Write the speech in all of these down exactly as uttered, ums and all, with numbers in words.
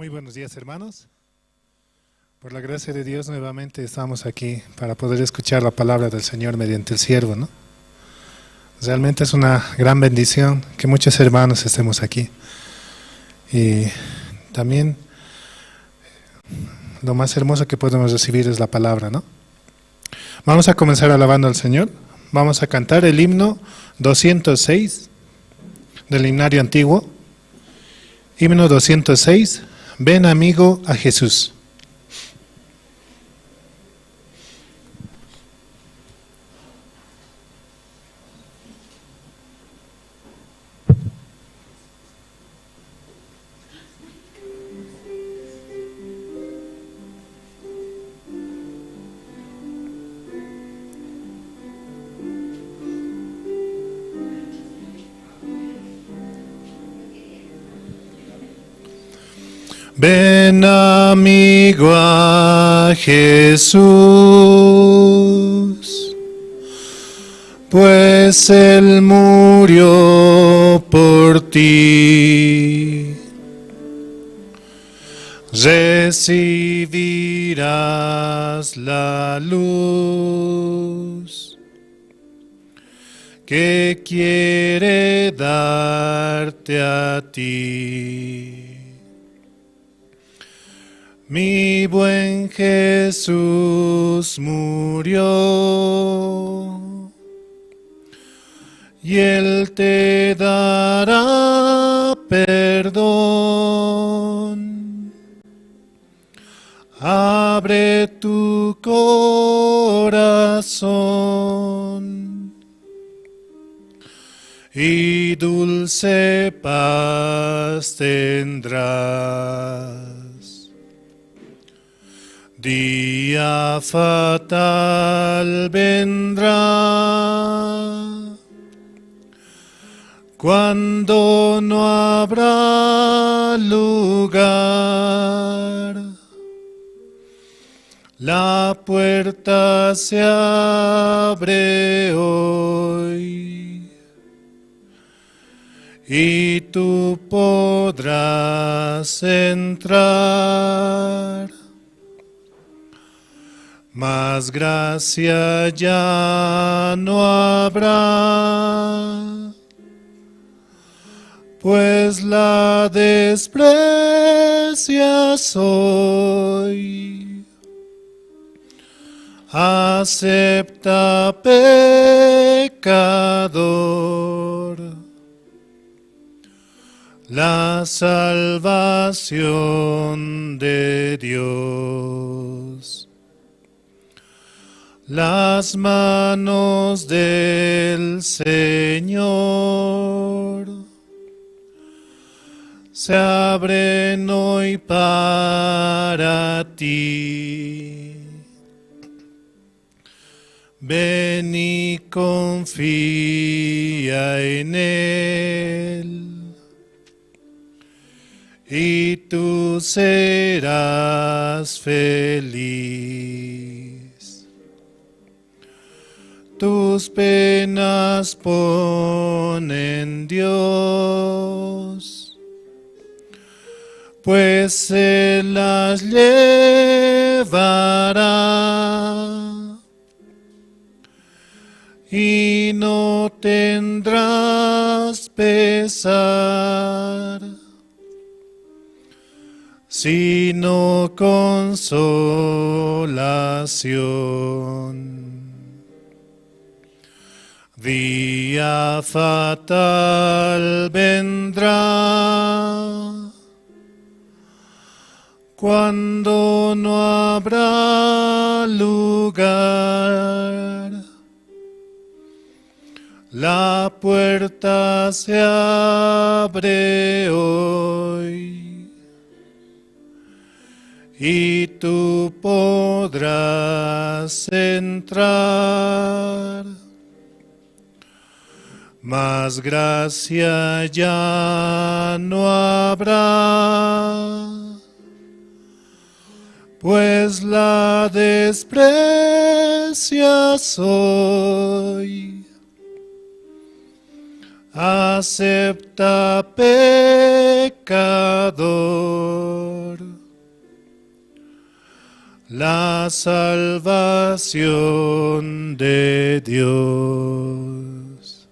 Muy buenos días, hermanos. Por la gracia de Dios, nuevamente estamos aquí para poder escuchar la palabra del Señor mediante el siervo, ¿no? Realmente es una gran bendición que muchos hermanos estemos aquí. Y también lo más hermoso que podemos recibir es la palabra, ¿no? Vamos a comenzar alabando al Señor. Vamos a cantar el himno doscientos seis del himnario antiguo. Himno doscientos seis, Ven amigo a Jesús. Ven amigo a Jesús, pues Él murió por ti. Recibirás la luz que quiere darte a ti. Mi buen Jesús murió y Él te dará perdón. Abre tu corazón y dulce paz tendrás. Día fatal vendrá cuando no habrá lugar. La puerta se abre hoy y tú podrás entrar. Mas gracia ya no habrá, pues la desprecias hoy. Acepta, pecador, la salvación de Dios. Las manos del Señor se abren hoy para ti. Ven y confía en Él, y tú serás feliz. Tus penas pon en Dios, pues se las llevará. y no tendrás pesar, sino consolación. Día fatal vendrá cuando no habrá lugar. La puerta se abre hoy y tú podrás entrar. Mas gracia ya no habrá, pues la desprecias hoy. Acepta, pecador, la salvación de Dios.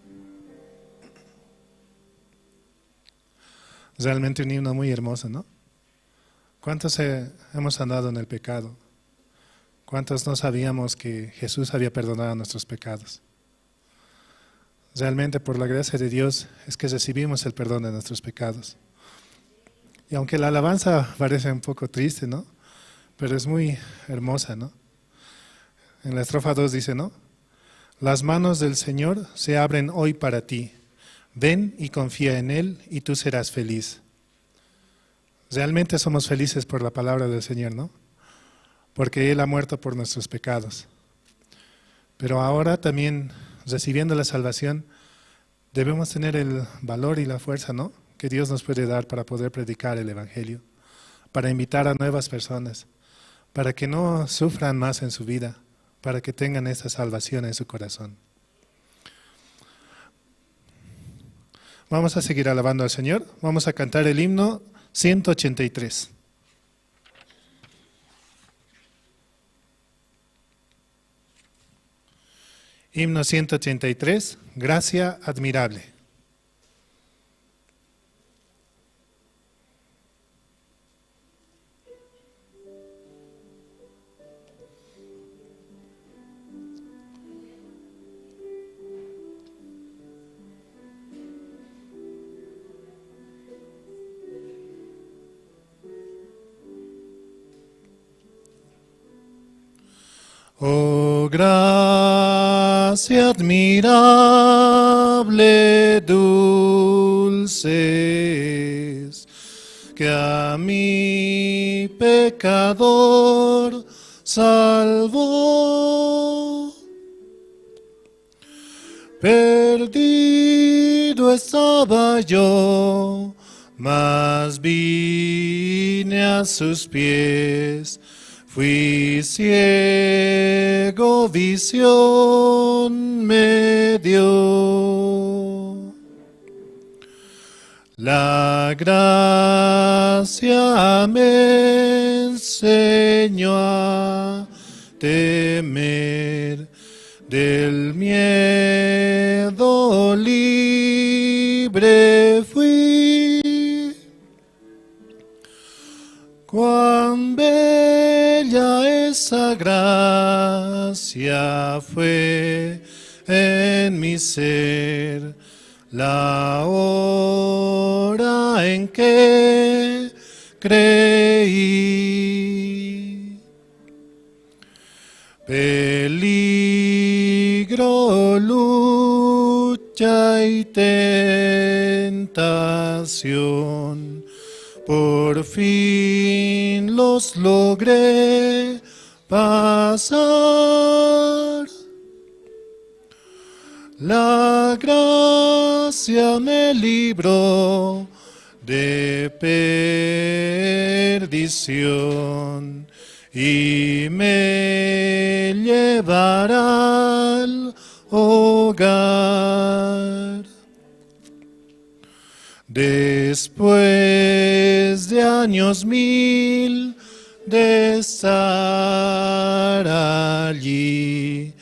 Realmente un himno muy hermoso, ¿no? ¿Cuántos, eh, hemos andado en el pecado? ¿Cuántos no sabíamos que Jesús había perdonado nuestros pecados? Realmente por la gracia de Dios es que recibimos el perdón de nuestros pecados. Y aunque la alabanza parece un poco triste, ¿no? Pero es muy hermosa, ¿no? En la estrofa dos dice, ¿no? Las manos del Señor se abren hoy para ti. Ven y confía en Él y tú serás feliz. Realmente somos felices por la palabra del Señor, ¿no? Porque Él ha muerto por nuestros pecados. Pero ahora también, recibiendo la salvación, debemos tener el valor y la fuerza, ¿no?, que Dios nos puede dar para poder predicar el evangelio, para invitar a nuevas personas, para que no sufran más en su vida, para que tengan esa salvación en su corazón. Vamos a seguir alabando al Señor. Vamos a cantar el himno ciento ochenta y tres. Himno ciento ochenta y tres, Gracia admirable. Oh gracia admirable, dulce es, que a mi pecador salvó. Perdido estaba yo, mas vine a sus pies. Fui ciego, visión me dio. La gracia me enseñó a temer, del miedo libre fui. Cuán bella esa gracia fue en mi ser, la hora en que creí. Peligro, lucha y tentación, por fin los logré pasar. La gracia me libró de perdición y me llevará al hogar. Después de años mil de estar allí,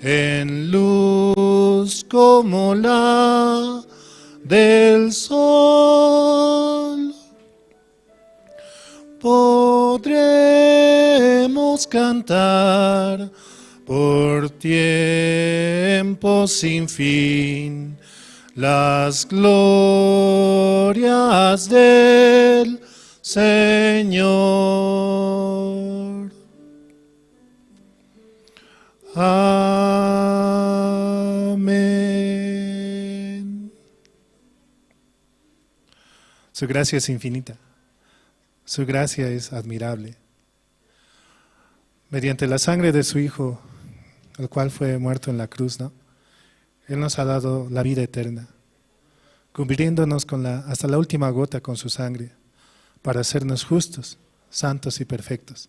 en luz como la del sol. Podremos cantar por tiempo sin fin las glorias del Señor. Amén. Su gracia es infinita. Su gracia es admirable. Mediante la sangre de su Hijo, el cual fue muerto en la cruz, ¿no? Él nos ha dado la vida eterna, cubriéndonos con la, hasta la última gota con su sangre, para hacernos justos, santos y perfectos.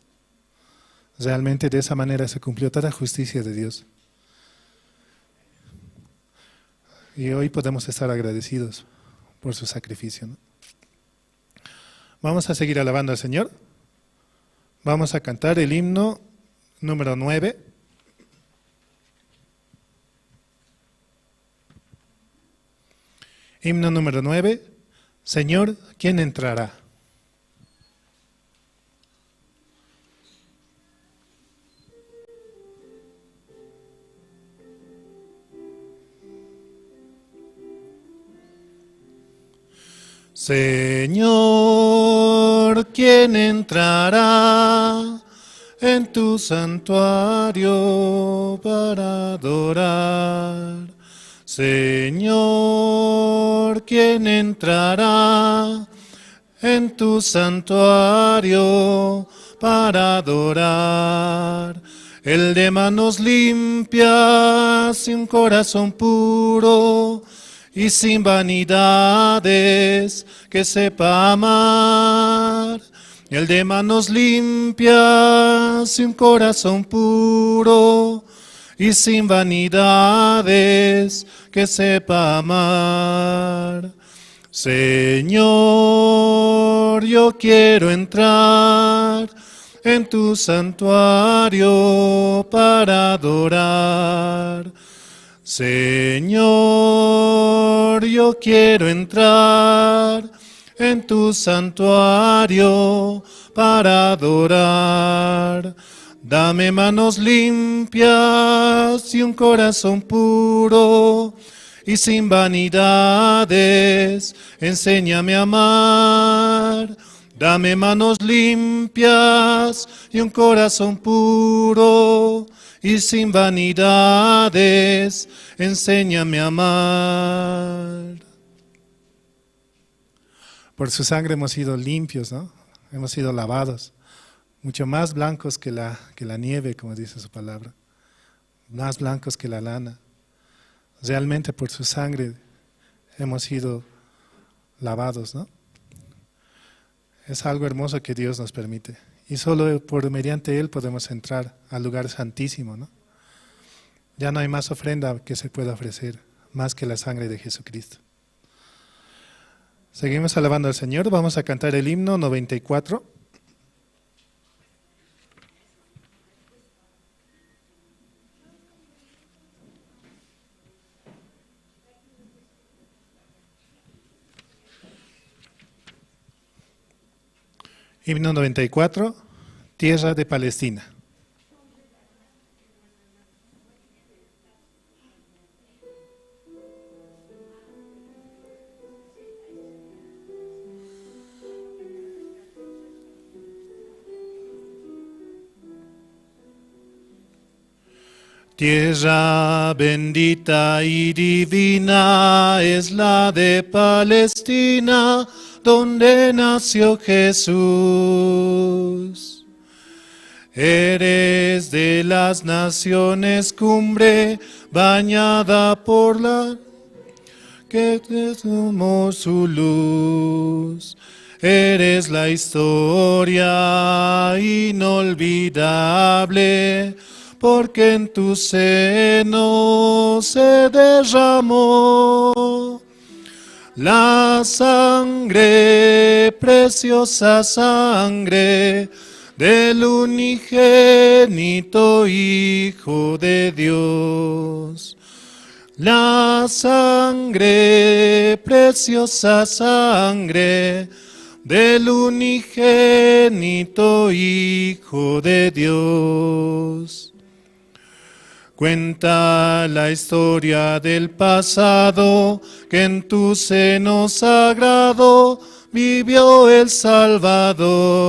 Realmente de esa manera se cumplió toda justicia de Dios. Y hoy podemos estar agradecidos por su sacrificio, ¿no? Vamos a seguir alabando al Señor. Vamos a cantar el himno número nueve. Himno número nueve. Señor, ¿quién entrará? Señor, ¿quién entrará en tu santuario para adorar? Señor, ¿quién entrará en tu santuario para adorar? El de manos limpias y un corazón puro y sin vanidades, que sepa amar. El de manos limpias y un corazón puro y sin vanidades, que sepa amar. Señor, yo quiero entrar en tu santuario para adorar. Señor, yo quiero entrar en tu santuario para adorar. Dame manos limpias y un corazón puro y sin vanidades, enséñame a amar. Dame manos limpias y un corazón puro y sin vanidades, enséñame a amar. Por su sangre hemos sido limpios, ¿no? Hemos sido lavados, mucho más blancos que la, que la nieve, como dice su palabra, más blancos que la lana. Realmente por su sangre hemos sido lavados, ¿no? Es algo hermoso que Dios nos permite. Y solo por mediante Él podemos entrar al lugar santísimo, ¿no? Ya no hay más ofrenda que se pueda ofrecer más que la sangre de Jesucristo. Seguimos alabando al Señor. Vamos a cantar el himno noventa y cuatro. Himno noventa y cuatro, Tierra de Palestina. Tierra bendita y divina es la de Palestina, donde nació Jesús. Eres de las naciones cumbre, bañada por la que te tomó su luz. Eres la historia inolvidable, porque en tu seno se derramó la sangre, preciosa sangre del unigénito Hijo de Dios. La sangre, preciosa sangre del unigénito Hijo de Dios. Cuenta la historia del pasado que en tu seno sagrado vivió el Salvador.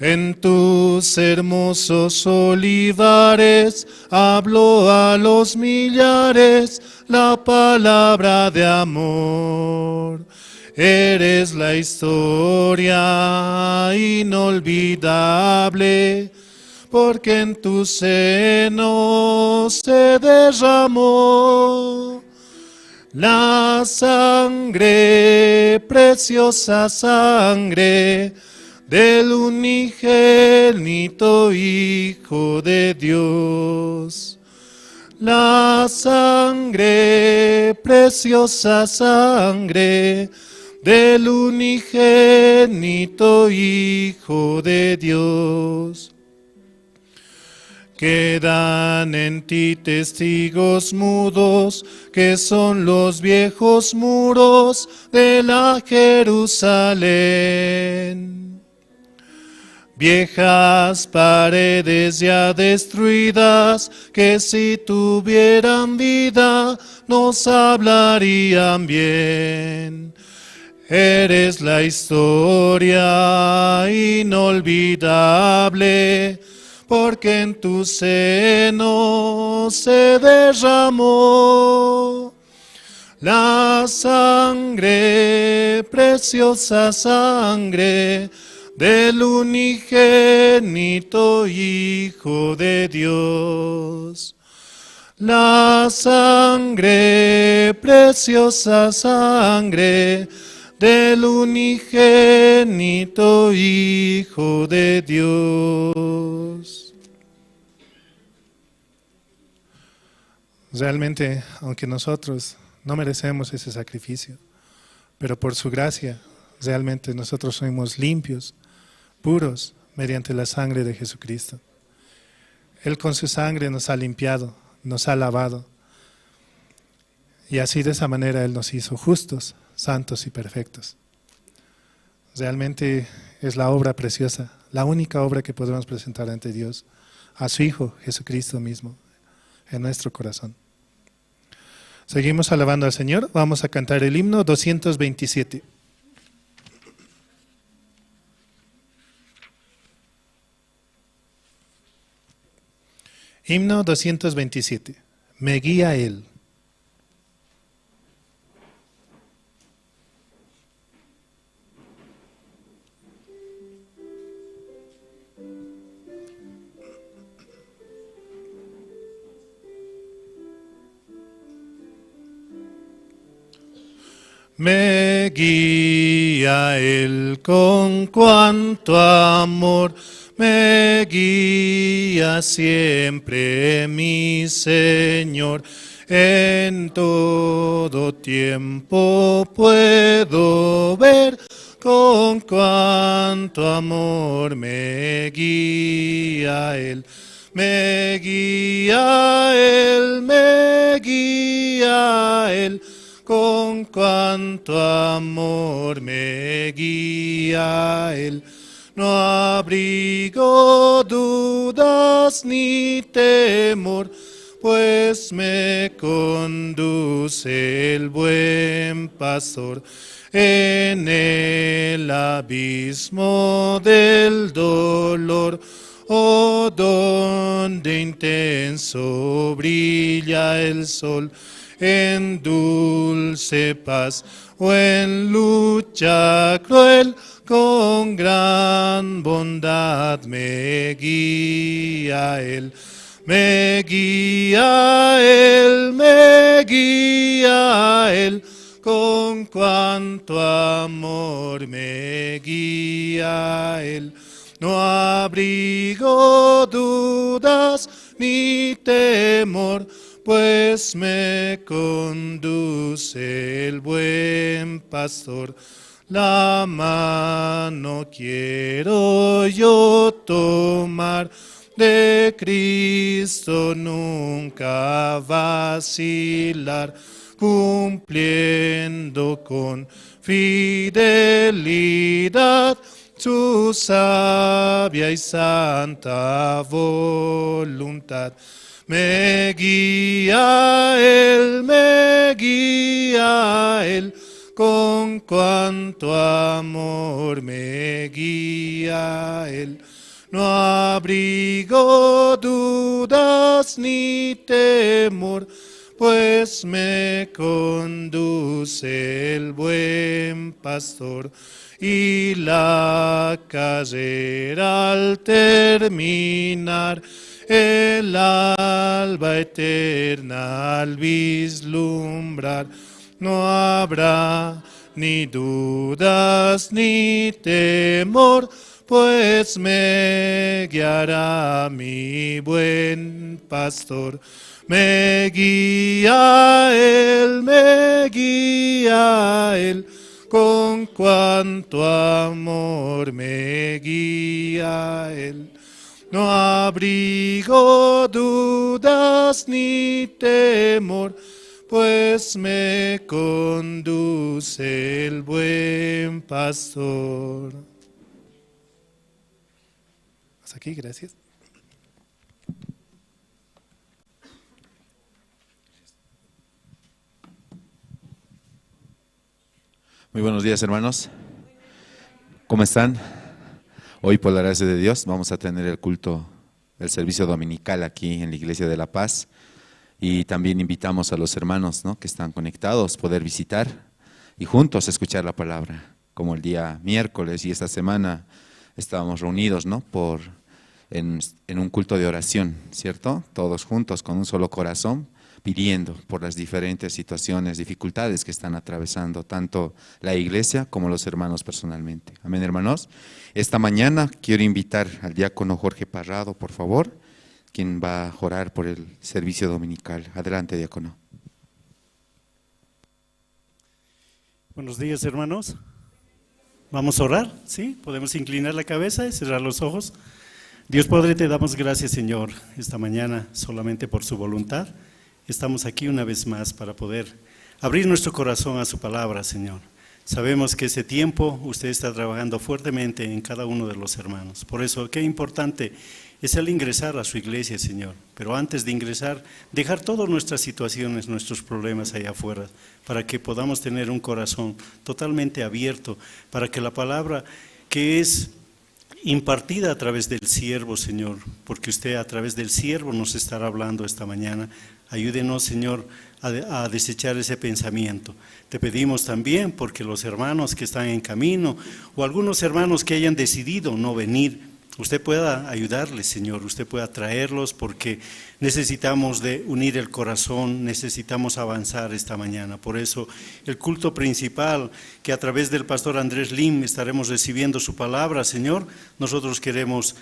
En tus hermosos olivares habló a los millares la palabra de amor. Eres la historia inolvidable, porque en tu seno se derramó la sangre, preciosa sangre del unigénito Hijo de Dios. La sangre, preciosa sangre del unigénito Hijo de Dios. Quedan en ti testigos mudos, que son los viejos muros de la Jerusalén. Viejas paredes ya destruidas, que si tuvieran vida nos hablarían bien. Eres la historia inolvidable, porque en tu seno se derramó la sangre, preciosa sangre del unigénito Hijo de Dios. La sangre, preciosa sangre del unigénito Hijo de Dios. Realmente, aunque nosotros no merecemos ese sacrificio, pero por su gracia, realmente nosotros somos limpios, puros, mediante la sangre de Jesucristo. Él con su sangre nos ha limpiado, nos ha lavado, y así de esa manera Él nos hizo justos, santos y perfectos. Realmente es la obra preciosa, la única obra que podemos presentar ante Dios, a su Hijo Jesucristo mismo, en nuestro corazón. Seguimos alabando al Señor. Vamos a cantar el himno doscientos veintisiete. Himno doscientos veintisiete. Me guía Él. Me guía Él con cuánto amor, me guía siempre mi Señor. En todo tiempo puedo ver con cuánto amor me guía Él. Me guía Él, me guía Él, con cuánto amor me guía Él. No abrigo dudas ni temor, pues me conduce el buen pastor. En el abismo del dolor, oh, donde intenso brilla el sol, en dulce paz o en lucha cruel, con gran bondad me guía Él. Me guía Él, me guía Él, con cuánto amor me guía Él. No abrigo dudas ni temor, pues me conduce el buen pastor. La mano quiero yo tomar, de Cristo nunca vacilar, cumpliendo con fidelidad su sabia y santa voluntad. Me guía Él, me guía Él, con cuánto amor me guía Él. No abrigo dudas ni temor, pues me conduce el buen pastor. Y la carrera al terminar, el alba eterna al vislumbrar, no habrá ni dudas ni temor, pues me guiará mi buen pastor. Me guía Él, me guía Él, con cuánto amor me guía Él. No abrigo dudas ni temor, pues me conduce el buen pastor. Hasta aquí, gracias. Muy buenos días, hermanos. ¿Cómo están? Hoy, por la gracia de Dios, vamos a tener el culto, el servicio dominical aquí en la Iglesia de La Paz. Y también invitamos a los hermanos, ¿no?, que están conectados, poder visitar y juntos escuchar la palabra, como el día miércoles y esta semana estábamos reunidos, ¿no?, por, en, en un culto de oración, ¿cierto? Todos juntos, con un solo corazón, pidiendo por las diferentes situaciones, dificultades que están atravesando tanto la iglesia como los hermanos personalmente. Amén, hermanos. Esta mañana quiero invitar al diácono Jorge Parrado, por favor, quien va a orar por el servicio dominical. Adelante, diácono. Buenos días, hermanos. Vamos a orar, ¿sí? Podemos inclinar la cabeza y cerrar los ojos. Dios Padre, te damos gracias, Señor, esta mañana solamente por su voluntad. Estamos aquí una vez más para poder abrir nuestro corazón a su palabra, Señor. Sabemos que ese tiempo usted está trabajando fuertemente en cada uno de los hermanos. Por eso, qué importante es el ingresar a su iglesia, Señor. Pero antes de ingresar, dejar todas nuestras situaciones, nuestros problemas allá afuera, para que podamos tener un corazón totalmente abierto, para que la palabra que es impartida a través del siervo, Señor, porque usted a través del siervo nos estará hablando esta mañana. Ayúdenos, Señor, a, a desechar ese pensamiento. Te pedimos también porque los hermanos que están en camino o algunos hermanos que hayan decidido no venir, usted pueda ayudarles, Señor, usted pueda traerlos, porque necesitamos de unir el corazón, necesitamos avanzar esta mañana. Por eso, el culto principal, que a través del pastor Andrés Lim estaremos recibiendo su palabra, Señor, nosotros queremos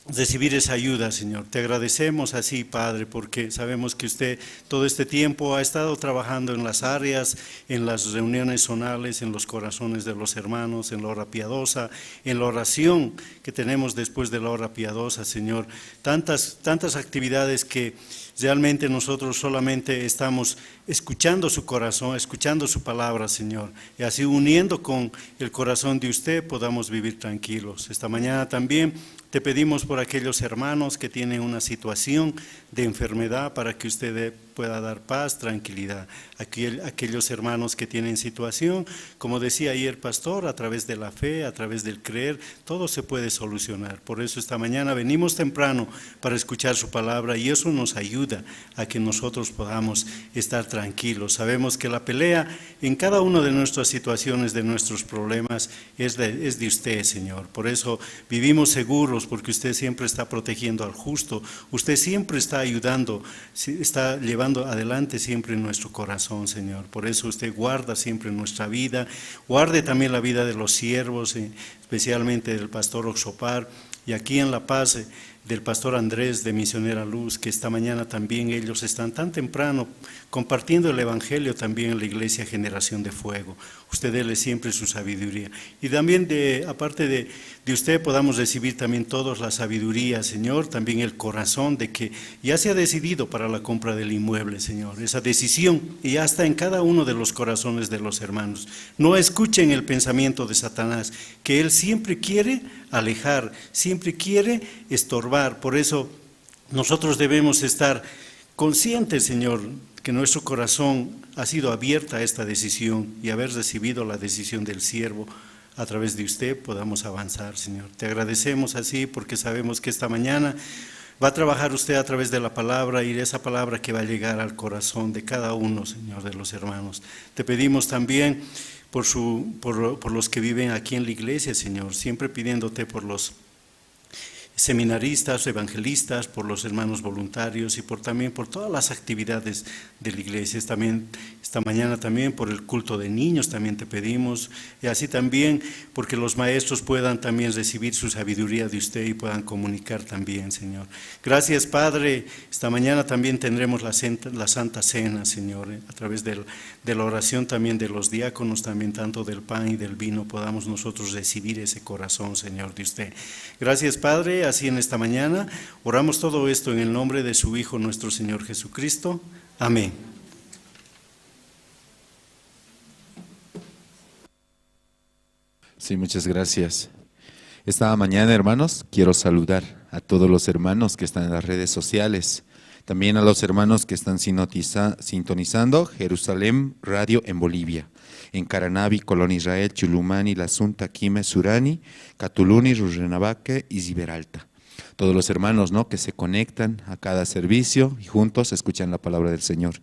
recibir esa ayuda, Señor. Te agradecemos así, Padre, porque sabemos que usted todo este tiempo ha estado trabajando en las áreas, en las reuniones zonales, en los corazones de los hermanos, en la hora piadosa, en la oración que tenemos después de la hora piadosa, Señor. Tantas, tantas actividades que realmente nosotros solamente estamos escuchando su corazón, escuchando su palabra, Señor. Y así, uniendo con el corazón de usted, podamos vivir tranquilos. Esta mañana también te pedimos por aquellos hermanos que tienen una situación de enfermedad, para que usted dé, pueda dar paz, tranquilidad. Aquel, aquellos hermanos que tienen situación, como decía ayer pastor, a través de la fe, a través del creer, todo se puede solucionar. Por eso esta mañana venimos temprano para escuchar su palabra y eso nos ayuda a que nosotros podamos estar tranquilos. Sabemos que la pelea en cada una de nuestras situaciones, de nuestros problemas, es de, es de usted, Señor. Por eso vivimos seguros, porque usted siempre está protegiendo al justo, usted siempre está ayudando, si-, está llevando adelante siempre nuestro corazón, Señor. Por eso usted guarda siempre nuestra vida, guarde también la vida de los siervos, eh, especialmente del pastor Oxopar, y aquí en La Paz, eh, del pastor Andrés de Misionera Luz, que esta mañana también ellos están tan temprano compartiendo el evangelio también en la iglesia Generación de Fuego. Usted dele siempre su sabiduría. Y también de, aparte de, de usted, podamos recibir también todos la sabiduría, Señor, también el corazón de que ya se ha decidido para la compra del inmueble, Señor. Esa decisión ya está en cada uno de los corazones de los hermanos. No escuchen el pensamiento de Satanás, que él siempre quiere alejar, siempre quiere estorbar. Por eso nosotros debemos estar conscientes, Señor, que nuestro corazón ha sido abierto a esta decisión y haber recibido la decisión del siervo a través de usted podamos avanzar, Señor. Te agradecemos así porque sabemos que esta mañana va a trabajar usted a través de la palabra y de esa palabra que va a llegar al corazón de cada uno, Señor, de los hermanos. Te pedimos también por su, por, por los que viven aquí en la iglesia, Señor, siempre pidiéndote por los seminaristas, evangelistas, por los hermanos voluntarios y por, también por todas las actividades de la iglesia. También esta mañana también por el culto de niños también te pedimos, y así también porque los maestros puedan también recibir su sabiduría de usted y puedan comunicar también, Señor. Gracias, Padre. Esta mañana también tendremos la senta-, la Santa Cena, Señor, eh, a través del, de la oración también de los diáconos, también tanto del pan y del vino podamos nosotros recibir ese corazón, Señor, de usted. Gracias, Padre. Así en esta mañana oramos todo esto en el nombre de su Hijo, nuestro Señor Jesucristo. Amén. Sí, muchas gracias. Esta mañana, hermanos, quiero saludar a todos los hermanos que están en las redes sociales, también a los hermanos que están sinotiza-, sintonizando Jerusalén Radio en Bolivia, en Caranavi, Colón Israel, Chulumani, La Asunta, Quime, Surani, Catuluni, Rurrenabaque y Ziberalta. Todos los hermanos, ¿no?, que se conectan a cada servicio y juntos escuchan la palabra del Señor.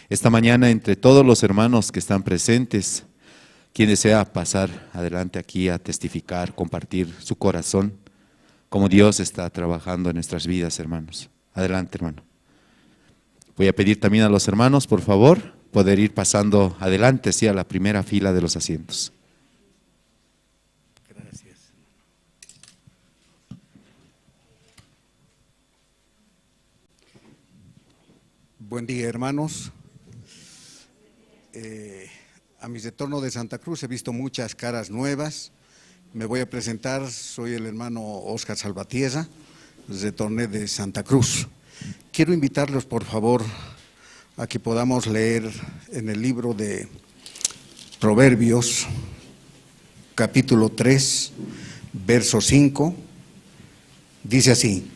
Esta mañana, entre todos los hermanos que están presentes, quien desea pasar adelante aquí a testificar, compartir su corazón, cómo Dios está trabajando en nuestras vidas, hermanos. Adelante, hermano. Voy a pedir también a los hermanos, por favor, poder ir pasando adelante, sí, a la primera fila de los asientos. Gracias. Buen día, hermanos. Eh, a mi retorno de Santa Cruz he visto muchas caras nuevas. Me voy a presentar, soy el hermano Oscar Salvatierra, retorné de Santa Cruz. Quiero invitarlos, por favor, a que podamos leer en el libro de Proverbios, capítulo tres, verso cinco. Dice así: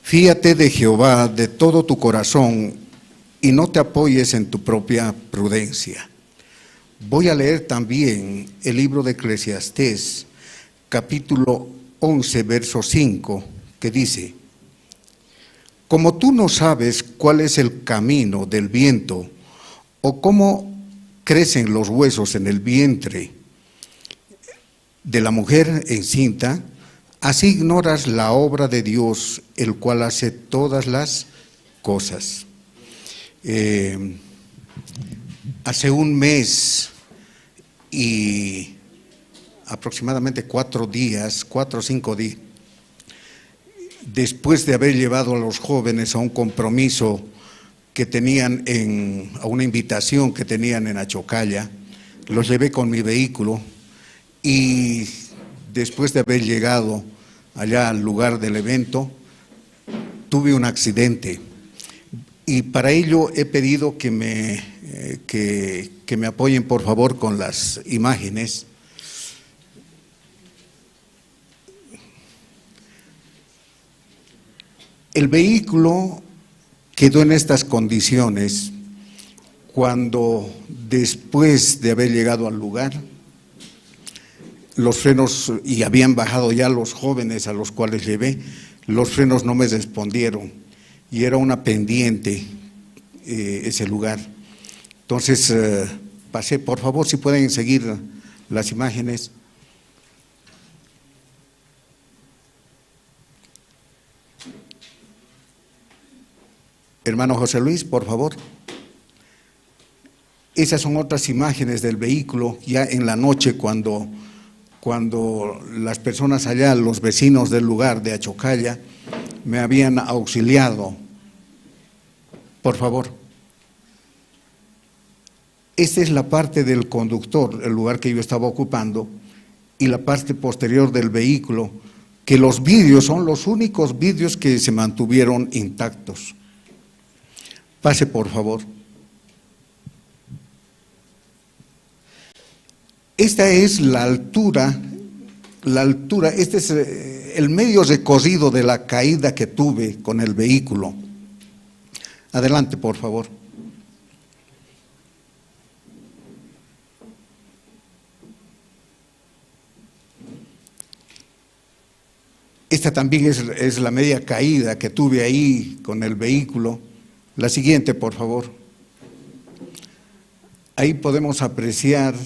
"Fíate de Jehová de todo tu corazón y no te apoyes en tu propia prudencia". Voy a leer también el libro de Eclesiastés, capítulo once, verso cinco, que dice: "Como tú no sabes cuál es el camino del viento, o cómo crecen los huesos en el vientre de la mujer encinta, así ignoras la obra de Dios, el cual hace todas las cosas". Eh, hace un mes y aproximadamente cuatro días, cuatro o cinco días, después de haber llevado a los jóvenes a un compromiso que tenían en, a una invitación que tenían en Achocalla, los llevé con mi vehículo y después de haber llegado allá al lugar del evento, tuve un accidente. Y para ello he pedido que me, eh, que, que me apoyen, por favor, con las imágenes. El vehículo quedó en estas condiciones cuando, después de haber llegado al lugar, los frenos, y habían bajado ya los jóvenes a los cuales llevé, los frenos no me respondieron y era una pendiente, eh, ese lugar. Entonces, eh, pasé, por favor, si pueden seguir las imágenes. Hermano José Luis, por favor. Esas son otras imágenes del vehículo, ya en la noche, cuando, cuando las personas allá, los vecinos del lugar de Achocalla, me habían auxiliado. Por favor. Esta es la parte del conductor, el lugar que yo estaba ocupando, y la parte posterior del vehículo, que los vidrios son los únicos vidrios que se mantuvieron intactos. Pase, por favor. Esta es la altura, la altura, este es, eh, el medio recorrido de la caída que tuve con el vehículo. Adelante, por favor. Esta también es, es la media caída que tuve ahí con el vehículo. La siguiente, por favor. Ahí podemos apreciar,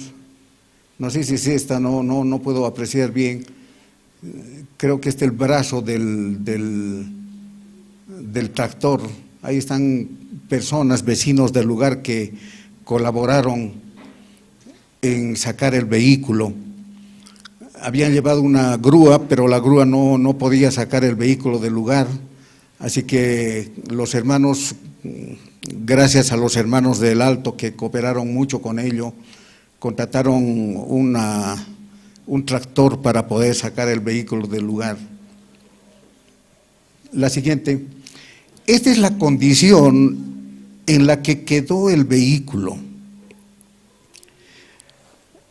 no sé si es esta, no, no, no puedo apreciar bien. Creo que es el brazo del, del, del tractor. Ahí están personas, vecinos del lugar que colaboraron en sacar el vehículo. Habían llevado una grúa, pero la grúa no, no podía sacar el vehículo del lugar. Así que los hermanos, gracias a los hermanos del Alto que cooperaron mucho con ello, contrataron una, un tractor para poder sacar el vehículo del lugar. La siguiente. Esta es la condición en la que quedó el vehículo.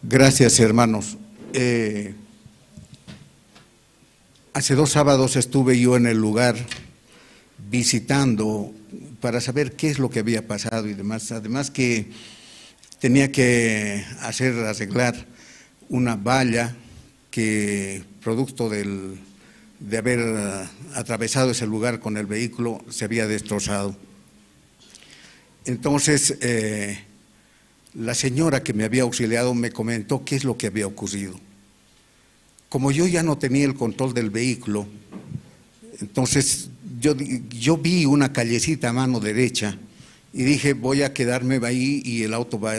Gracias, hermanos. Eh, hace dos sábados estuve yo en el lugar visitando para saber qué es lo que había pasado y demás. Además que tenía que hacer arreglar una valla que, producto del, de haber, eh, atravesado ese lugar con el vehículo, se había destrozado. Entonces, eh, la señora que me había auxiliado me comentó qué es lo que había ocurrido. Como yo ya no tenía el control del vehículo, entonces yo di-, yo vi una callecita a mano derecha y dije, "Voy a quedarme ahí y el auto va,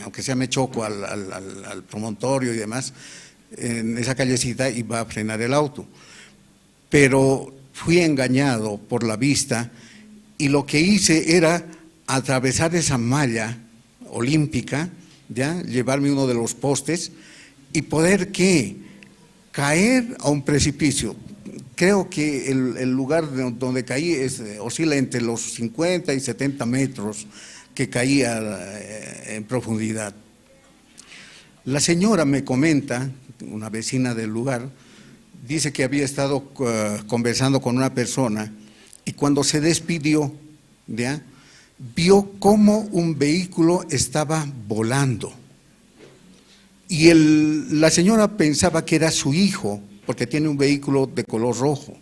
aunque sea me choco al, al, al, al promontorio y demás, en esa callecita y va a frenar el auto". Pero fui engañado por la vista y lo que hice era atravesar esa malla olímpica, ¿ya? Llevarme uno de los postes y poder, ¿qué? Caer a un precipicio. Creo que el, el lugar de donde caí es, eh, oscila entre los cincuenta y setenta metros que caía, eh, en profundidad. La señora me comenta, una vecina del lugar, dice que había estado, eh, conversando con una persona y cuando se despidió, ¿ya? Vio cómo un vehículo estaba volando. Y el, la señora pensaba que era su hijo, porque tiene un vehículo de color rojo.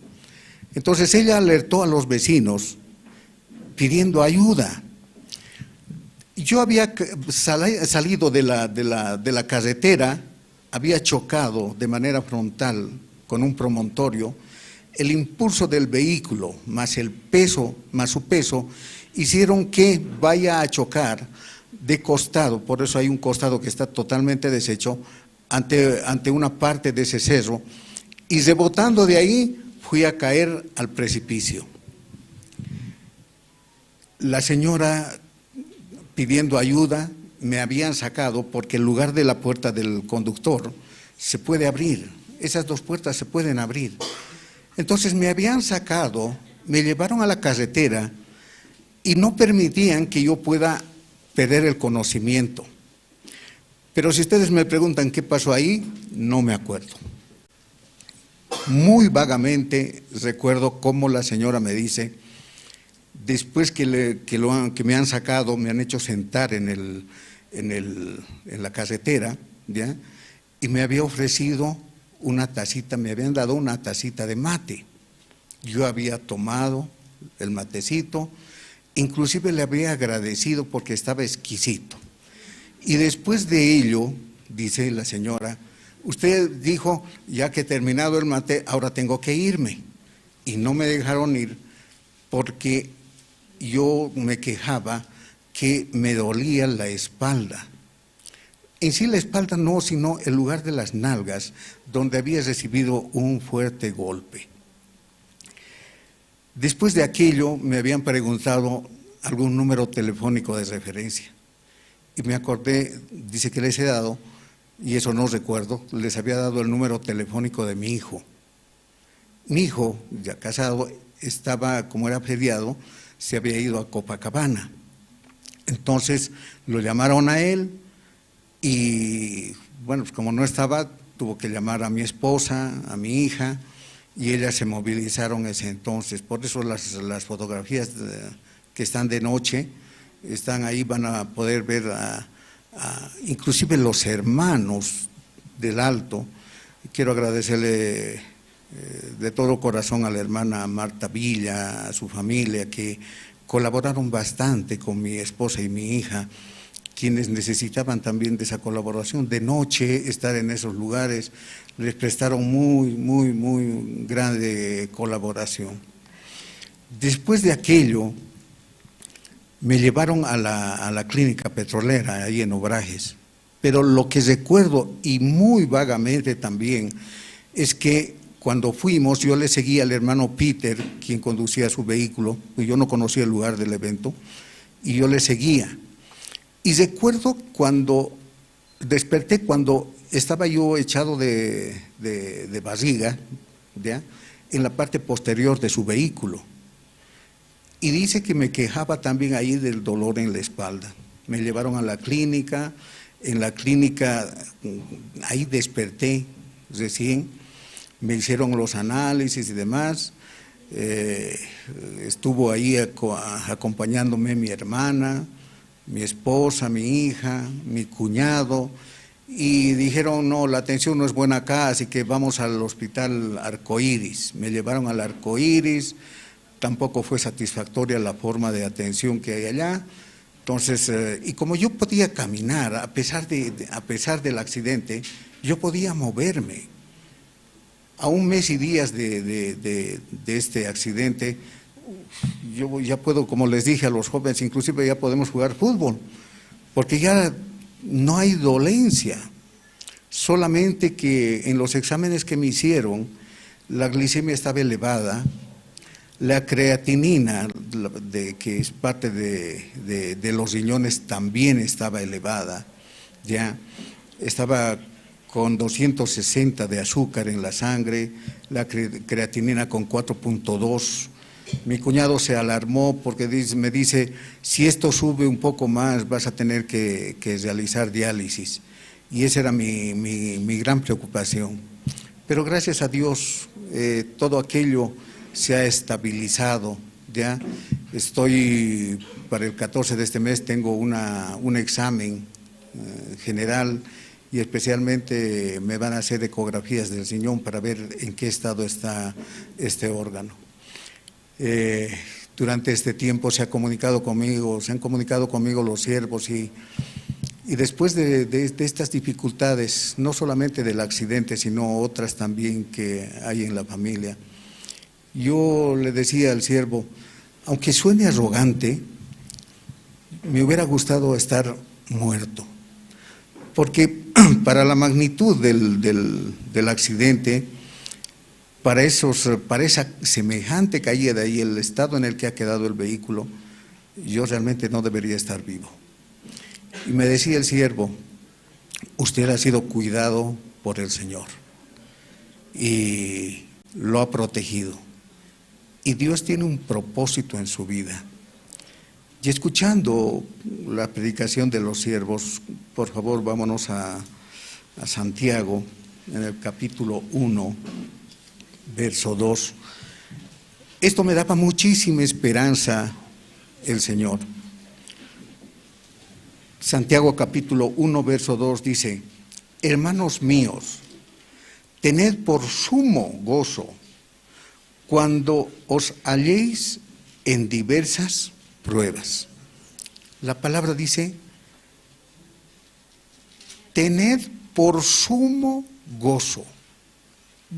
Entonces ella alertó a los vecinos pidiendo ayuda. Yo había c-, sala-, salido de la, de la, de la carretera, había chocado de manera frontal con un promontorio. El impulso del vehículo, más el peso, más su peso, hicieron que vaya a chocar de costado, por eso hay un costado que está totalmente deshecho, ante, ante una parte de ese cerro, y rebotando de ahí fui a caer al precipicio. La señora pidiendo ayuda, me habían sacado porque el lugar de la puerta del conductor se puede abrir, esas dos puertas se pueden abrir. Entonces me habían sacado, me llevaron a la carretera y no permitían que yo pueda perder el conocimiento. Pero si ustedes me preguntan qué pasó ahí, no me acuerdo. Muy vagamente recuerdo cómo la señora me dice, después que, le- que lo han- que me han sacado, me han hecho sentar en el, en el, en la carretera, ¿ya? Y me había ofrecido una tacita, me habían dado una tacita de mate. Yo había tomado el matecito, inclusive le había agradecido porque estaba exquisito. Y después de ello, dice la señora, usted dijo, "Ya que he terminado el mate, ahora tengo que irme". Y no me dejaron ir porque yo me quejaba que me dolía la espalda. En sí la espalda no, sino el lugar de las nalgas, donde había recibido un fuerte golpe. Después de aquello me habían preguntado algún número telefónico de referencia. Y me acordé, dice que les he dado, y eso no recuerdo, les había dado el número telefónico de mi hijo. Mi hijo, ya casado, estaba, como era feriado, se había ido a Copacabana. Entonces lo llamaron a él y, bueno, pues como no estaba, tuvo que llamar a mi esposa, a mi hija, y ellas se movilizaron ese entonces. Por eso las, las fotografías de, que están de noche, están ahí, van a poder ver a, a, inclusive los hermanos del Alto. Quiero agradecerle, eh, de todo corazón a la hermana Marta Villa, a su familia, que colaboraron bastante con mi esposa y mi hija, quienes necesitaban también de esa colaboración. De noche estar en esos lugares, les prestaron muy, muy, muy grande colaboración. Después de aquello, me llevaron a la, a la clínica petrolera, ahí en Obrajes. Pero lo que recuerdo, y muy vagamente también, es que cuando fuimos, yo le seguía al hermano Peter, quien conducía su vehículo, pues yo no conocía el lugar del evento, y yo le seguía. Y recuerdo cuando desperté, cuando estaba yo echado de, de, de barriga, ¿ya? En la parte posterior de su vehículo. Y dice que me quejaba también ahí del dolor en la espalda. Me llevaron a la clínica, en la clínica, mm, ahí desperté recién, me hicieron los análisis y demás. Eh, estuvo ahí aco-, a-, acompañándome mi hermana, mi esposa, mi hija, mi cuñado, y dijeron: "No, la atención no es buena acá, así que vamos al hospital Arcoíris". Me llevaron al Arcoíris, tampoco fue satisfactoria la forma de atención que hay allá. Entonces, eh, y como yo podía caminar, a pesar de, de, a pesar del accidente, yo podía moverme. A un mes y días de, de, de, de este accidente, yo ya puedo, como les dije a los jóvenes, inclusive ya podemos jugar fútbol, porque ya no hay dolencia. Solamente que en los exámenes que me hicieron, la glicemia estaba elevada, la creatinina, la de, que es parte de, de, de los riñones, también estaba elevada, ya. Estaba con doscientos sesenta de azúcar en la sangre, la cre-, creatinina con cuatro punto dos. Mi cuñado se alarmó porque dice, me dice: "Si esto sube un poco más, vas a tener que, que realizar diálisis". Y esa era mi, mi, mi gran preocupación. Pero gracias a Dios, eh, todo aquello se ha estabilizado, ¿ya? Estoy, para el catorce de este mes tengo una, un examen, eh, general, y especialmente me van a hacer ecografías del riñón para ver en qué estado está este órgano. Eh, durante este tiempo se ha comunicado conmigo, se han comunicado conmigo los siervos y, y después de, de, de estas dificultades, no solamente del accidente, sino otras también que hay en la familia, yo le decía al siervo: "Aunque suene arrogante, me hubiera gustado estar muerto, porque para la magnitud del, del, del accidente, para esos, para esa semejante caída y el estado en el que ha quedado el vehículo, yo realmente no debería estar vivo". Y me decía el siervo: "Usted ha sido cuidado por el Señor y lo ha protegido. Y Dios tiene un propósito en su vida". Y escuchando la predicación de los siervos, por favor, vámonos a, a Santiago, en el capítulo uno, verso dos. Esto me daba muchísima esperanza el Señor. Santiago capítulo uno, verso dos dice: "Hermanos míos, tened por sumo gozo cuando os halléis en diversas pruebas". La palabra dice: "Tened por sumo gozo,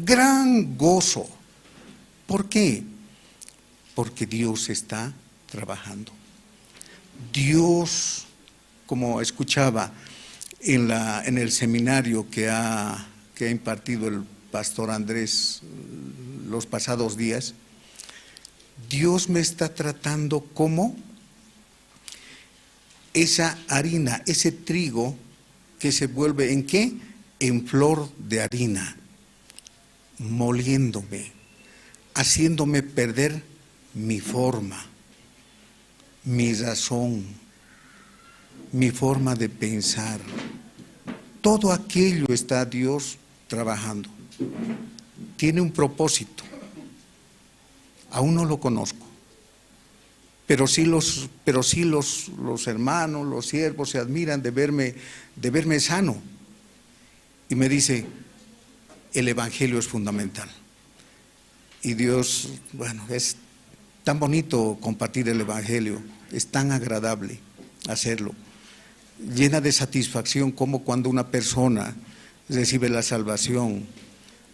gran gozo". ¿Por qué? Porque Dios está trabajando. Dios, como escuchaba en la, en el seminario que ha, que ha impartido el pastor Andrés, eh, los pasados días, Dios me está tratando como esa harina, ese trigo que se vuelve ¿en qué? En flor de harina, moliéndome, haciéndome perder mi forma, mi razón, mi forma de pensar. Todo aquello está Dios trabajando. Tiene un propósito. Aún no lo conozco. Pero sí los, pero sí los, los hermanos, los siervos se admiran de verme, de verme sano. Y me dice, el evangelio es fundamental. Y Dios, bueno, es tan bonito compartir el evangelio, es tan agradable hacerlo. Llena de satisfacción como cuando una persona recibe la salvación,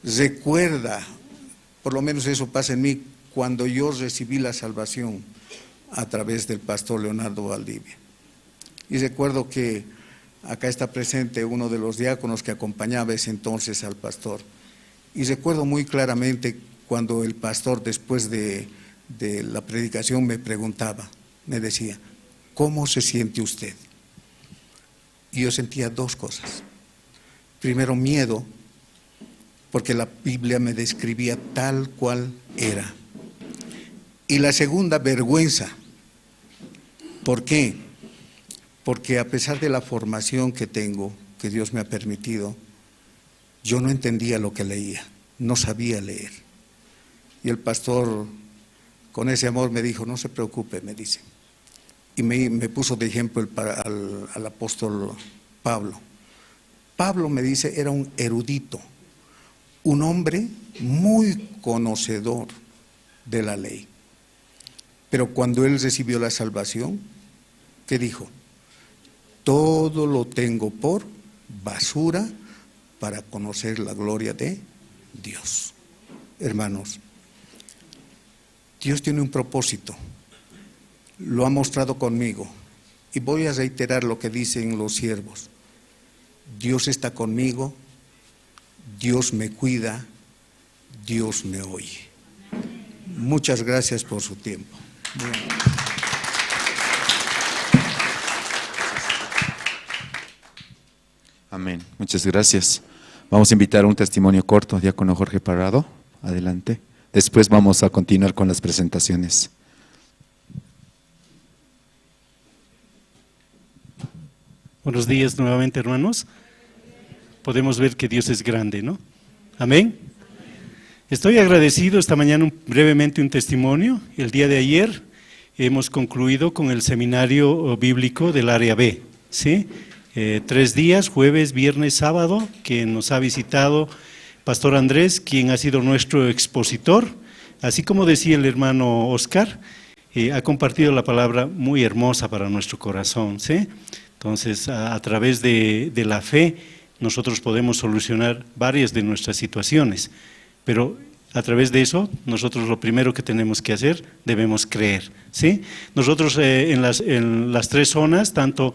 recuerda, por lo menos eso pasa en mí, cuando yo recibí la salvación a través del pastor Leonardo Valdivia. Y recuerdo que acá está presente uno de los diáconos que acompañaba ese entonces al pastor. Y recuerdo muy claramente cuando el pastor, después de, de la predicación, me preguntaba, me decía, ¿cómo se siente usted? Y yo sentía dos cosas. Primero, miedo, porque la Biblia me describía tal cual era. Y la segunda, vergüenza. ¿Por qué? Porque a pesar de la formación que tengo, que Dios me ha permitido, yo no entendía lo que leía, no sabía leer. Y el pastor, con ese amor, me dijo, no se preocupe, me dice. Y me, me puso de ejemplo el pa-, al, al apóstol Pablo. Pablo, me dice, era un erudito, un hombre muy conocedor de la ley. Pero cuando él recibió la salvación, ¿qué dijo? Todo lo tengo por basura para conocer la gloria de Dios. Hermanos, Dios tiene un propósito. Lo ha mostrado conmigo. Y voy a reiterar lo que dicen los siervos. Dios está conmigo, Dios me cuida, Dios me oye. Muchas gracias por su tiempo. Amén. Muchas gracias. Vamos a invitar un testimonio corto, diácono Jorge Parrado. Adelante. Después vamos a continuar con las presentaciones. Buenos días nuevamente, hermanos. Podemos ver que Dios es grande, ¿no? Amén. Estoy agradecido esta mañana, un- brevemente un testimonio. El día de ayer hemos concluido con el seminario, oh, bíblico del área B, ¿sí? Eh, tres días, jueves, viernes, sábado, que nos ha visitado Pastor Andrés, quien ha sido nuestro expositor. Así como decía el hermano Oscar, eh, ha compartido la palabra muy hermosa para nuestro corazón, ¿sí? Entonces, a, a través de, de la fe, nosotros podemos solucionar varias de nuestras situaciones, pero a través de eso, nosotros lo primero que tenemos que hacer, debemos creer, ¿sí? Nosotros, eh, en las, en las tres zonas, tanto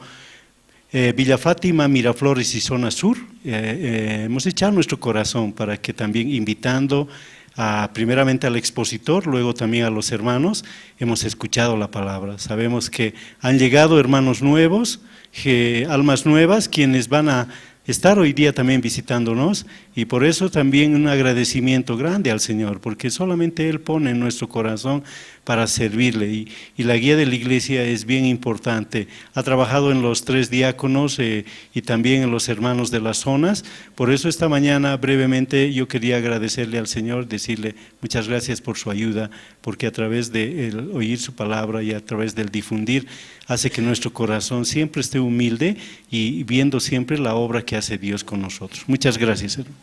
eh, Villa Fátima, Miraflores y zona sur, eh, eh, hemos echado nuestro corazón para que también invitando a, primeramente al expositor, luego también a los hermanos, hemos escuchado la palabra. Sabemos que han llegado hermanos nuevos, eh, almas nuevas, quienes van a estar hoy día también visitándonos, y por eso también un agradecimiento grande al Señor, porque solamente Él pone en nuestro corazón para servirle, y, y la guía de la iglesia es bien importante. Ha trabajado en los tres diáconos, eh, y también en los hermanos de las zonas. Por eso esta mañana brevemente yo quería agradecerle al Señor, decirle muchas gracias por su ayuda, porque a través de el oír su palabra y a través del difundir, hace que nuestro corazón siempre esté humilde y viendo siempre la obra que hace Dios con nosotros. Muchas gracias, hermano.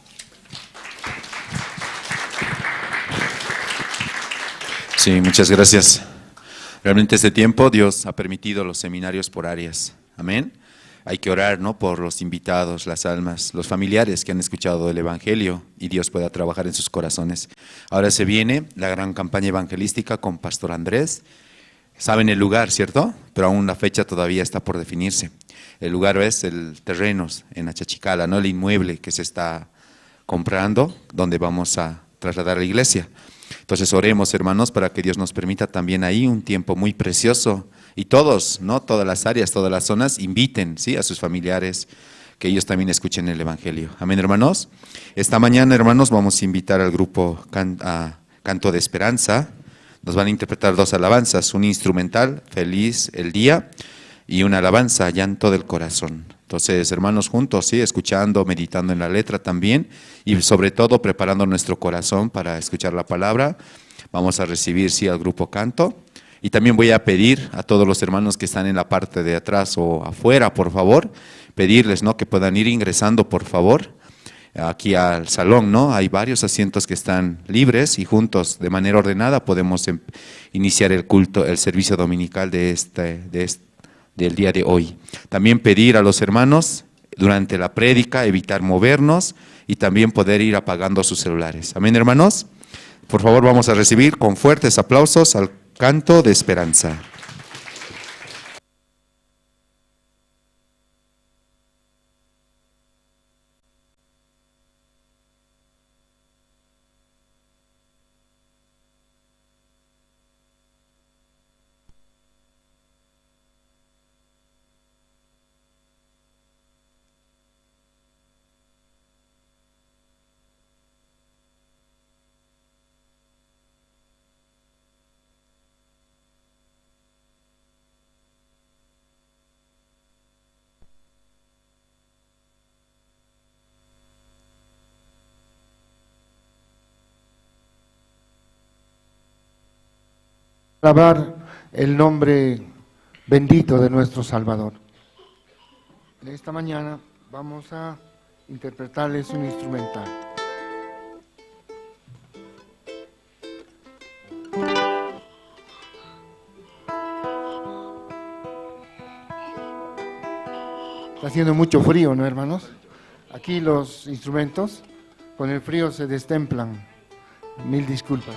Sí, muchas gracias. Realmente este tiempo Dios ha permitido los seminarios por áreas. Amén. Hay que orar, ¿no? Por los invitados, las almas, los familiares que han escuchado el Evangelio y Dios pueda trabajar en sus corazones. Ahora se viene la gran campaña evangelística con Pastor Andrés. Saben el lugar, ¿cierto? Pero aún la fecha todavía está por definirse. El lugar es el terreno en Achachicala, ¿no? El inmueble que se está comprando, donde vamos a trasladar la iglesia. Entonces oremos, hermanos, para que Dios nos permita también ahí un tiempo muy precioso. Y todos, ¿no? Todas las áreas, todas las zonas, inviten, ¿sí? A sus familiares, que ellos también escuchen el Evangelio. Amén, hermanos. Esta mañana, hermanos, vamos a invitar al grupo Can- a Canto de Esperanza. Nos van a interpretar dos alabanzas, un instrumental, Feliz el día, y una alabanza, Llanto del corazón. Entonces, hermanos, juntos, ¿sí? Escuchando, meditando en la letra también, y sobre todo preparando nuestro corazón para escuchar la palabra. Vamos a recibir, sí, al grupo Canto. Y también voy a pedir a todos los hermanos que están en la parte de atrás o afuera, por favor, pedirles, ¿no? Que puedan ir ingresando, por favor, aquí al salón, ¿no? Hay varios asientos que están libres y juntos, de manera ordenada, podemos em- iniciar el culto, el servicio dominical de este, de este, del día de hoy. También pedir a los hermanos durante la prédica evitar movernos y también poder ir apagando sus celulares. Amén, hermanos. Por favor, vamos a recibir con fuertes aplausos al Canto de Esperanza. Alabar el nombre bendito de nuestro Salvador. En esta mañana vamos a interpretarles un instrumental. Está haciendo mucho frío, ¿no, hermanos? Aquí los instrumentos con el frío se destemplan. Mil disculpas.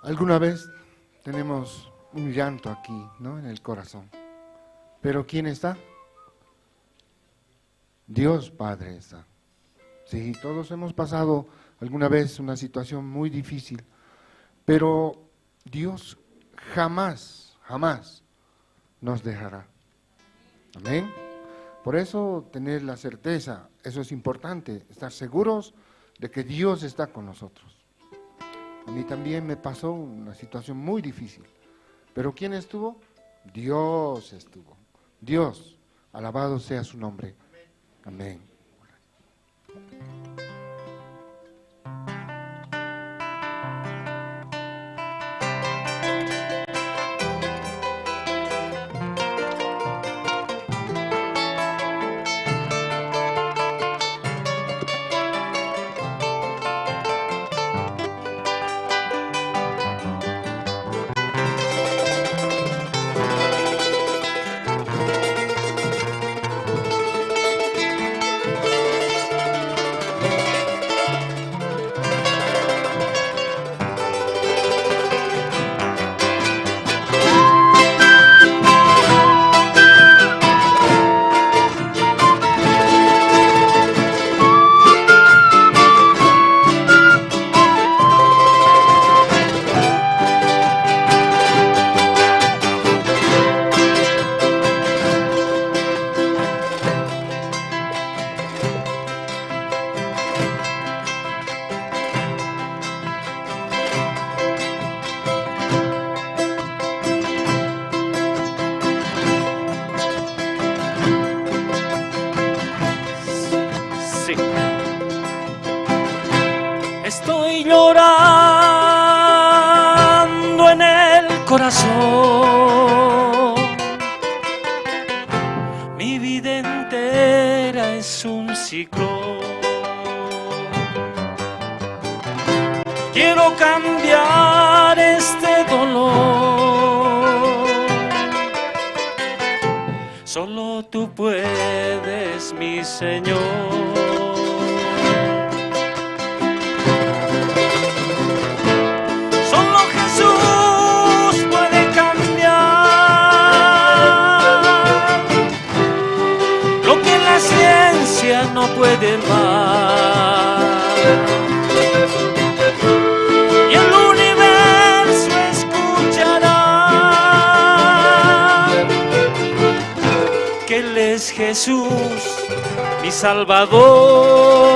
Alguna vez tenemos un llanto aquí, ¿no? En el corazón. Pero ¿quién está? Dios Padre está. Sí, todos hemos pasado alguna vez una situación muy difícil, pero Dios jamás, jamás nos dejará. Amén. Por eso tener la certeza, eso es importante, estar seguros de que Dios está con nosotros. A mí también me pasó una situación muy difícil. Pero ¿quién estuvo? Dios estuvo. Dios, alabado sea su nombre. Amén. Sí. Estoy llorando en el corazón. Mi vida entera es un ciclo. Quiero cambiar este dolor. Solo tú puedes, mi Señor. Solo Jesús puede cambiar lo que la ciencia no puede más. Y el universo escuchará que Él es Jesús, mi Salvador.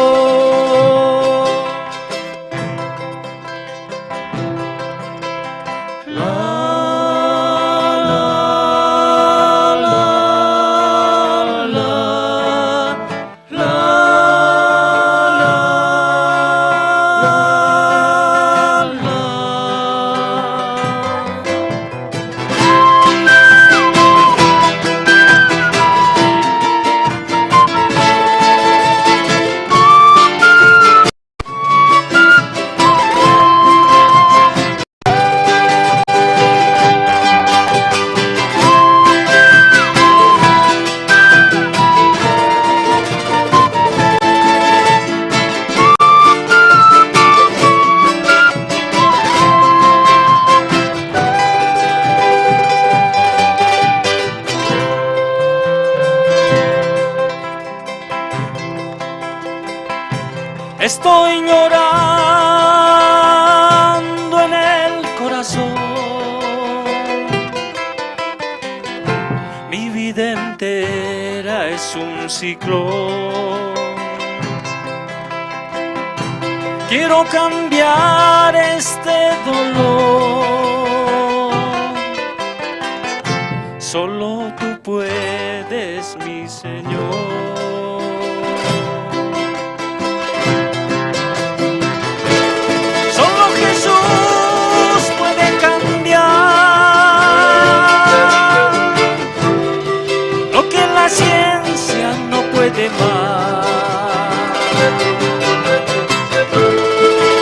Estoy llorando en el corazón. Mi vida entera es un ciclo. Quiero cambiar este dolor. Solo tú puedes, mi Señor. Solo Jesús puede cambiar lo que la ciencia no puede más.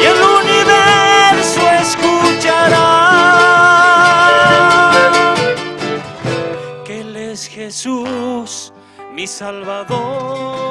Y el universo escuchará que Él es Jesús, mi Salvador.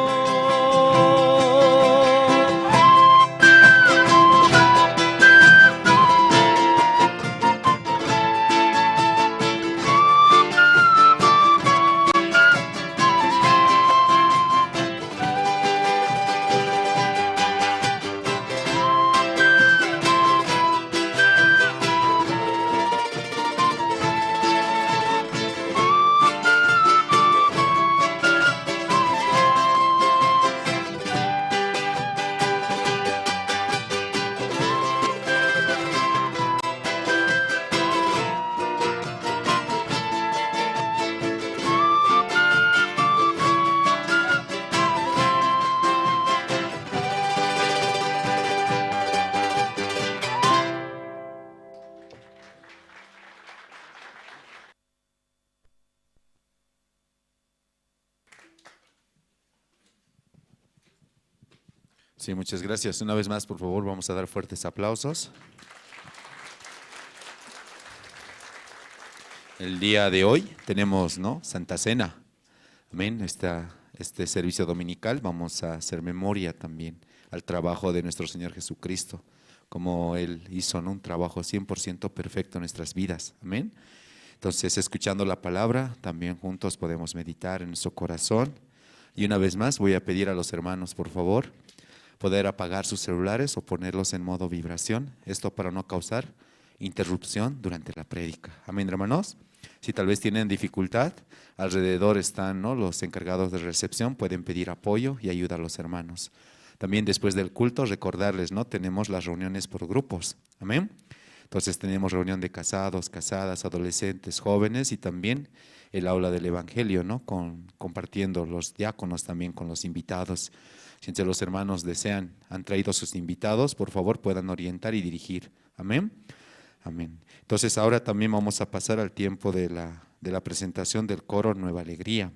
Sí, muchas gracias. Una vez más, por favor, vamos a dar fuertes aplausos. El día de hoy tenemos, ¿no? Santa Cena. Amén. Esta, este servicio dominical vamos a hacer memoria también al trabajo de nuestro Señor Jesucristo, como Él hizo, ¿no? Un trabajo cien por ciento perfecto en nuestras vidas. Amén. Entonces, escuchando la palabra, también juntos podemos meditar en nuestro corazón. Y una vez más, voy a pedir a los hermanos, por favor, poder apagar sus celulares o ponerlos en modo vibración. Esto para no causar interrupción durante la prédica. Amén, hermanos. Si tal vez tienen dificultad, alrededor están, ¿no? Los encargados de recepción, pueden pedir apoyo y ayuda a los hermanos. También después del culto, recordarles, ¿no? Tenemos las reuniones por grupos. Amén. Entonces tenemos reunión de casados, casadas, adolescentes, jóvenes y también el aula del evangelio, ¿no? Con, compartiendo los diáconos también con los invitados. Si entre los hermanos desean, han traído sus invitados, por favor puedan orientar y dirigir. Amén. Amén. Entonces ahora también vamos a pasar al tiempo de la, de la presentación del coro Nueva Alegría.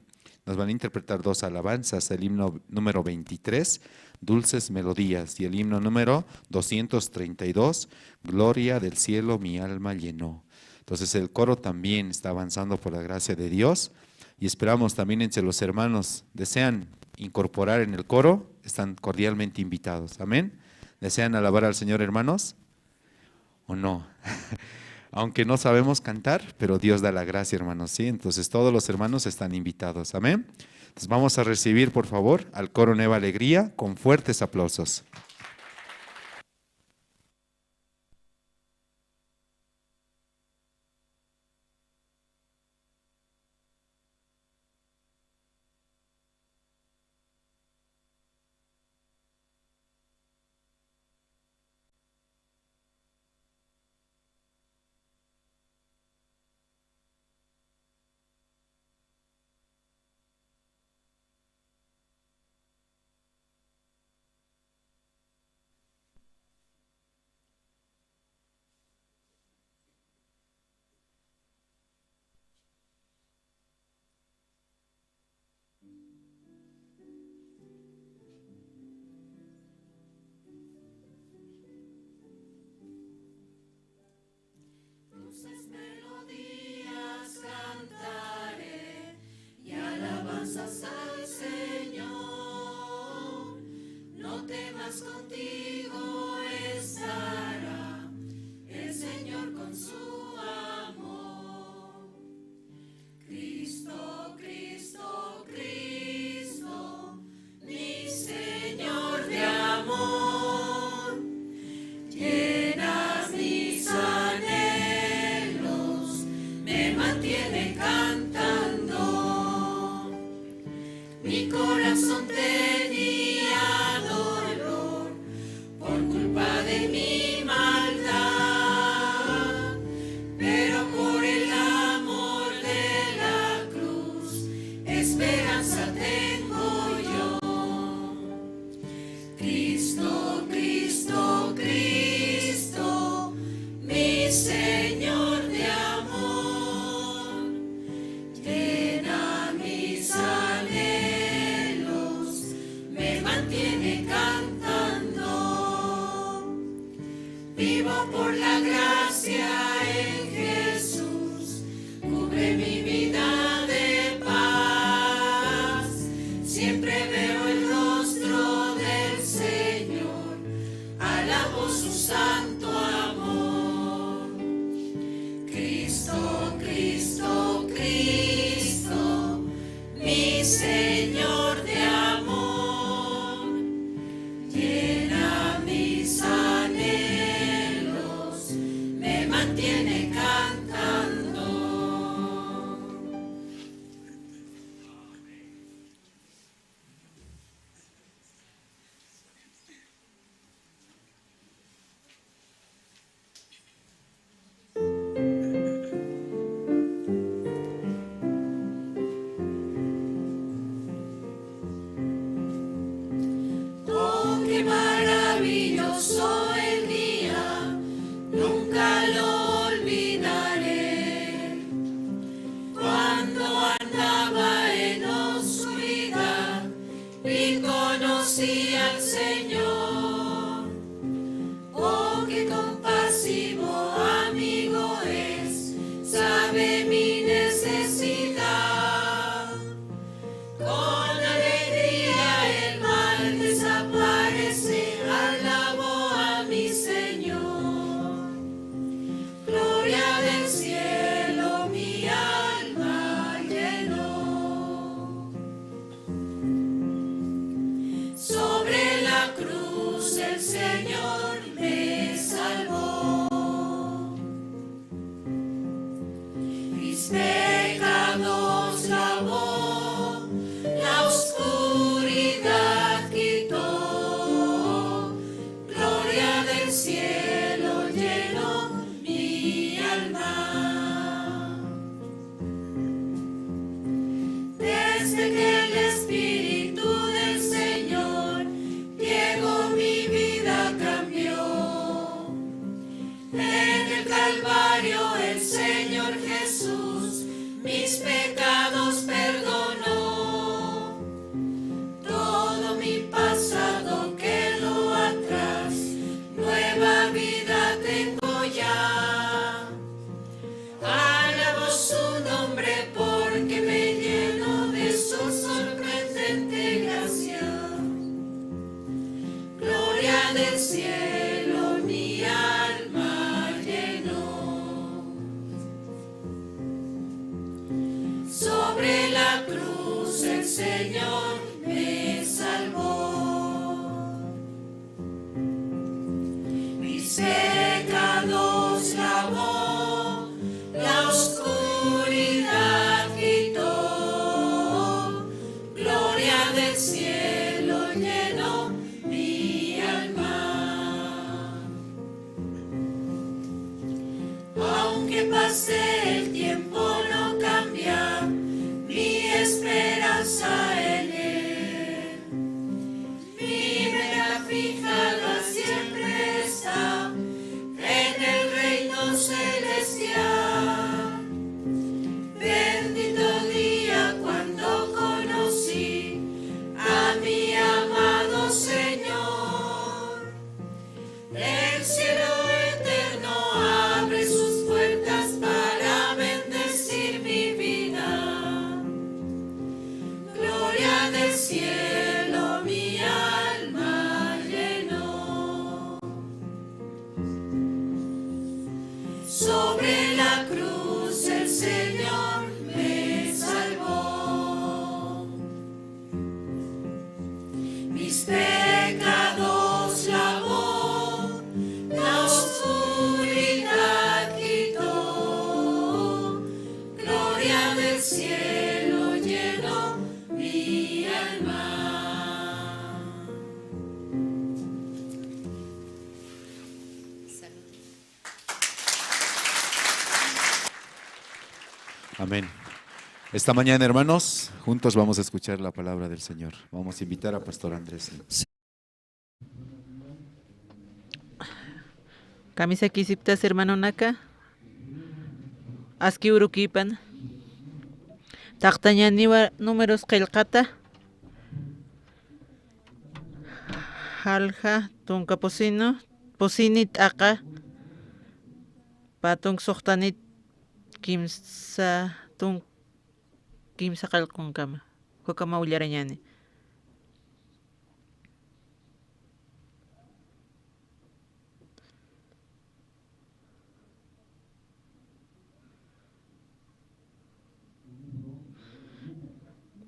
Nos van a interpretar dos alabanzas, el himno número veintitrés, Dulces Melodías, y el himno número doscientos treinta y dos, Gloria del cielo mi alma llenó. Entonces el coro también está avanzando por la gracia de Dios y esperamos también entre los hermanos desean incorporar en el coro, están cordialmente invitados. Amén. ¿Desean alabar al Señor, hermanos? ¿O no? Aunque no sabemos cantar, pero Dios da la gracia, hermanos, ¿sí? Entonces todos los hermanos están invitados. Amén. Entonces vamos a recibir, por favor, al coro Nueva Alegría con fuertes aplausos. Dulces melodías cantaré y alabanzas al Señor. No temas, contigo estará el Señor con su amor. Cristo, Cristo, Cristo, mi Señor de amor, llena mis anhelos, me mantiene cantando. Mi corazón tenía dolor por culpa de mi maldad, pero por el amor de la cruz, esperanza tengo yo. Cristo, Cristo, Cristo, mi Señor de amor, llena mis anhelos, me mantiene cantando. Vivo por la gracia en Jesús, cubre mi vida de paz. Siempre veo el rostro del Señor, alabo su santo amor. Cristo, Cristo, Cristo, mi Señor de amor, llena mis anhelos, El Señor Jesús mis pecados perdonó. Todo mi pasado quedó atrás, nueva vida tengo ya. Alabo su nombre porque me llenó de su sorprendente gracia. Gloria del cielo mi alma llenó. Sobre la cruz el Señor me salvó. Mis pecados lavó, la oscuridad quitó, gloria del cielo llenó mi alma. Aunque pase el tiempo, no cambia mi esperanza en él. Mi meta fijada siempre está en el reino celestial. Bendito día cuando conocí a mi amado Señor. El cielo eterno abre sus puertas para bendecir mi vida. Gloria del cielo mi alma llenó. Sobre la cruz el Señor me salvó. Mis pecados lavó, la oscuridad quitó, gloria del cielo llenó mi alma. Amén. Esta mañana, hermanos, juntos vamos a escuchar la palabra del Señor. Vamos a invitar a Pastor Andrés. Kamisakisiptas hermanonaka, aski urukipan. Taqtañaniwa Números qillqata, jalja tunka pusinu, pusini t'aqa, pä tunk suxtanit kimsa tunk kimsa qillqunkama, ukakama ullarañani.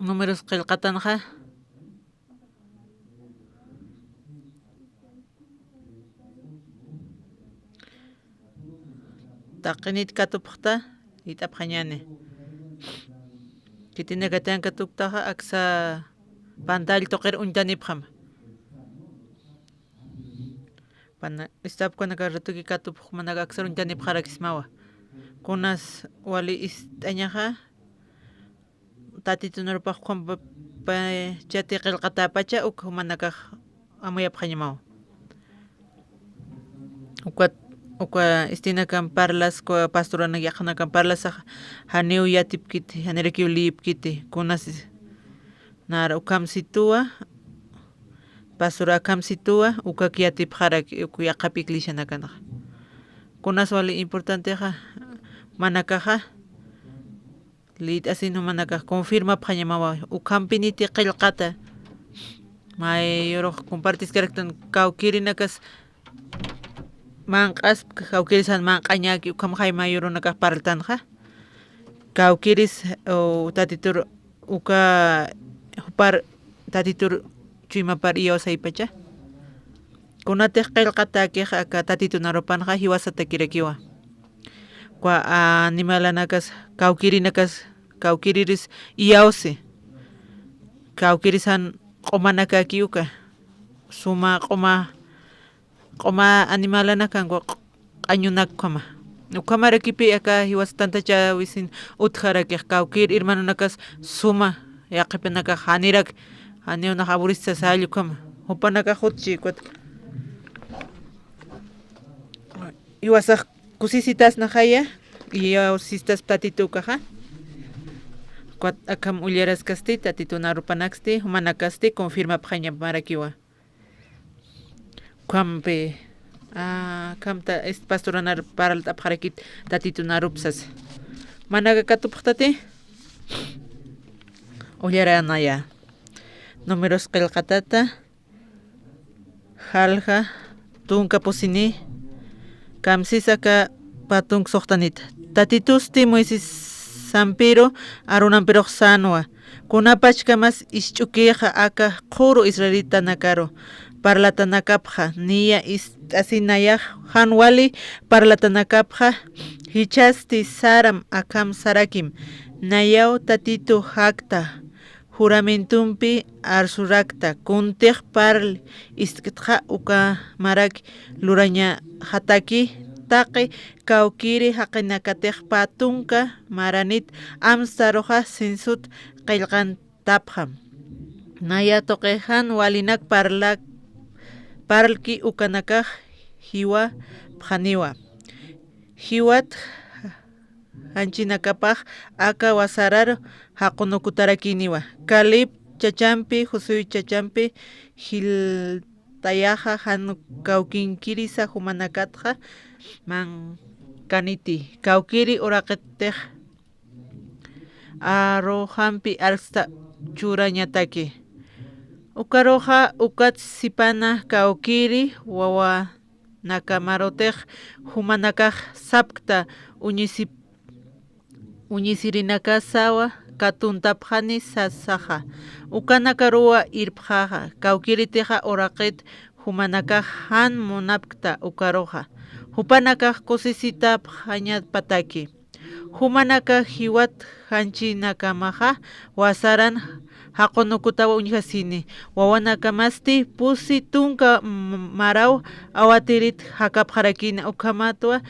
Números qillqatanxa, taqinit katupxta, it'apxañani. Khitinakatayna katuktaxa aksa pantall tuqir uñtanipxam. Pana, istapkanaka ratuki katupx jumanaka aksar uñtanipxarakismawa. Kunas wali ist'añaxa, Tatitun arupax ukham pa-, pachati qillqatäpacha uk jumanakax amuyapxañamawa. Ukat, uka istinakan parlas, uka pastoranak yaqhanakan parlasax, janiw yatipkiti, janirakiw liyipkiti, kunas nara ukham situwa, pastora akham situwa, ukak yatipxarak, uk yaqhap iglesianakanxa. Kunas wali importantexa, jumanakaxa, liyt'asin jumanakax confirmapxañamawa, ukhampiniti qillqata. May urux compartiskaraktan kawkïrinakas manq'aspa, kawkïrisan manq'añäki, ukhamxay may urunakax parltanxa. Kawkïris, o, Tatitur uka jupar Tatitur chuymapar iyawsaypacha. Kunatix qillqatäkix aka Tatitun arupanxa jiwasatakirakiwa. Uka animalanakas, kawkïrinakas, kawkïriris iyawsi. Kawkïrisan q'umanakäki uka. Suma q'uma q'uma animalanakan, q'añunak ukhama. Ukhamarakipi aka jiwas tantachäwisin utjarakix kawkïr hermanonakas suma yaqhipanakax janirak, janiw nax aburrista salla ukhama. Jupanakax jutchi ukat jiwasax Kusisitasnaxaya, iyawsistas Tatitu ukaxa. Ukat akham ullaraskasti, Tatitun arupanaksti, jumanakasti, confirmapxañamarakiwa. Ukhampi, ah, ukhamta, este, pastoranar parlt'apxarakit Tatitun arup sasa. Manaka katupxtati, ullaranaya. Números qillqatata, jalja, tunka pusini, kamsis aka pä tunka suxtanita. Tatitusti Moisesampiru, Aaronampirux sänwa. Kunapachkamas isch'ukixa aka qhuru israelitanakaru parlatanakapxa, niya ist'asinayax jan wali parlatanakapxa, jichhasti saram akham sarakim. Nayaw Tatitu jakta, juramentumpi arsurakta, kuntix parl ist'ktxa uka marak lurañaxataki, taqi kawkiri jaqinakatix pä tunka maranit amsaruxa sinsut qillqantapxam. Naya tuqi jan walinak parlak-, parlki ukanakax jiwapxaniwa. Jiwat janchinakapax aka wasarar jaqunukutarakiniwa. Caleb chachampi, Josué chachampi jiltayaxa jan kawkinkirisa jumanakatxa mankaniti. Kawkiri uraqitix arujampi arsta churañataki. Ukaruxa ukat sipana kawkiri wawa nakamarutix jumanakax sapkta uñisip-, uñisirinakasawa katuntapxani sasaxa. Ukanakaruwa irpxaxa, kawkiritixa uraqit jumanakax jan munapkta ukaruxa. Jupanakax kusisitapxañapataki. Jumanaka jiwat janchinakamaxa wasaran jaqunukutaw uñjasini. Wawanakamasti pusi tunka m-, maraw awatirit jakapxarakina ukhamatwa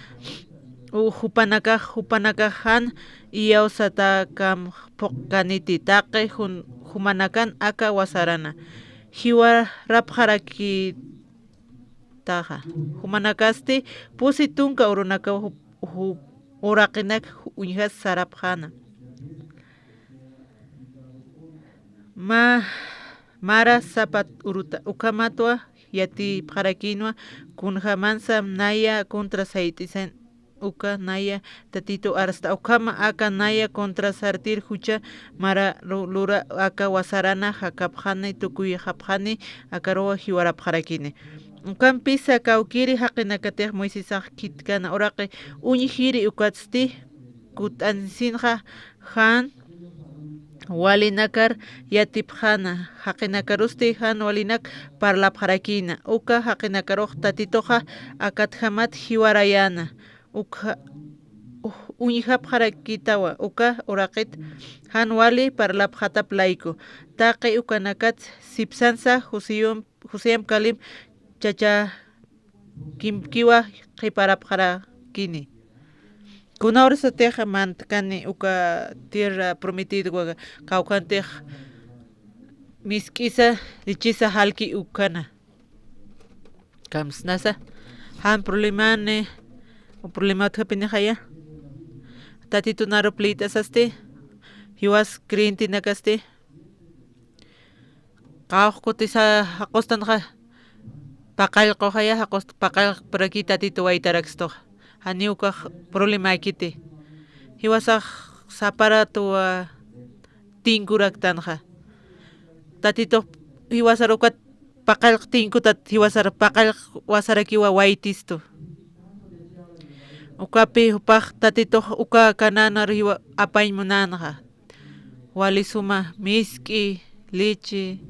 u-, jupanakax, jupanakax jan iyawsatakamx phuqkaniti taqi jun-, jumanakan aka wasarana. Jiwarapxarakitaxa. Jumanakasti pusi tunka urunakaw ju-, ju-, uraqinak uñjas sarapxäna. Ma-, mara sapa uruta ukhamatwa yatipxarakinwa kunjamansa naya contra sayt'isan uka naya Tatitu arsta ukhama aka naya contra sartir jucha mara ru-, lura aka wasarana jakapxani tukuyxapxani akaruwa jiwarapxarakini. Ukampisa kawkiri jaqinakatix Moisesax khitkana uraqi uñjiri ukatsti kut'ansinxa jan walinakar yatipxäna, jaqinakarusti jan walinak parlapxarakïna, uka jaqinakarux Tatituxa akatjamat jiwarayäna, ukxa, uj-, uñjapxarakïtawa, uka uraqit jan wali parlapxatap layku, taqi ukanakats sipsansa Joseyum-, Joseyam Caleb chacha kimkiwa qhiparapxarakini. Kuna urasatix mantkani uka tierra prometidwa, kawkhantix misk'isa, lichisa jalki ukhana. Kamsnasa, jan problemani, problema utjapinixaya. Tatitun arup liyt'asasti, jiwas creyentenakasti, qawqha kutisa jaqustanxa, paqallquxaya, jaqust-, paqallqpuraki Tatitu waytarakstuxa. Janiw ukax problemäkiti. Jiwasax saparatuwa tinkuraktanxa. Tatitux jiwasar ukat paqallq tinkutat jiwasar paqallq wasarakiwa waytistu. Ukapi jupax Tatitux uka Canaanarux jiwa apañ munänxa. Wali suma misk'i, lichi.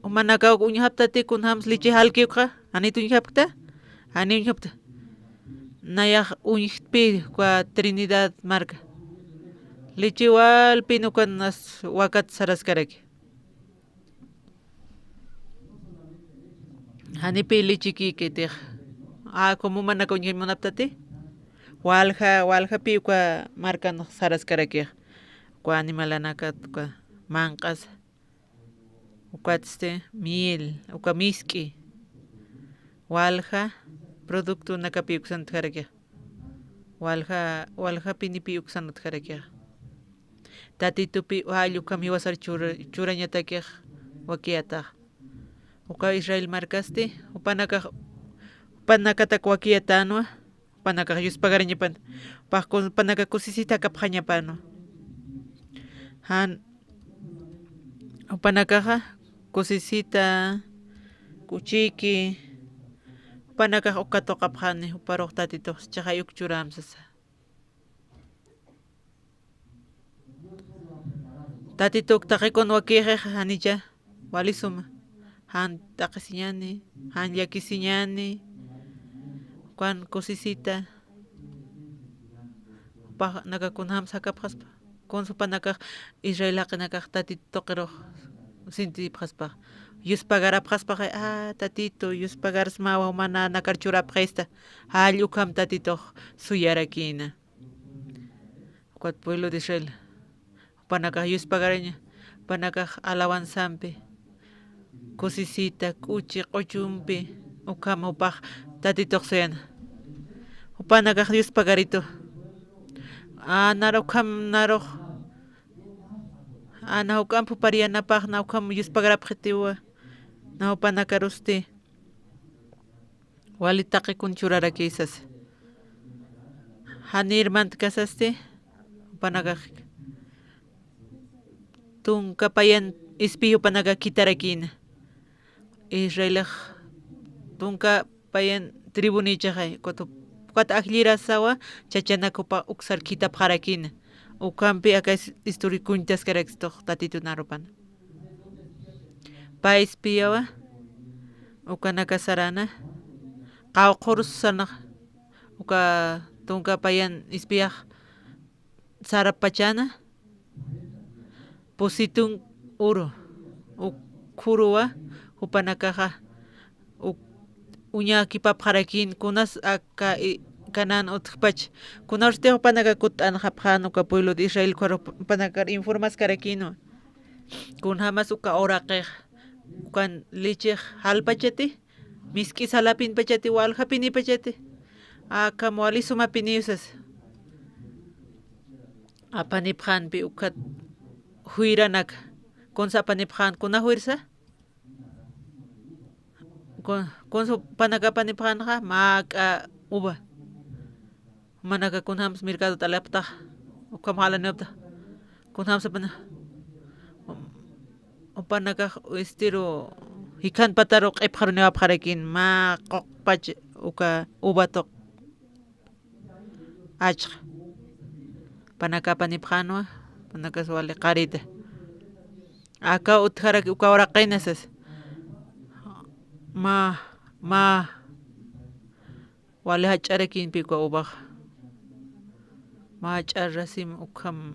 Jumanakaw uñjaptati kunjams lichi jalki ukxa, janit uñjapkta, jani uñjapkta. Nayax uñjtpi uka Trinidad marka. Lichi walpin ukan as wakat saraskaraki. Janipi lichikikitix. A, como manaka uñjañ munaptati. Walja, waljapi uka markan saraskarakix. Uka animalanakat, uka manq'as. Ukatsti miel, uka misk'i. Walja, productonakapi uksan utjarakixa. Walja, waljapinipi uksan utjarakixa. Tatitupi jall ukham jiwasar chura-, churañatakix wakiyataxa. Uka Israel markasti, jupanakax, jupanakatak wakiyatänwa, jupanakax yuspagarañapan, jupax kun-, jupanakax kusisita jakapxañapänwa. Jan, jupanakaxa kusisita, k'uchiki, jupanakax uka tuqapxani, juparux Tatitux chixay uk churäm sasa. Tatituk taqikun wakixix janicha wali suma. Jan t'aqhisiñäni, jan llakisiñäni, ukan kusisita. Jupanakax kunjams jakapxaspa. Kuns jupanakax Israel jaqinakax Tatit tuqirux sintipxaspa. Yuspagarapxaspaxa, a, Tatitu, yuspagarsmawa, jumananakar churapxista. Jall ukham Tatitux suyarakïna. Ukat pueblo de Israel, jupanakax yuspagaraña, jupanakax alabanzampi, kusisita, k'uchi, q'uchumpi, ukham jupax Tatitux suyana. Jupanakax yuspagaritu. A, nar ukham, narux. A, na juk'amp jupar yanapax, na ukham yuspagarapxitiwa. Na jupanakarusti wali taqikun churarakï sasa. Janïr mantkasasti, jupanakax tunka payan ispiy jupanakax khitarakïna. Israelix tunka payan tribunïchaxay, ukat, ukat ajllirasawa, chachanak jupax uksar khitapxarakïna. Ukhampi aka is-, isturi kuñtaskarakistux Tatitu narupana. Pä ispiyawa, ukanaka sarana, qawqhurus sarnax, uka tunka payan ispiyax sarapachana, pusitun uru, ukhuruwa, jupanakaxa, uk-, uñakipapxarakïn, kunas aka i-, Canaán utjpach, kunarsti jupanaka kutt'anxapxän uka pueblo de Israel, ukhar jupanakar informaskarakïnwa. Kunjamas uka uraqix, ukan lichix jalpachati, misk'i salapinpachati, waljapinipachati, akham wali sumapiniw sasa. Apanipxänpi ukat juyranaka, kunsa apanipxän, kuna juyrsa? Kun-, kunsa jupanaka apanipxänxa, mä ak'a uva. Jumanaka kunjams mercadot alapxtax, ukham jalaniwapxtax. Kunjams apana-, jupanakax estiru jikhan pataru q'ipxaruniwapxarakïn, mä quqpach uka uva tuq achxa. Jupanaka apanipxänwa, jupanakas wali qarita. Aka utjarak uka uraqina sasa. Mä, mä, wali jach'arakïnpi uka uvaxa. Mä jach'a rasim ukham,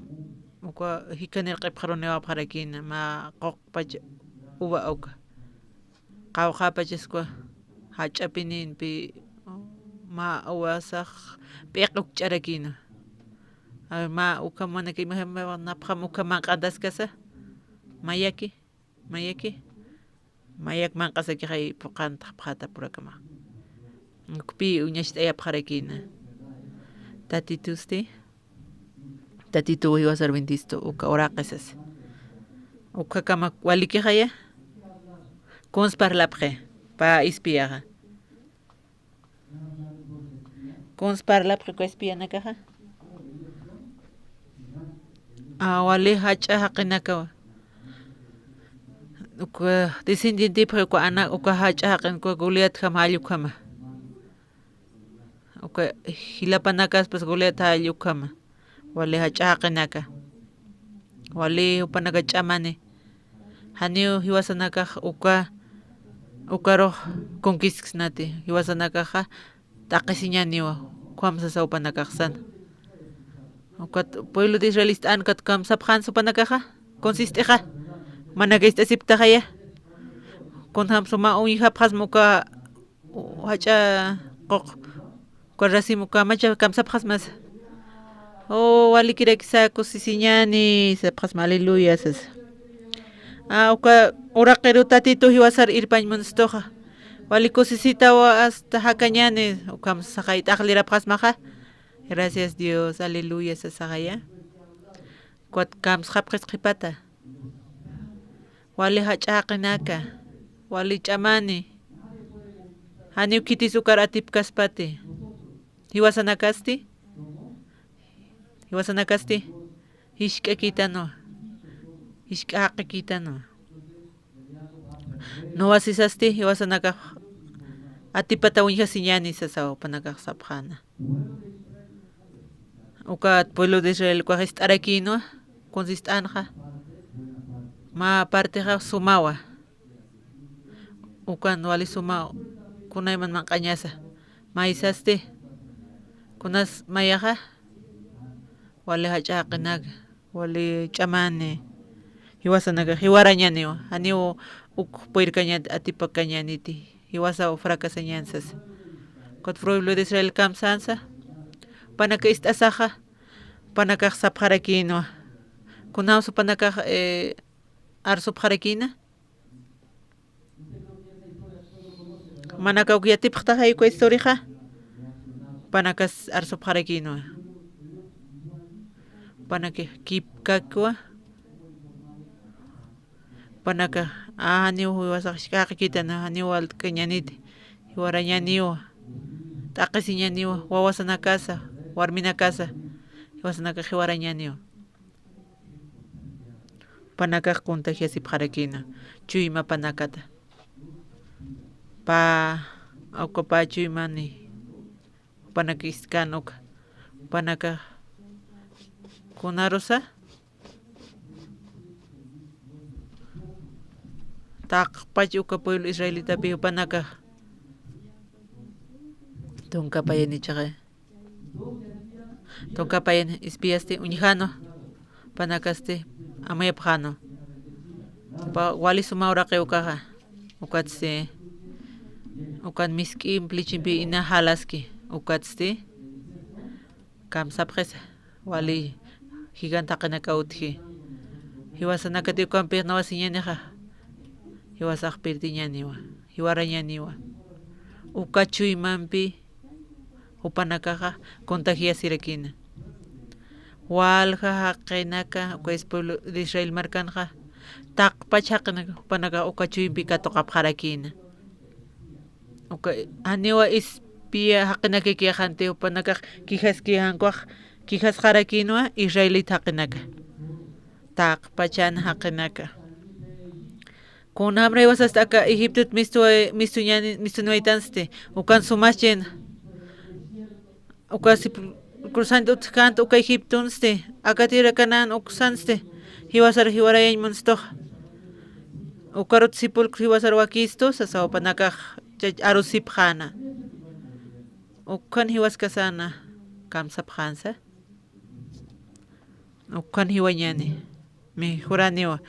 uka jikhanir q'ipxaruniwapxarakïna, mä quqpach uva uka. Qawqhapachas uka jach'apinïnpi, mä uvasax p'iq ukch'arakïna. A ver, mä ukham manaka imajamawa, napxam ukham manq'antaskasa. Mayaki, mayaki. Mayak manq'asakixay phuqhantax phaxatapurakamäx. Ukpi uñacht'ayapxarakïna. Tatitusti, Tatituw jiwasar bendistu uka uraqi sasa. Ukhakama walikixaya. Kuns parlapxi, pä ispiyaxa. Kuns parlapxi uka ispiyanakaxa. A, wali jach'a jaqinakawa. Uka descendientepxi uka Ana, uka jach'a jaqin, uka Goliatjam jall ukhama. Uka jilapanakaspas Goliat jall ukhama. Wali jach'a jaqinaka. Wali jupanaka ch'amani. Janiw jiwasanakax uka, ukarux conquistsnati. Jiwasanakaxa t'aqhisiñaniwa, ukham sasa jupanakax sana. Ukat pueblo de Israel ist'an ukat kamsapxän jupanakaxa, kuns ist'ixa. Manaka ist'asipktaxaya. Kunjam suma uñjapxasma uka jach'a quq, uka rasim uka macha kamsapxasmasa. O, walikirakisa kusisiñäni sapxasma, aleluya sasa. A, uka uraqiru Tatitu jiwasar irpañ munstuxa. Wali kusisitaw asta jakañäni, ukham saqay t'aqlirapxasmaxa. Gracias Dios, aleluya sasaxaya. Ukat kamsxapxis qhipata. Wali jach'a jaqinaka, wali ch'amani. Janiw khitis ukar atipkaspati. Jiwasanakasti, jiwasanakasti jisk'akïtanwa, jisk'a jaqikïtanwa. Nuwa sisasti jiwasanakax atipata uñjasiñäni sasaw jupanakax sapxäna. Ukat pueblo de Israel ukax ist'arakïnwa, kuns ist'änxa. Mä partixa sumawa. Ukan wali suma kunayman manq'añasa. Maysasti. Kunas mayaxa. Wali jach'a jaqinaka. Wali ch'amani. Jiwasanaka jiwarañäniwa. Janiw uk puyrkañät atipakañäniti. Jiwasaw fracasañän sasa. Ukat pueblo de Israel kamsänsa. Jupanaka ist'asaxa. Jupanakax sapxarakïnwa. Kunjams jupanakax, eh, arsupxarakïna. Jumanakaw yatipxtaxay uka historiaxa. Jupanakas arsupxarakïnwa. Jupanaki kipkakwa. Jupanaka, a, janiw jiwasax jisk'a jaqikïtanwa, janiw walt'kañäniti. Jiwarañäniwa. T'aqhisiñäniwa. Wawasanakasa, warminakasa. Jiwasanakax jiwarañäniwa. Jupanakax contagiasipxarakïna chuymapanakata. Pä, uka pä chuymani. Jupanak iskän uka. Jupanakax kunarusa. Taqpach uka pueblo israelitapi jupanakax. Tunka payanichaxa. Tunka payan espiasti uñjänwa, jupanakasti amuyapxänwa. Jupa wali suma uraqi ukaxa, ukatsti, ukan misk'imp lichimpi ina jalaski, ukatsti, kamsapxisa, wali jigant jaqinakaw utji. Jiwasanakati ukampix nawasiñänixa, jiwasax pirdiñäniwa, jiwarañäniwa. Uka chuymampi, jupanakaxa contagiasirakïna. Walja jaqinaka, uka es pueblo de Israel markanxa, taqpach jaqinaka, jupanakax uka chuympi katuqapxarakïna. Uka, janiwa espía jaqinakakïxanti, jupanakax quejaskïxankuxa, quejasxarakïnwa israelita jaqinaka. Taqpachan jaqinaka. Kunjamra jiwasasti aka Egiptot mistuwa-, mistuñäni-, mistuniwaytansti, ukan sumaschin. Uka sip-, cruzant utjkänti uka Egiptonsti, aka tierra Canaán uksansti, jiwasar jiwarayañ munstuxa. Ukarut sepulcro jiwasar wakistu, sasa jupanakax chach arusipxäna. Ukan jiwaskasäna, kamsapxänsa. Ukan jiwañäni, mejoraniwa.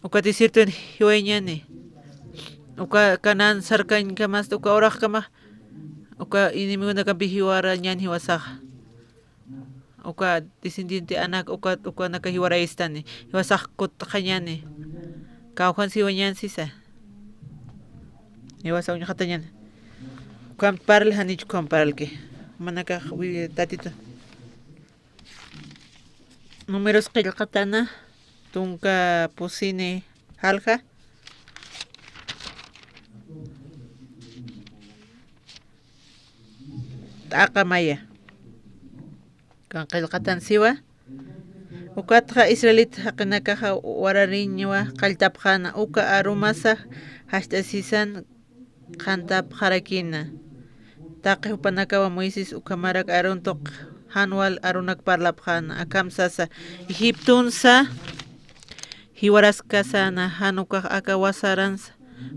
Uka desierton jiwañäni. Uka Canaán sarkañkamasti, uka uraqkama, uka enemigonakampi jiwarañän jiwasaxa. Uka descendiente Anak, uka, ukanaka jiwarayistani, jiwasax kutxañäni. Kawkhansa jiwañän sisa. Jiwasa uñxatañäni. Ukham parli, janich ukham parlki. Jumanakax wi-, tatita. Números qillqatana, tunka pusini jalja. T'aqa maya. Kan qillqatan siwa. Ukatxa israelita jaqinakaxa warariñwa qalltapxäna, uka arumasa jast'asisan qhantapxarakïna. Taqi jupanakawa Moisés ukhamarak Aaron tuq jan wal Aaronak parlapxäna, akham sasa: Egiptonsa jiwaraskasäna, jan ukax aka wasaransa,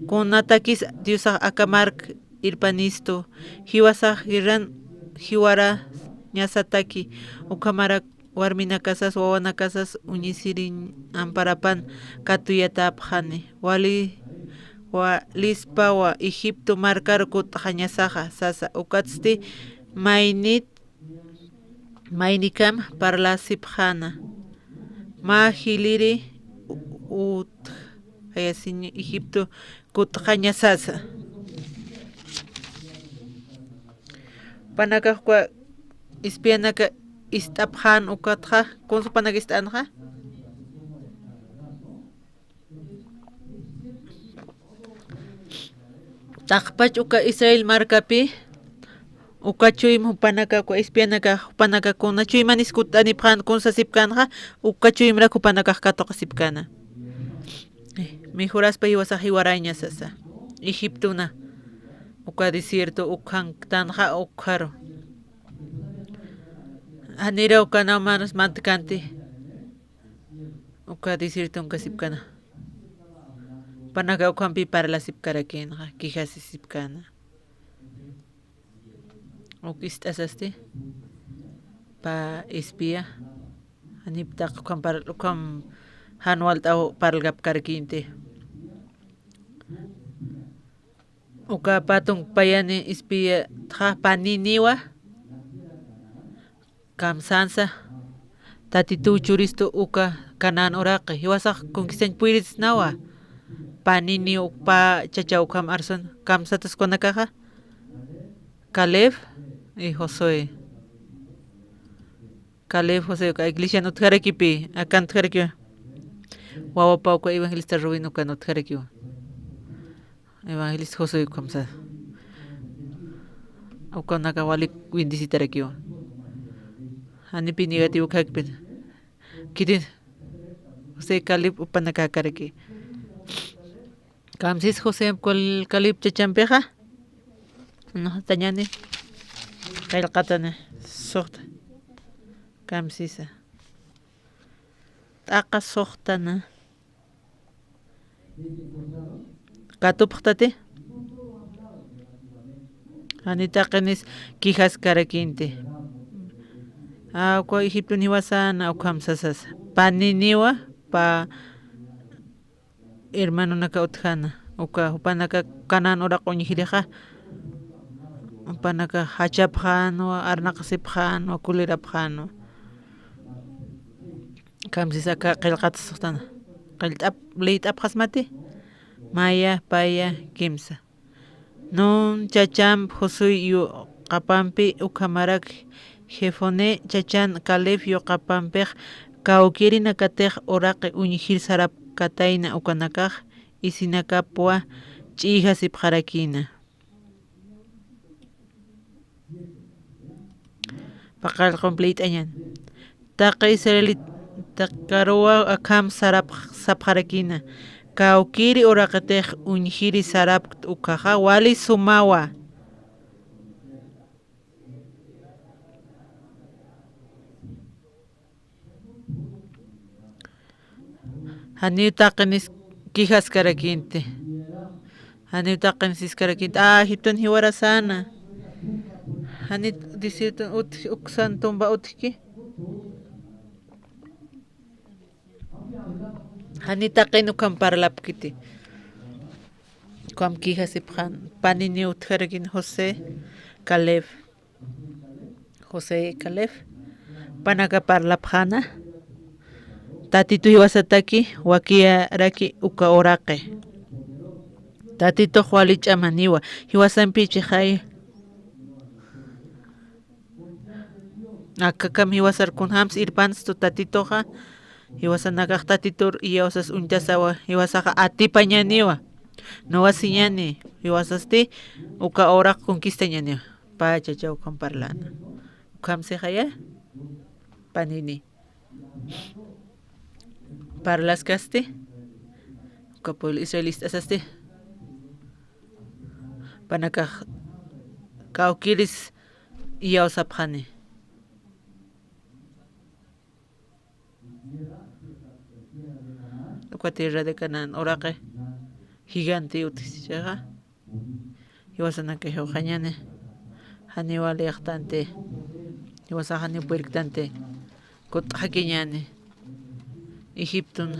kunatakis Diosax aka mark irpanistu, jiwasax guerran jiwarañasataki, ukhamarak warminakasas, wawanakasas uñisiriñ amparapan katuyatäpxani. Wali, walispawa Egipto markar kut'xañasaxa, sasa. Ukatsti maynit, maynikam parlasipxäna. Mä jiliri u-, utjayasiñ Egipto kut'xañasasa. Jupanakax uka espianaka ist'apxän ukatxa, kunsa jupanaka ist'änxa. Taqpach uka Israel markapi, uka chuym jupanaka, uka espianaka, jupanaka kuna chuymanis kutt'anipxän, kunsa sipkänxa, uka chuymrak jupanakax katuqasipkäna. Mejoraspa jiwasax jiwaraña sasa. Egiptona, uka desierto ukhanktanxa ukharu. Janira uka naw manas mantkanti. Uka desierton kasipkäna. Jupanaka ukhampi parlasipkarakïnxa, quejasisipkäna. Uk ist'asasti, pä espía, janip taq ukham par-, ukham jan walt'aw parlkapkarakïnti. Uka pä tunka payani espiatxa paniniwa, kamsänsa, Tatituw churistu uka Canaán uraqi, jiwasax conquistañ puyiritsnawa. Paniniw pä chachaw ukham arsun, kamsatas kunakaxa, Caleb y Josué. Caleb, Josué, uka iglesian utjarakipi, akan utjarakiwa. Wawapa uka evangelista Rubén ukan utjarakiwa. Evangelista Josué ukham sasa. Ukanaka walik bendecitarakiwa. Janipi negativo khakpin. Khitin José Caleb jupanakakaraki. Kamsis José Col-, Caleb chachampixa. Nuxtañani. Qillqatani. Suxta. Kamsisa. T'aqa suxtana. Katupxtati. Jani taqinis quejaskarakinti. Uka Egipton jiwasana ukham sasasa. Paniniwa, pä hermanonaka utjana. Uka jupanaka Canaán uraq uñjirixa. Jupanaka jachapxänwa, arnaqasipxänwa, kulirapxänwa. Kamsis aka qillqata suxtana. Qillt'ap-, liyt'apxasmati. Maya, paya, kimsa. Nun chachamp Josué yuqapampi ukhamarak Jefone chachan Caleb yuqapampix kawkirinakatix uraqi uñjir sarapkatayna ukanakax isinakapwa ch'ijasipxarakïna. Paqallqump liyt'añan. Taqi israelitakaruwa akham sarapx-, sapxarakïna. Kawkiri uraqitix uñjiri sarapkt ukkhaxa wali sumawa. Janiw taqinis quejaskarakinti. Janiw taqinis siskarakinti. A, Egipton jiwarasana. Jani desierton utj-, uksan tumba utjki. Jani taqin ukham parlapkiti. Ukham quejasipxän. Panini utjarakin José, Caleb. José Caleb, jupanaka parlapxäna, Tatitu jiwasataki, wakiyaraki uka uraqi. Tatitux wali ch'amaniwa, jiwasampi chixay. Akakam jiwasar kunjams irpanstu Tatituxa, jiwasanakax Tatitur iyawsas uñtasawa, jiwasaxa atipañaniwa. Nuwasiñani, jiwasasti uka uraq conquistañaniwa. Pä chachaw ukham parlana. Ukham sixaya, panini. Parlaskasti, uka pueblo israelist'asasti. Jupanakax kawkiris iyawsapxani. Uka tierra de Canaán uraqi gigante utjsichixa. Jiwasanaka jiwxañani. Janiw liyxtanti. Jiwasax janiw purirktanti. Kutt'xakiñani. Egipton.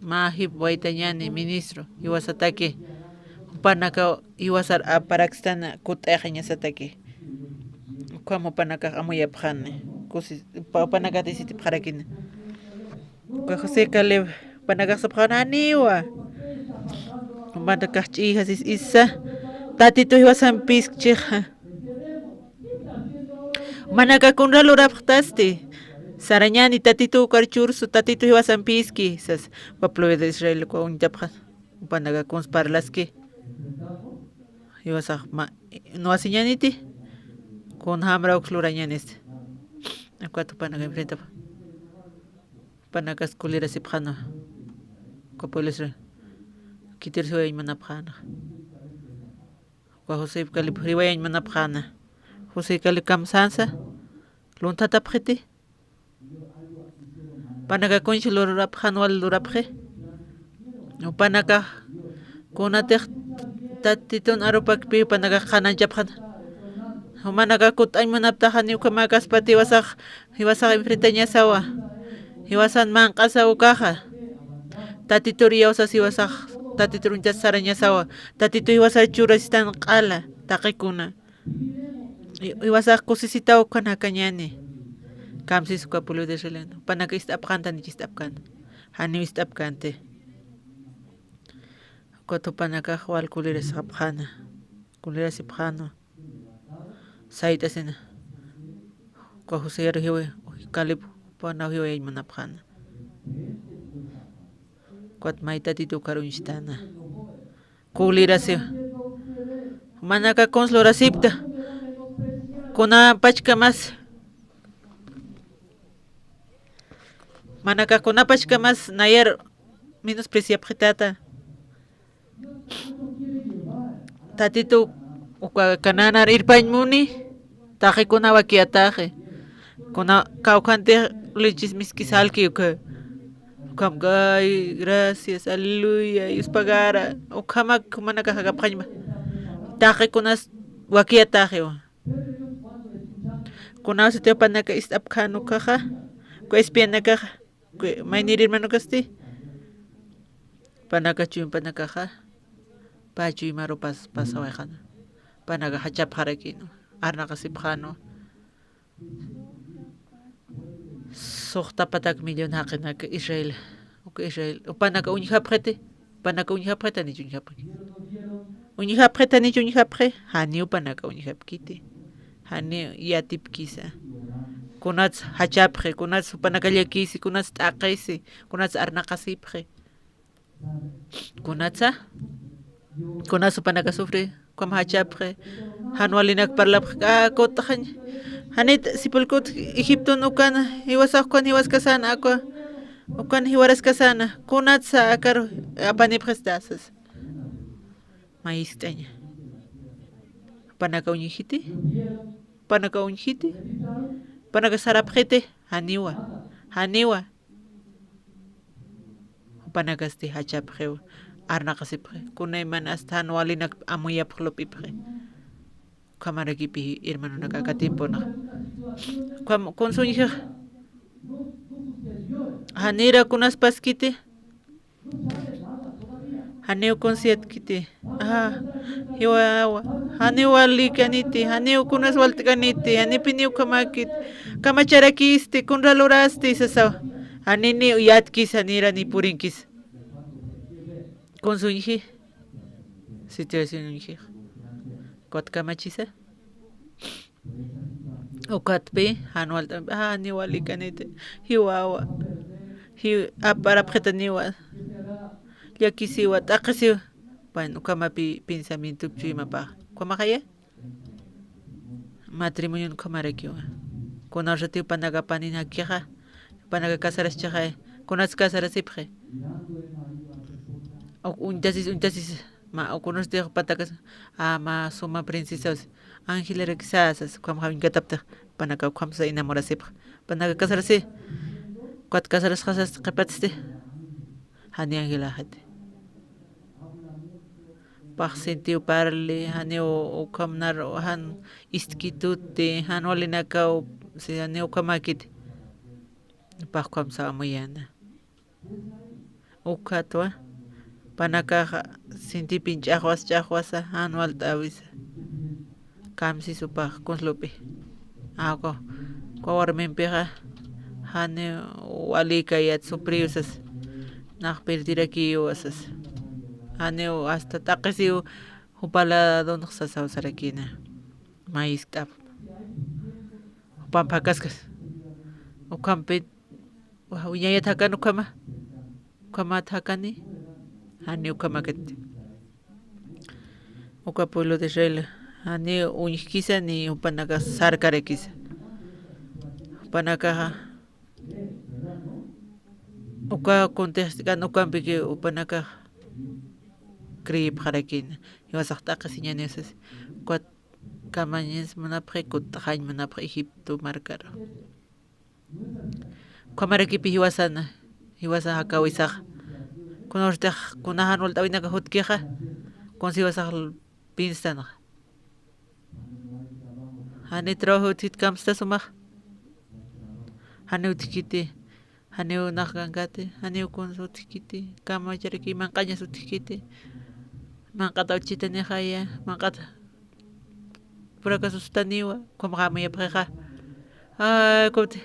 Mä jip waytañani ministro. Jiwasataki. Jupanaka jiwasar aparakstana kutt'ayaxañasataki. Ukham jupanakax amuyapxani. Kusi, pa-, jupanakax disitipxarakini. Uka José Caleb, jupanakax sapxäna janiwa. Jupanakax ch'ijasisisa, Tatitu jiwasampiskchixa. Manaka kunra lurapxtasti. Sarañani tatitu ukar chursu, tatitu jiwasampiski, sas. Pueblo de Israel, uka uñtapxan. Jupanaka kuns parlaski. Jiwasax ma, no asiñaniti. Kun jamra uks lurañanist. Ukat jupanaka enfrentapxan. Panakas kulirasipxäna. Uka pueblo Israel. Khitir jiwayañ munapxäna. Uka José Caleb jiwayañ munapxäna. José Caleb kamsänsa. Lunthatapxiti. Panaka kunch lurapxän wal lurapxi. Jupanakax kunatix tatitun arupakpi jupanakax qhanañchapxän. Jumanakax kutt'añ munaptaxa, janiw ukhamakäspati jiwasax, jiwasax enfrentañasawa. Jiwasan manq'asa ukaxa. Tatitur iyawsas jiwasax, tatitur uñtas sarañasawa. Tatitu jiwasar churasistan q'ala, taqikuna. I, jiwasax kusisitaw ukan jakañäni. Kamsis uka pueblo de Israel. Jupanaka ist'apxänta, janich ist'apkän. Janiw ist'apkänti. Ukat jupanakax wal kulirasipxäna. Kulirasipxäna. Sayt'asina. Uka Josear jiwa, Caleb, jupanaw jiwayañ munapxäna. Ukat may tatitu ukar uñstana. Kulirasiwa. Manaka kuns lurasipta. Kuna pachkamas. Manaka kuna pachkamas nayar menospreciapxitata. Tatitu uka Cananar irpañ muni. Taqikuna wakiyataxi. Kuna kawkhantix leches miskis alki uka. Ukhamk, ay, gracias, aleluya, Dios pagara. Ukhamak jumanakax jakapxañma. Taqikunas wakiyataxiwa. Kunawsitiw jupanaka ist'apkän ukaxa. Uka espianakaxa. Uka maynir hermanokasti. Panaka chuymanakaxa. Pä chuymaru pas, pasawayxäna. Panaka jachapxarakïnwa. Arnaqasipxänwa. Suxta patak millón jaqinak Israel, uka Israel, jupanaka uñjapxiti, jupanaka uñjapxiti, janich uñjapxi. Uñjapxiti, janich uñjapxi, janiw jupanaka uñjapkiti. Janiw yatipkisa. Kunats jachapxi, kunats jupanaka llakisi, kunats t'aqisi, kunats arnaqasipxi. Kunatsa, kunas jupanaka sufri, ukham jachapxi, jan walinak parlapxi, k'akutxañ, janit sipulkut Egipton ukan jiwasax ukan jiwaskasäna, akwa ukan jiwaraskasäna, kunatsa akar apanipxista sas. Mayisk'aña. Jupanaka uñjiti, jupanaka uñjiti, jupanaka sarapxiti, janiwa, janiwa. Jupanakasti jachapxiw, arnaqasipxi. Kunayman hasta jan walinak amuyapx lup'ipxi. Ukhamarakipi hermanonaka aka tiemponax. Ukham, kunsuñjix. Janira kunas paskiti. Janiw kunsiyatkiti. Ajá, jiwawa, janiw walikaniti, janiw kunas walt'kaniti, janipiniw ukhamäkit, kamacharakisti, kunra lurasti, sasawa. Janiniw yatkis, janira ni purinkis. Kunsuñji, situación uñji. Ukat kamachisa. Ukatpi, jan walt'ampi, ah, janiw walikaniti, jiwawa, ji, aparapxitaniwa, llakisiwa, t'aqisiwa. Bueno, ukhamapi pensamiento chuymapax. Ukhamaxaya? Matrimonio ukhamarakiwa. Kunawsatiw jupanaka panin jakixa, jupanaka casaraschaxay, kunats casarasipxi. Uk, uñtasis, uñtasis, ma, ukunasti jupatakas, ah, ma, suma princesas, Ángel Requesasas, ukham jawin kataptix, panaka ukhamsa enamorasipx, panaka casarasi, ukat casarasxasas qhipatisti, jani Ángel ajati. Pax sintiw parli, janiw ukhamnar, jan istkituti, jan walinakaw, si janiw ukhamakiti. Pax ukhamsa amuyana. Ukatwa, panakaxa sintipin ch'axwas ch'axwasa, jan walt'awisa. Kamsisupax kunslup'i. Akwa, ukwa warmimpixa, janiw walikayat sufriwsas, nax perdirakiwasas. Janiw hasta t'aqisiw, Jupa ladonx sasaw sarakïna, mä jiskt'ap. Jupamp jakaskas. Ukhampit, wa-, wiñayat jakan ukhama. Ukhamat jakani. Jani ukhamakit. Uka pueblo de Israel jani uñjkisa ni jupanakax sarkarakisa. Jupanakaxa uka kuntixt'kan ukampiki jupanakax creepxarakïna. Jiwasax t'aqhisiñäni sasa. Ukat kamañis munapxi, kutt'xañ munapxi Egipto markaru. Ukhamarakipi jiwasana, jiwasa jakawisaxa. Kunawstix kuna jan walt'äwinaka jutkixa, kunsa jiwasax pinstanxa. Jani trabajo utjkiti kamsta sumax. Jani utjkiti, janiw nax kankati, janiw kunsa utjkiti, kamacharaki manq'añas utjkiti. Manq'at awchitanixaya, manq'at puraka sustaniwa, ukhamax amuyapxixa. Ay, kuti,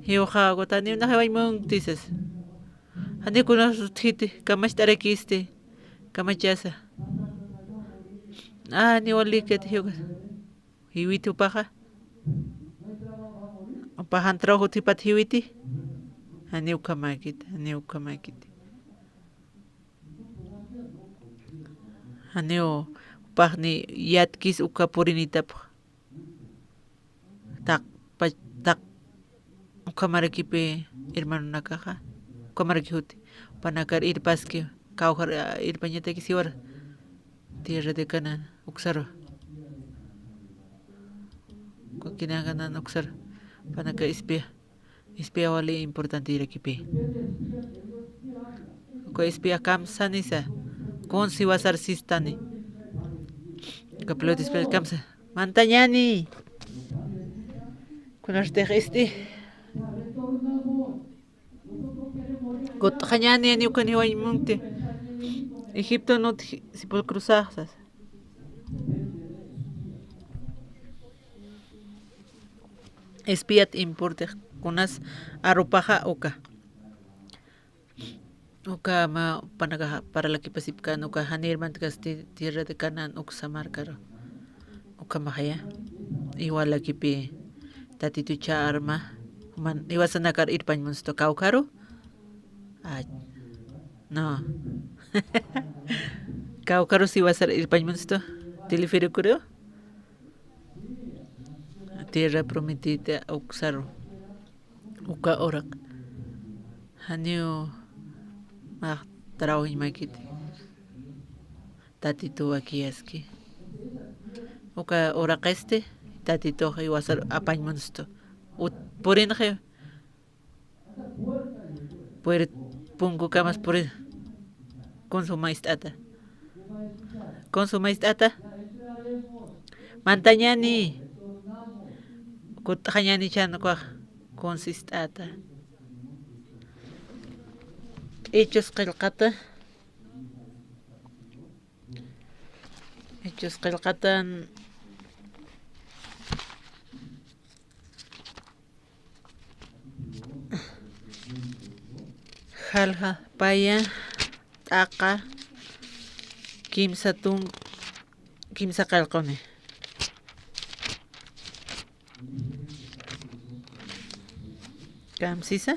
jiwxa, kuti, janiw nax jiwañ munkti sasa. Janiw kunas utjkiti, kamacht'arakisti, kamachasa. Ay, janiw walikiti, jiwka. Jiwiti jupaxa. Jupax jan trabajo utjipat jiwiti. Janiw ukhamäkiti, janiw ukhamäkiti. Janiw jupaxni yatkis uka purinitapx. Taq, pa-, taq, ukhamarakipi hermanonakaxa, ukhamaraki juti, jupanakar irpaski, kawkhar, ah, irpañataki siwar, tierra de Canaán, uksaru. Uka Canaán uksaru, jupanaka espía. Espía wali importante irakipi. Uka espía kamsanisa, kunsa jiwasar sistani. Uka piloto espía kamsa. Mantañäni. Kunastix isti. Kutt'xañäni, janiw ukan jiwañ munkti. Egipto nut sepulcro saxsas. Espíat importix kunas arupaxa uka. Uka mä jupanakax paralakipasipkän uka jani hermant'kasti tierra de Canaán uksa markaru. Ukhamaxaya. Igual akipï Tatitu chä arma. Juman jiwasanakar irpañ munstu kawkharu. Ay, no. Kawkharu jiwasar irpañ munstu. Teleféricoru. Tierra prometida uksaru. Uka uraq. Janiw mä trabajoñ mäkiti. Tatitu wakiyaski. Uka uraqisti, Tatitux jiwasar apañ munstu. Ut-, purinxi. Puer-, punkukamas purin. Kunsa juma ist'ata. Kunsa juma ist'ata. Mantañäni. Kutt'xañäni chhan ukax. Kunsa ist'ata. Hechos qillqata. Hechos qillqatan. Jalja paya t'aqa kimsa tunk-, kimsa qillquni. Kamsisa.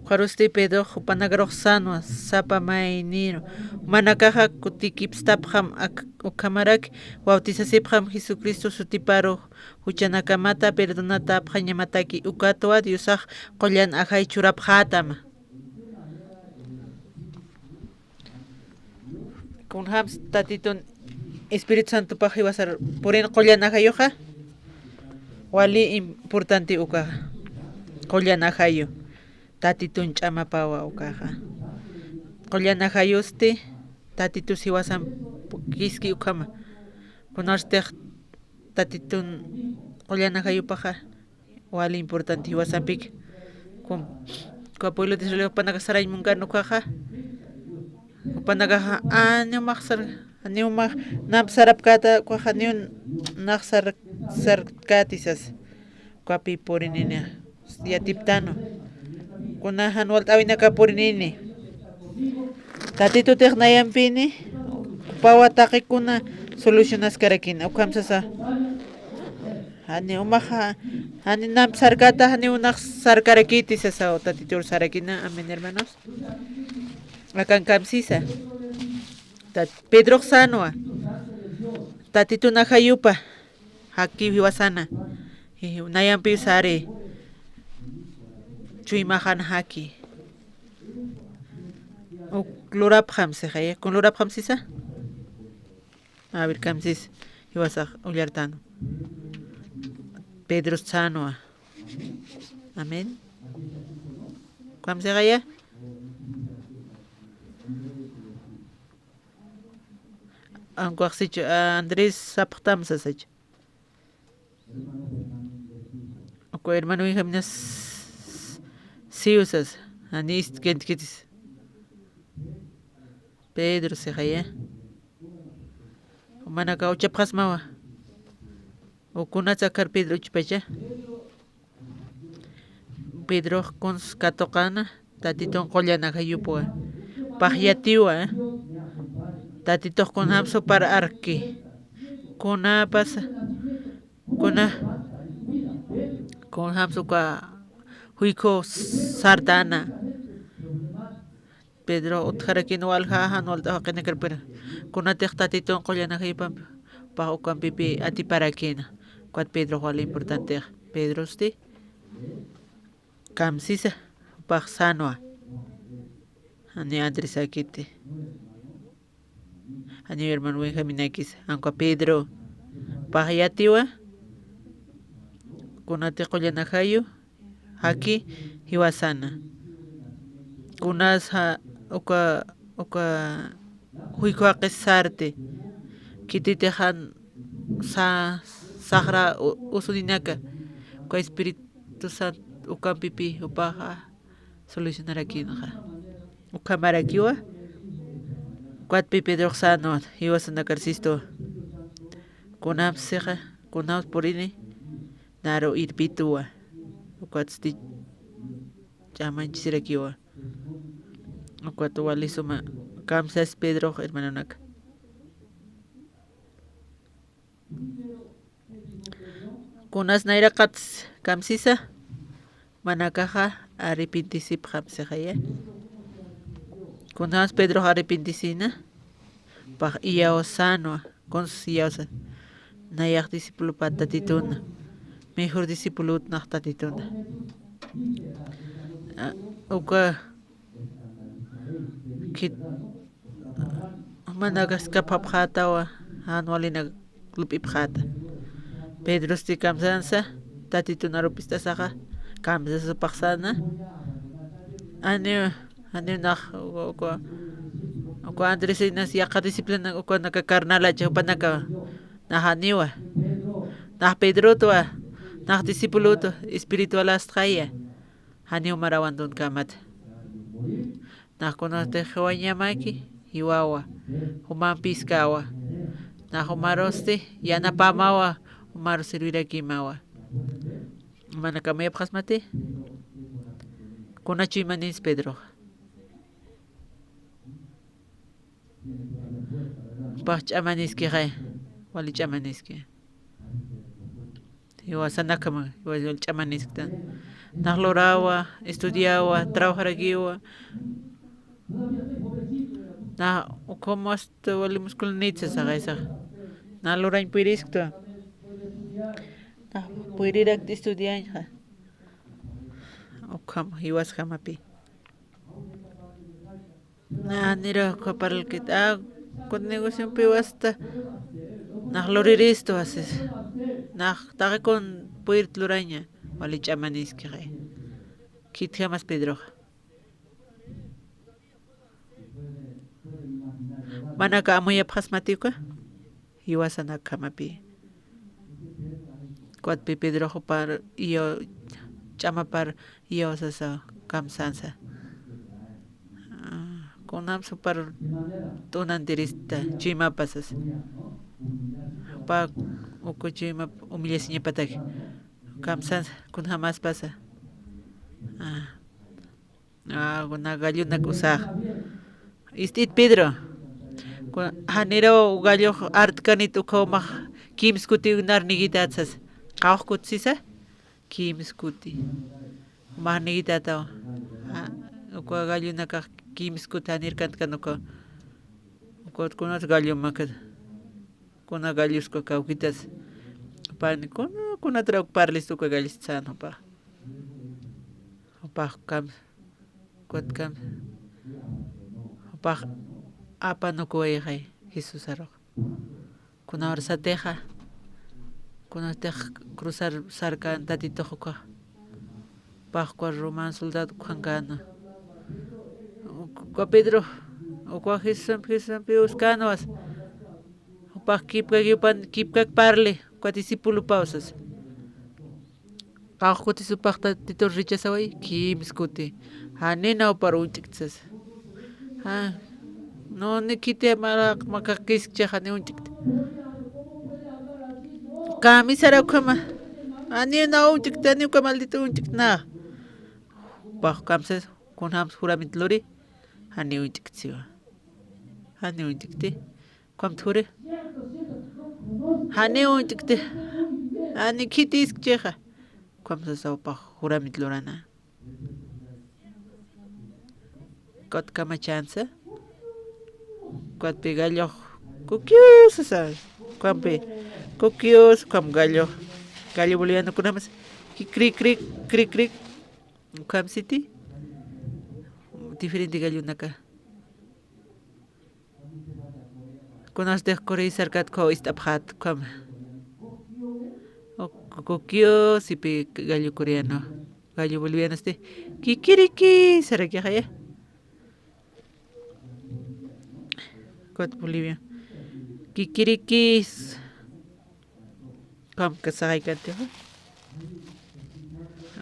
Ukharusti Pedrox jupanakarux sänwa, sapa mayniru. Jumanakaxa kutikipstapxam ak-, ukhamarak, bautisasipxam Jesucristo sutiparu, juchanakamata perdonatäpxañamataki, ukatwa Diosax qullan ajay churapxätama. Kunjams Tatitun Espíritu Santopax jiwasar purin qullan ajayuxa, wali importante ukaxa. Qullan ajayu. Tatitun ch'amapawa ukaxa. Qullan ajayusti Tatitus jiwasamp kiski ukhama. Kunarstix Tatitun qullan ajayupaxa wali importante jiwasampik. Kun-, uka pueblo de Israel jupanakax sarañ munkan ukaxa. Jupanakaxa, a, niw max sar-, niw max namp sarapkäta ukaxa, niw nax sar-, sarkäti sas. Ukapi purinini yatiptanu. Kuna jan walt'äwinaka purinini. Tatitutix nayampini, Jupawa taqikuna solucionaskarakina, ukham sasa. Jani umaxa, jani namp sarkata, jani unax sarkarakiti sasa, Tatitur sarakina. Amén, hermanos. Akan kamsisa. Tat-, Pedrox sänwa. Tatitun ajayupa. Jakiw jiwasana. Jiji, nayampiw sari. Chuymaxan jaki. Uk lurapxam sixaya. Kun lurapxam sisa. A ver, kamsis. Jiwasax ullartanu. Pedrox sänwa. Amén. Kamsixaya. Ankuaxsich, a, Andrés sapxtam sasach. Uku hermano Benjamín s-, siw sas, jani ist'kintkitis. Pedro sixaya. Jumanakaw uchapxasmawa. Ukunats akar Pedro uchpacha. Pedrox kuns katuqana, Tatitun qullan ajayupwa. Pax yatiwa. Tatitux kunjam supar arki. Kunapas, kuna, kunjam suka juykhu sartana. Pedro utjarakin walja, jan walt'aw jaqinakarpira. Kunatix Tatitun qullan ajayupampi, pax ukampipi atiparakina. Ukat Pedrox wali importantex. Pedrosti kamsisa, pax sänwa. Jani Andresakiti. Jani hermano Benjaminakis, ankwa Pedro. Pax yatiwa. Kunati qullan ajayu. Jaki jiwasana. Kunas ja-, uka, uka juykhu jaqis sarti. Khititix jan sa-, saxra u-, usuninaka. Uka Espíritu Santo ukampipi jupaxa solucionarakinxa. Ukhamarakiwa. Ukatpi Pedrox sänwa, jiwasanakar sistu. Kunamsixa, kunams purini. Naru irpituwa. Ukatsti ch'amañchisirakiwa. Ukat wali suma kamsas Pedrox, hermanonaka. Kunas nayraqats kamsisa, manakaxa arrepentisipxam sixaya. Kunas Pedrox arrepentisina, pax iyaw sänwa. Kuns iyawsa, nayax discipulopa Tatituna, mejor discipulot nax Tatituna. A, uka khit, manakax kapxapxätawa, jan walinak lup'ipxäta. Pedrosti kamsansa, Tatitun arupist'asaxa, kamsasa pax säna. Ani Janiw nax, uka, uka, uka Andrés inas yaqha disciplina, ukanaka carnalacha, jupanaka nax janiwa. Nax Pedrotwa, nax discipulotwa, espiritual astxaya. Janiw marawan dunkamata. Nax kunatix jiwañamaki, jiwawa. Jumampiskawa. Nax jumarusti, yanapämawa, jumaru servirakimawa. Manaka amuyapxasmati. Kuna chuymanis Pedroxa. Pax ch'amaniskixay, wali ch'amaniski. Jiwasanakama, jiwas wali ch'amanisktan. Nax lurawa, estudiawa, trabajarakiwa. Nax ukham hasta wali musculnitsa saxaysax. Nax lurañ puyiriskta. Nax puyirirakta estudiañxa. Ukham, jiwasjamapi. Nanira uka parlkit, a, kun negociompiw hasta nax luriristu asis. Nax taqi kun puyirta luraña, wali ch'amaniskixay. Khitjamas Pedroxa. Manaka amuyapxasmati uka. Jiwasanakjamapi. Ukat Pedrox jupar iyaw, ch'amapar iyaw sasa kamsansa. A, kunams jupar t'unantirista chuymapa sasa. Jupa uka chuymap humillasiñapataki. Kamsansa, kunjamaspasa. A. A, kuna gallunak usax. Ist'it Pedro. Ku-, janiraw gallux art'kanit ukaw max kimskuti nar nigitat sas. Qawxkut sisa? Kimskuti. Max nigitätaw. Ja, uka gallunakax kimskuti janir kantkan ukaw. Ukat kunas gallo makat. Kuna gallos kawkitas. Pani kuna, kunatrak parlistu uka gallos san jupax. Jupax kam, ukat kam. Jupax apanukuwayxay Jesusarux. Kuna hora satixa. Kunatix cruzar sarkan Tatitux ukax. Jupax uka romano soldado ukhankana. Uka Pedro, uka Jesusampi, Jesusampi uskänwas. Jupax kipkak yupan, kipkak parli, uka discipulopaw sasa. Qawqkutis jupax Tatitur rechazaway, kimskuti. Janina jupar uñt'kti sasa. Ja, no, ni khiti mara makakiskchixa ni uñt'kti. Kamisara ukhama. Janiw na uñt'kti, janiw uka maldito uñt'kti na. Jupax kamsas, kunjams juramento luri, janiw uñt'kti siwa. Janiw uñt'kti. Ukhamt juri. Janiw uñt'kti. Jani khitiskchixa. Ukham sasa jupax juramento lurana. Ukat kamachansa. Ukatpi gallux. Kukius sasa. Ukhampi. Kukius, ukham gallux. Gallo boliviano kunamas. Kikrik, krik, krik, krik. Ukham siti. Diferente gallonaka. Kunastix Corea sarkat ukaw ist'apxät ukham. Uk-, kukio sipi gallo coreano. Gallo boliviano este. Kikiriki sarakixa ya. Ukat Bolivia. Kikirikis. Ukham kasaxaykantixa.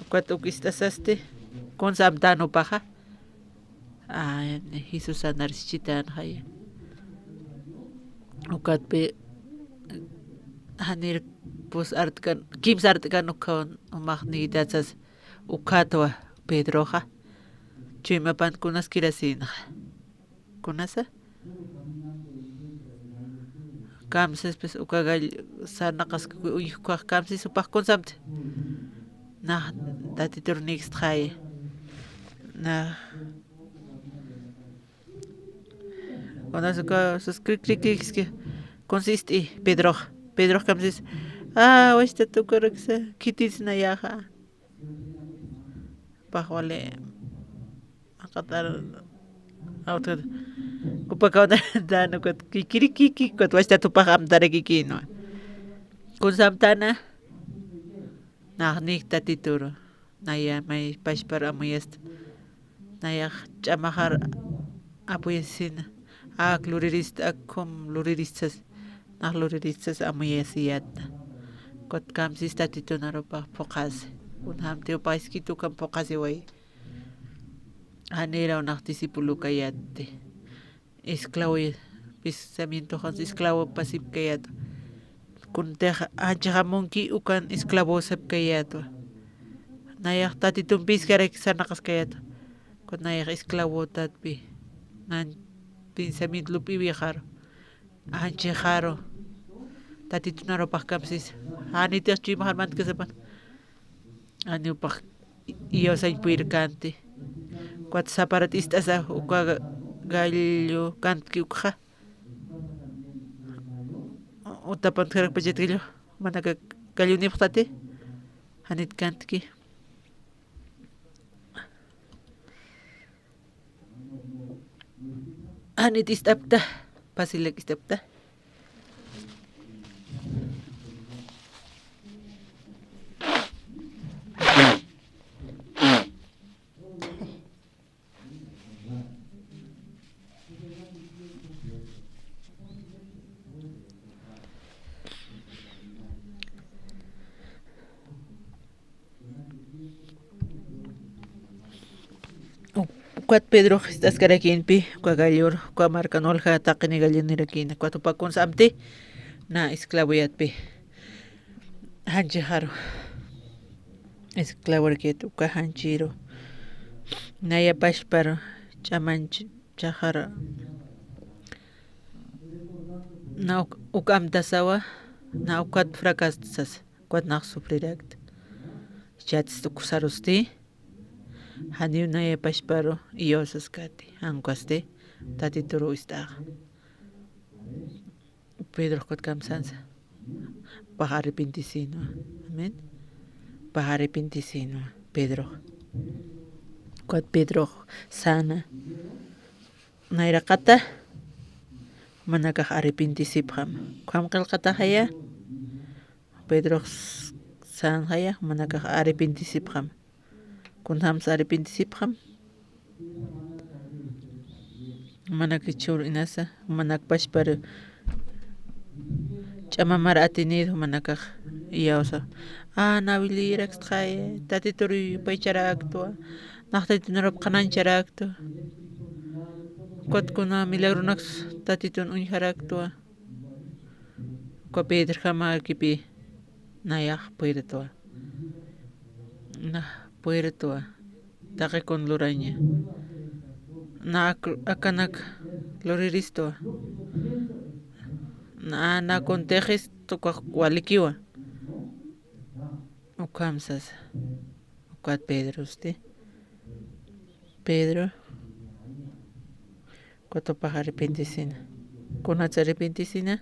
Ukat uk ist'asasti. Kunsa amtän jupaxa. Ay, Jesús sanarsichitänxaya. Ukatpi janir pus art'kan, kimsa art'kan ukhaw jumax nigitätsas ukhatwa Pedroxa. Chuymapan kunaskirasïnxa. Kunasa? Kamsis, pues, uka gall-, sarnaqaski uñjkwax kamsis jupax kunsamti. Nax Tatitur nikstxay. Nax. Kunas uka sus krik, krik, krik, iski. Kunsa ist'i Pedrox. Pedrox kamsis. Ah, wachtat ukaraksa. Khitis nayaxa. Pax wali. Aqatar. Awtkat. Jupa kawnatäna ukat kikirikiki, ukat wachtat jupax amtarakikïnwa. Kunsa amtäna. Nax nik Tatituru. Naya may pachpar amuyasta. Nayax ch'amaxar apuyasina. Ak lurirista, ak khum luriristas. Nax luriristas amuyasiyäta. Ukat kamsis Tatitunar jupax phuqhasi. Kunjamti jupax iskitu ukham phuqhasiway. Janiraw nax discípulo kayätti. Esclavo, pensamientoxans esclavo pasip kayätwa. Kuntix anchix amunki ukan esclavosap kayätwa. Nayax Tatitumpïskarak sarnaqaskayätwa. Kun nayax esclavotatpi. Nan pensamiento lup'iwixaru. Anchixaru. Tatitunar jupax kamsis. Janitix chuymaxar mantkasapan. Jani jupax iyawsañ purirkänti. Ukat saparat ist'asa uka ga-, gallo kantki ukxa. Utapan utjarakpachat gallo. Manaka gallonipxtati. Janit kantki. Janit ist'apkta, pasilak ist'apkta. Ukat Pedrox ist'askarakïnpi, uka gallur, uka markan ulja taqini gallinirakïna, ukat jupa kunsa amti, na esclavoyatpi. Janchixaru. Esclavorakït uka janchiru. Naya pachparu, ch'amanch-, chaxaru. Na uk-, uk amtasawa, na ukat fracastasas, ukat nax sufrirakta. Jichhatis uksarusti, janiw naya pachparu iyawsaskati, jan ukasti, Tatituru ist'axa. Pedro ukat kamsansa, pax arrepentisinwa. Amén. Pax arrepentisinwa, Pedro. Ukat Pedro sana. Nayraqata, jumanakax arrepentesipxam. Ukham qillqataxaya, Pedrox s-, sanxaya, jumanakax arrepentesipxam. Kunjams arrepentesipxam. Jumanak jichhür inasa, jumanak pachpar ch'amamar atinïd, jumanakax iyawsa. A, na wilïrakstxay, Tatitur yupaycharaktwa. Nax Tatitunarup qhanañcharaktu. Ukat kuna milagronaks Tatitun uñjaraktwa. Uka Pedrjamakipi nayax puertwa. Nax puertwa. Taqi kun luraña. Na ak-, akanak luriristwa. Na, na kuntixist ukax walikiwa. Ukham sasa. Ukat Pedrosti. Pedro, ukat jupax arrepentesina. Kunats arrepentesina?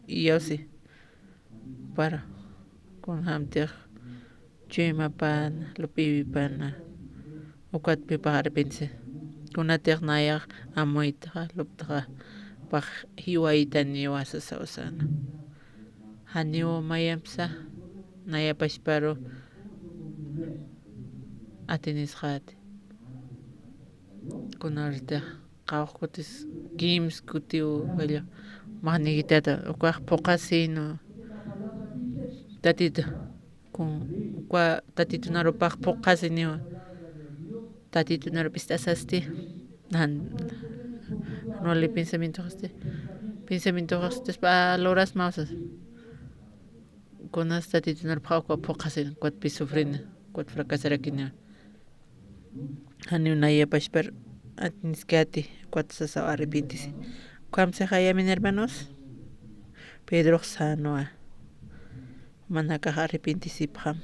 Iyawsi. Para. Kunjamtix chuymapana, lup'ïwipana. Ukatpi jupax arrepentesi. Kunatix nayax amuytxa, lup'txa, jupax jiwaytaniwa sasa usana. Janiw mayampsa, naya pachparu atinisxäti. Kunartix qawqhutis kimsa kutiw walla, maxnigitata, ukax phuqhasïnwa. Tatitu, kun, uka Tatitunarupax phuqhasïniwa. Tatitunarup ist'asasti. Jan, jan wali pensamientoxasti. Pensamientoxastispa lurasmawsas. Kunas Tatitunarupax uka phuqhasïn, ukatpi sufrïn, ukat fracasarakïn. Janiw naya pachpar atiniskati, ukat sasaw arrepentesi. Ukham sixaya, amén, hermanos. Pedrox sänwa. Jumanakax arrepentesipxam.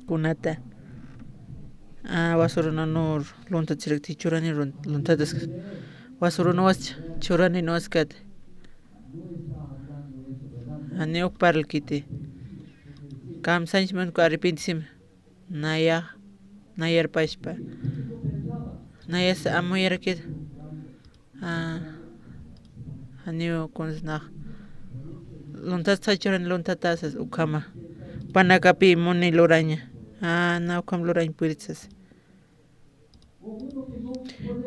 Kunata. A, wasurunanur luntatsirakti, churani lun-, luntatas. Wasurunwas, churani nuwaskat. Janiw uk parlkiti. Kamsañchman uka arrepentesim. Naya, nayar pachpa. Nayas amuyarakit. A, janiw kunsnax. Luntatsa churani luntatasas ukhama. Jupanakapi muni luraña. A, na ukham lurañ puyritsas.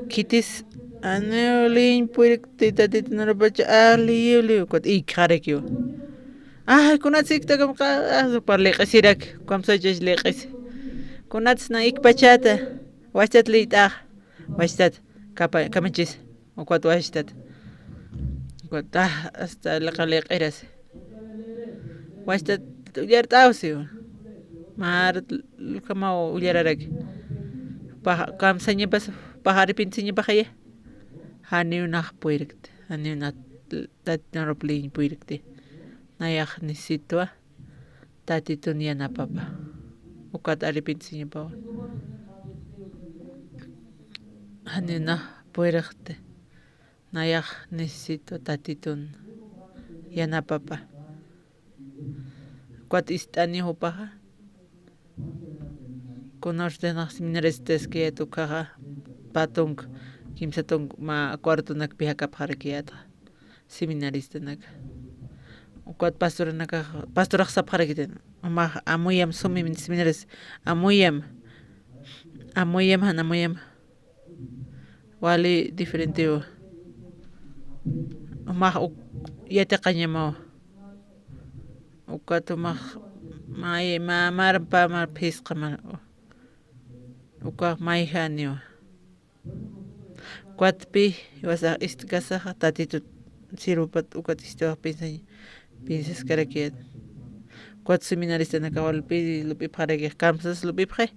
Khitis, janiw liñ puyrikti Tatitunarupacha, a, liyiw, liyiw, ukat iykxarakiw. Ay, kunats iktakamxa, a, jupax liq'isirak, ukham sachas liq'isi. Kunats na ikpachata, wachtat liyt'ax, wachtat, kapa-, kamachis. Ukat wachtat. Ukat, ah, hasta liqi liq'iras. Wachtat ullart'awsiw. Mar ukhamaw ullararaki. Pax, kamsañapas, pax arrepentesiñapaxaya. Janiw nax puyrikti. Janiw nax Tatitunarup liñ puyrikti. Nayax necesitwa. Tatitun yanapapa. Ukat arrepentesiñapawa. Janiw nax puyrixti. Nayax necesito Tatitun yanapapa. Ukat ist'ani jupaxa. Kunartix nax seminaristaskayät ukaxa, pä tunka, kimsa tunka mä cuartonakpi jakapxarakiyätxa. Seminaristanaka. Ukat pastoranakax, pastorax sapxarakiti. Jumax amuyam sumi seminaris. Amuyam. Amuyam, jan amuyam. Wali diferentewa. Jumax uk-, yatiqañamawa. Ukat jumax may, ma, mar, pa, mar, phisqa, mar. Ukax mayjaniwa. Ukatpi, iwasax ist'kasaxa, Tatitut sirvupat ukat istiwax pinsañ, pinsaskarakiyät. Ukat seminaristanakax walpi lup'ipxarakix, kamsas lup'ipxi.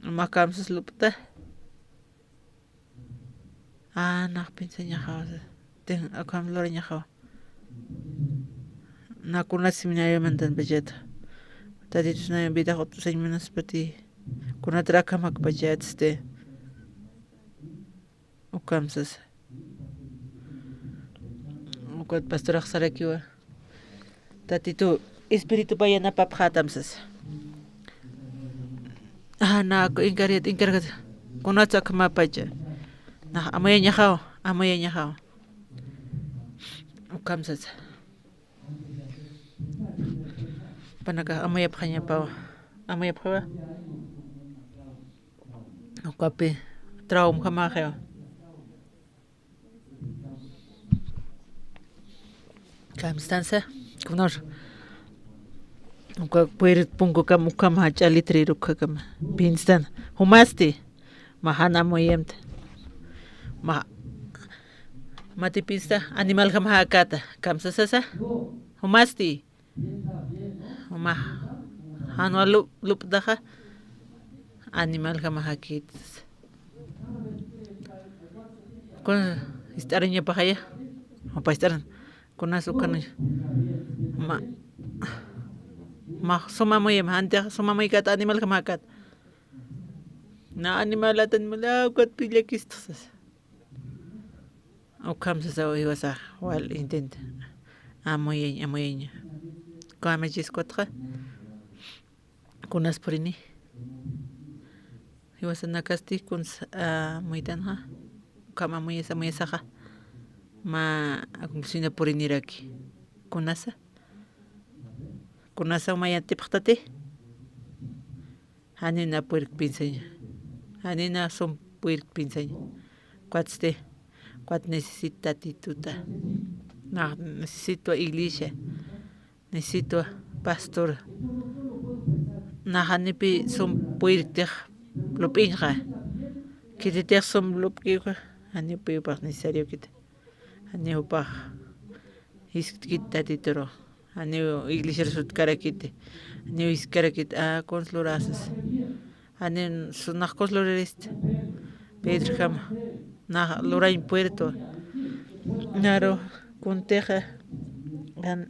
Jumax kamsas lup'ta. Anax pinsañaxawa. Ten, akham lurañaxawa. Na kunat seminario mantan pachata. Tatitus na invitax ut'usañ munaspati. Kunatrak akhamak pachat este. Ukham sasa. Ukat pastorax sarakiwa. Tatitu espiritupa yanapapxätam sasa. Ah, na, encargat, encargat. Kunatsa akhamapacha. Na, amayañaxaw, amayañaxaw. Ukham sasa. Panaka amayapxañapawa. Amayapxawa. Ukapi traumjamaxawa. Kamstansa, kunor. Uka puerit punkukam ukham jach'a letrero ukhakam. Pinstan. Jumasti. Ma jan amuyamta. Ma, mati pinsta animaljam jakata. Kamsasasa. Jumasti. Juma, janwa lup-, lup'taxa, animaljamaxakit. Kun ist'arañapaxaya, jupa ist'aran, kunas ukan, ma, ma, suma muyam, jantixa suma muykat animaljamaxakat. Na animalata, animal, ah, ukat pillakistxsas. Ukham sasaw jiwasax wal intenta. Amuyañ, amuyañ. Kamachis kutxa. Kunas purini. Jiwasanakasti kuns, ah, amuytanxa. Ukham amuyas, amuyasaxa. Ma, sina puriniraki. Kunasa. Kunasa uma yatipxtati. Janina purirk pinsaña. Janina sum purirk pinsaña. Cuatsti, cuat necesita Tatituta. Na necesito iglesia. Necesito pastor. Na janipi sum purirktix lup'inxa. Khititix sum lup'kiwa. Janipi upax necesario khiti. Janiw upax jiskt'kit Tatituru. Janiw iglesiar sutkarakiti. Janiw jisktkarakiti. Ah, kuns lurasas. Janiw sunax kuns lurarista. Pedrojama. Nax lurañ puerto. Naru kuntixa. Jan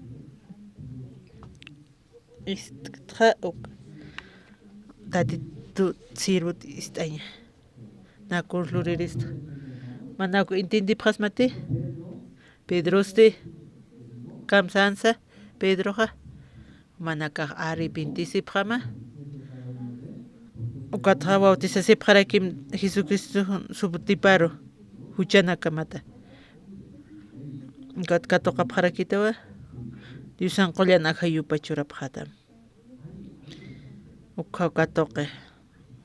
ist'ktxa uk. Tatitu sirvut ist'aña. Nakur lurirista. Manaku intindipxasmati. Pedrosti. Kamsansa. Pedroxa. Manakax arrepintisipxama. Ukatxa bautisasipxarakim Jesucristo suputiparu. Juchanakamata. Ukat katuqapxarakitawa. Diosan qullan ajayupa churapxatam. Ukhaw katuqi,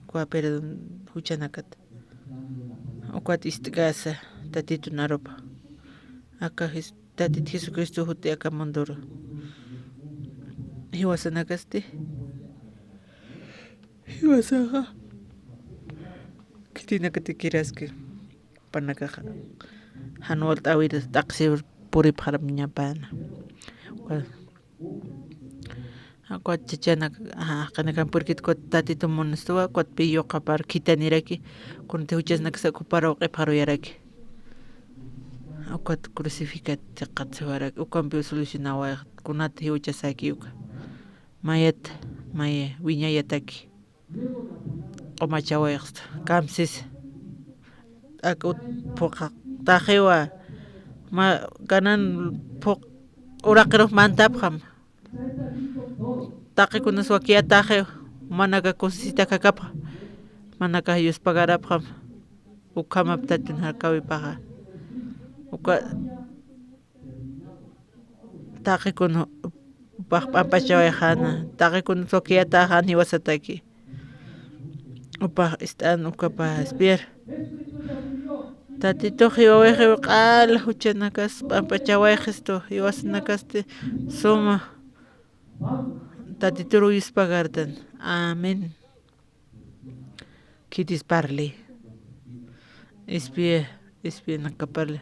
ukwa perdón juchanakat. Ukat ist'kasa, Tatitun arupa. Aka Jes-, Tatit Jesucristo juti aka munduru. Jiwasanakasti. Jiwasaxa. Khitinakati kiraski. Panakaxa. Jan walt'äwir t'aqsir puripxaram ñapana. Uka Akwat chachanak, ajá, qinakan purkit ukat Tatitu munistuwa, akwat pi yuqapar khitaniraki, kunti juchasnaksa ukupar uq'ipxaruyaraki. Akwat crucificat chiqat siwaraki, ukampi solucionawayx, kunat jiwachasaki uka. Mayat, maye, wiñayataki. Q'umachawayxsta, kamsis. Akut phuqhaqtaxiwa, ma, kanan phuq uraqirux mantapxam. Taqikunas wakiyataxiw, manaka kusisita kakapxa, manaka yuspagarapxam, ukhamap Tatin jarkawipaxa. Uka taqikun upax p'ampachawayxana, taqikun sukiyataxan jiwasataki. Upax ist'an ukapa espiar. Tatitux jiwawayxiw q'ala juchanakas p'ampachawayxistu, jiwasanakasti suma. Tatituru yuspagartan. Amén. Khitis parli. Espia, espianaka parli.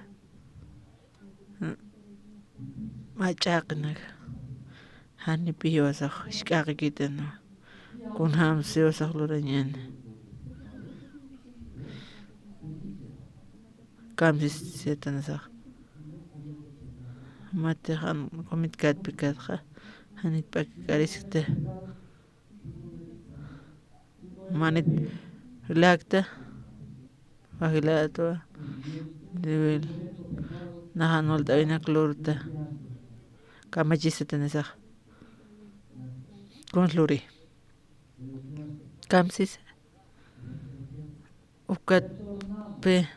Mach'aqinaka. Janipi jiwasax jisk'aqikitana. Kunjams jiwasax lurañäni. Kamsisitanisax. Matixa comitkatpikatxa, janit p'akik'ariskta. Manit lakta, wajilatwa, nivel, najan walt'awinak lurta. Kamachisitanisax. Kuns luri. Kamsis. Ukatpi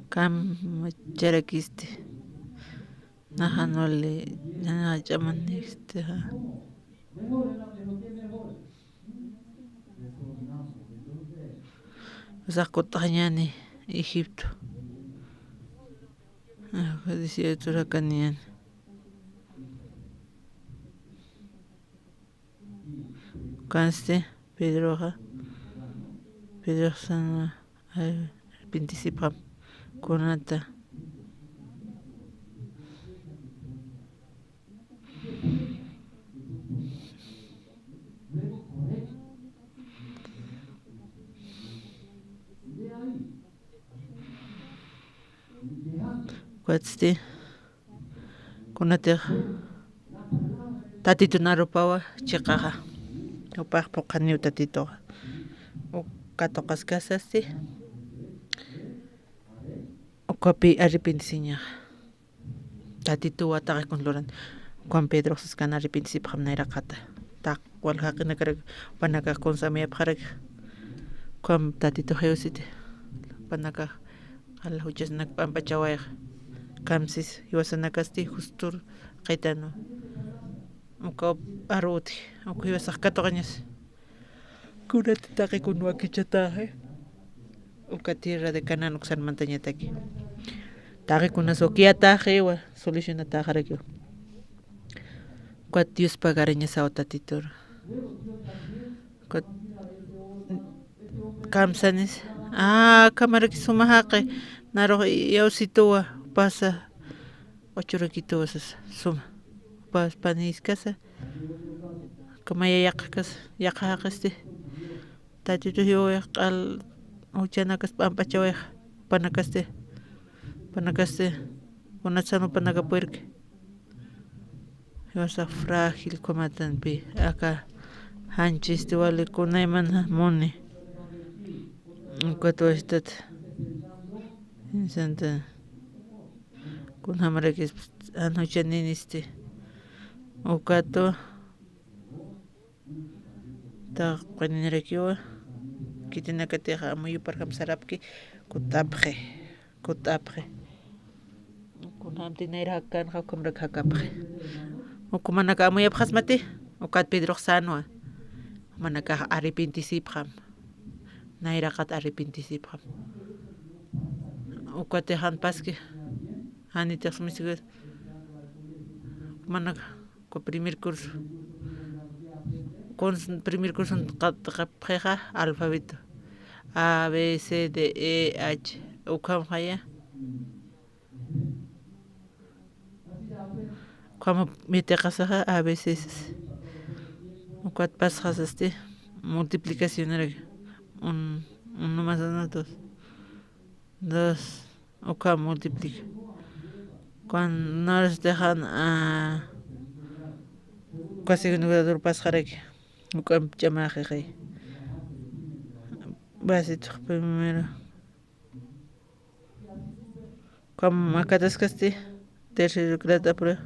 kamacharakisti. Najan wali, najan ch'amanïksti, ja. Usax kut'añäni Egipto. Judicial turakaniñäni. Kansti Pedroxa, Pedroxsan arrepintisipxam kunata. Ukatsti kunatix Tatitun arupawa chiqaxa, jupax phuqhaniw Tatituxa. Uka tuqaskasasti, ukapi arrepentisiñaxa. Tatituwa taqi kun luran, Juan Pedrox siskan arrepentisipaxam nayraqata. Taq wal jaqinakarak, jupanakax kuns amuyapxarak, Juan Tatitux jiwsiti, jupanakax qala juchasanak p'amp'achawayxa. Kamsis jiwasanakasti justur qaytanwa. Uka aru utji, uka jiwasax katuqañas. Kunati taqi kun wakichataxi. Uka tierra de Canaán uksan mantañataki. Taqi kunas ukiataxiwa, solucionataxarakiwa. Ukat Dios pagarañasaw Tatitur. Ukat kamsanis. Ah, kamaraki suma jaqi. Narux iyawsituwa, pasa. Wachurakituwa sasa, suma. Pas paniskasa. Kamaya yaqakas, yaqaqisti. Tatitu jiwawix q'al juchanakas p'amp'achawix, panakasti, panakasti, kunatsan panaka puerque. Jiwasa frágil kumatanpi, aka janchisti wali kunayman muni. Ukat wastat. Insanta. Kunjamarakis jan juchaninisti. Ukatu. Taqpaninirakiwa, khitinakatixa amuyuparjam sarapki, kut'apxi, kut'apxi. Kunjamti nayra jakanxa, ukhamrak jakapxi. Ukhumanaka amuyapxasmati, ukat Pedrox sänwa. Jumanakax arrepintisipxam. Nayraqat arrepintisipxam. Ukatix jan paski, janitix sumisiwis. Jumanaka. Uka primer curso. Kuns primer curso qatqapxixa alfabeto. A, B, C, D, E, H. Ukhamxaya. Ukham mitiqasaxa A B C sas. Ukat pasxasasti multiplicacionarak. Un, uno más uno, dos. Dos. Uka multiplica. Cuando no los dejan, ah, uka segundo grado pasxaraki. Uka ch'amaxixi. Basic primero. Como acá descaste, tercer grado aprueba.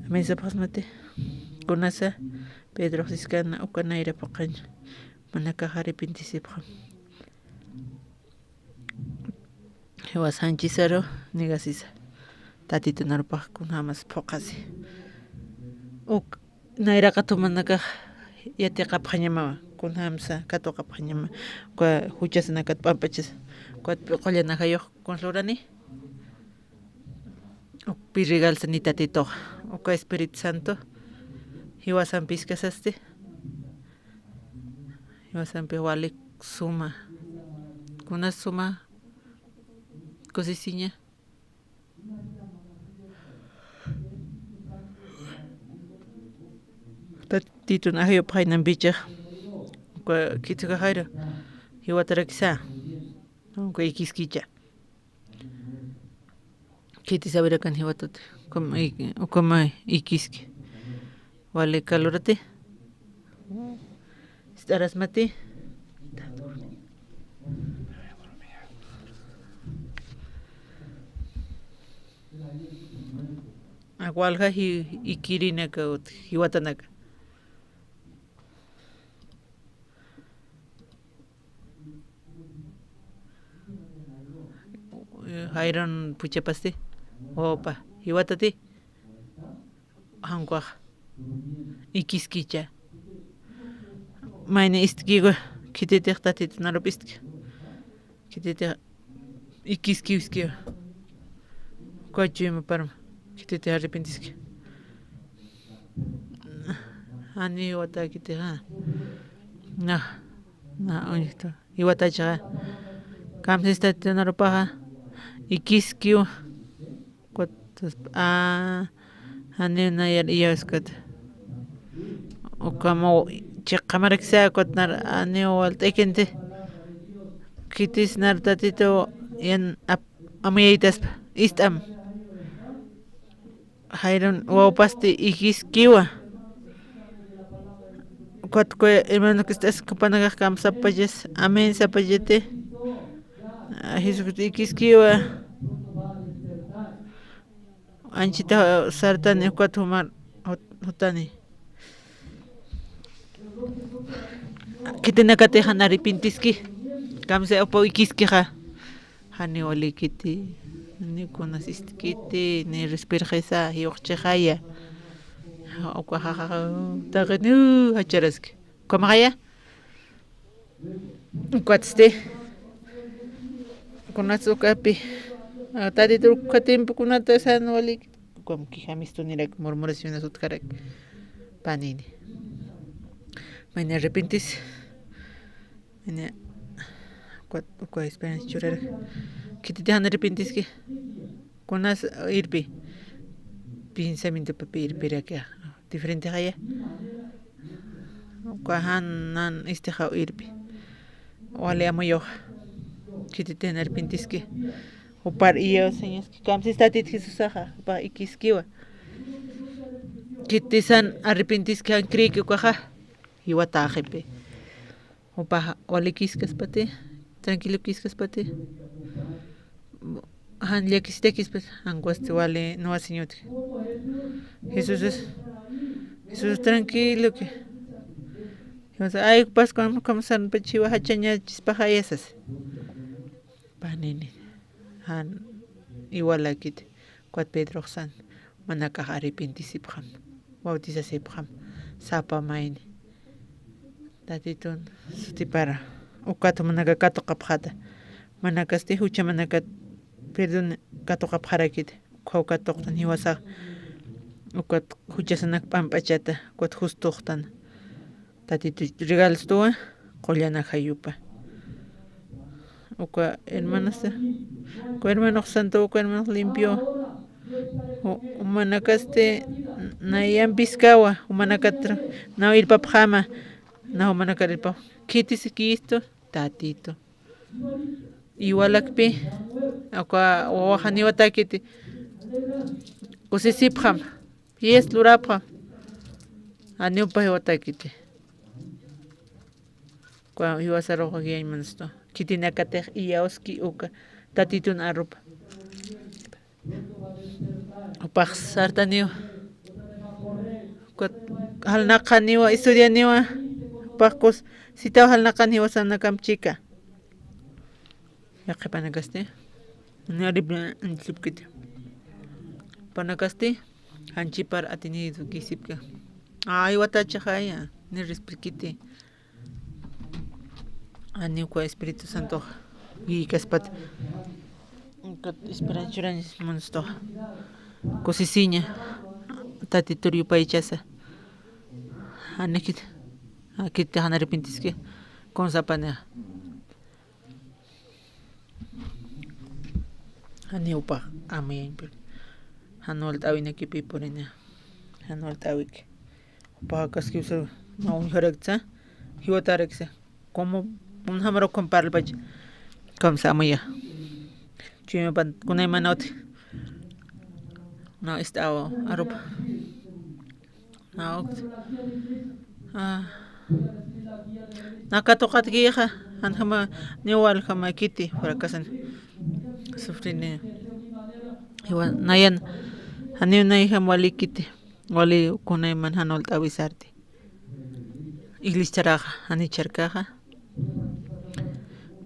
Amén, sapxasmati. Kunasa, Pedro siskan uka nayra phuqhañ. Manakax arrepintisipxam. Jiwas janchisaru, nigasisa. Tatitun arupax kunjamas phuqhasi. Uk, nayraqat jumanakax yatiqapxañamawa, kunjamsa katuqapxañama. Uka juchasanakat p'amp'achas. Ukat qullanakayux kuns lurani. Ukpi regalsa ni Tatitux, uka Espíritu Santo, jiwasampi iskasasti, jiwasampi wali suma, kunas suma kusisiña. Tatitun ajayupxaynampichax. Uka khitsukaxayra jiwatarakisa. Uka ikiskicha. Khitisawirakan jiwatati. Ukama, ukama ikiski. Wali kalurati. Ist'arasmati. Walja ji-, ikirinaka ut jiwatanaka. Jayran puchapasti, wawapa jiwatati, jankwax ikiskicha. Mayni istkiwa, khititix Tatitun arup istki. Khititix ikiskiw iskiwa. Uka chuymaparma. Khititix arrepentiski. Jani jiwatäkiti, ja. Na, na, uñjtu. Jiwatachixa. Kamsis Tatitun arupaxa. Ikiskiwa. Ukat, a, janiw nayar iyawskat. Ukamaw chiqamarakisa, ukat nar, janiw walt'akinti. Khitis nar Tatitu yan ap-, amuyaytaspa, ist'am. Jayran wawpasti ikiskiwa. Ukat kuy hermano que estás jupanakax kamsapachas, amén sapachati. Jesucristo ikiskiwa. Anchita sartani, ukat jumar jut-, jutani. Khitinakatix jan arrepentiski. Kamsa upaw ikiskixa. Jani walikiti, ni kunas istkiti, ni respirxisa, jiwxchixaya. Ukaxaxa, taqini, jacharaski. Ukamaxaya. Ukatsti. Kunas ukapi. A, Tatitu uka tiempo kunata san walikiti. Ukam kijamistunirak murmuraciones utjarak. Panini. Mayni arrepentis. Mayni uka, uka esperanza churarak. Khititix jan arrepentiski. Kunas irpi. Pensamientopapi irpiraki. Diferentexaya. Uka jan nan istixaw irpi. Wali amuyux. Khititix jan arrepentiski. Jupar iyawsañaski. Kamsis Tatit Jesusaxa. Jupax ikiskiwa. Khitis jan arrepentiski jan creeki ukaxa. Jiwatäxipi. Jupax walikiskaspati, tranquilokiskaspati, jan llakisitakispas, jankwasti wali nuwasiñutki. Jesús, Jesús tranquiloki. Ay, Pascuan, kamsanpachiwa jachañachispaxaya sas. Panini, jan iwalakiti, ukat Pedroxsan, jumanakax arrepentisipxam, bautisasipxam, sapa mayni. Tatitun sutipara, ukat jumanaka katuqapxata, jumanakasti juchamanakat perdón katuqapxarakiti, ukhaw katuqtan jiwasax, ukat juchasanak p'amp'achata, ukat justuxtan. Tatitu regalostuwa, qullana jayupa. Uka hermanasta, uka hermanox santo, uka hermanox limpio. U-, umanakasti na yampiskawa, umanakat naw irpapxama, na umanakar irpap. Khitis Cristo, Tatitu. Iwalakpi, uka wawaxan jiwatakiti. Kusisipxam, fiesta lurapxam. Janiw upa jiwatakiti. Uka jiwasarux guiañmanstu. Khitinakatix iyawski uka Tatitun arupa. Jupax sartaniwa. Ukat jalnaqaniwa, estudianiwa. Jupax kusisitaw jalnaqan jiwasanakamp chika. Yaqhipanakasti. Ni aripna anchipkiti. Panakasti. Janchipar atinidukisipka. Ay, watachaxaya. Ni rispirkiti. Janiw uka Espíritu Santox guiykaspat. Ukat esperanza churañas munstuxa. Kusisiña. Tatitur yupaychasa. Janiw khit, khit jan arrepentiski. Kunsapanixa. Janiw upax amuyañpir. Jan walt'äwinakipi purinixa. Jan walt'äwiki. Pakaskiwsa, mä uñjaraksa, jiwataraksa. Como, kunjamaru ukham parlpach. Kamsa amuya. Chuymapan, kunayman utji. No, esta awa, arupa. No, ah. Naka tuqatkixa, janjama, niw waljama kiti, fracasan. Sufrini. Iwan, nayan, janiw nayjam walikiti. Wali kunayman jan walt'äwisarti. Iglesiaraxa, janichar kaxa.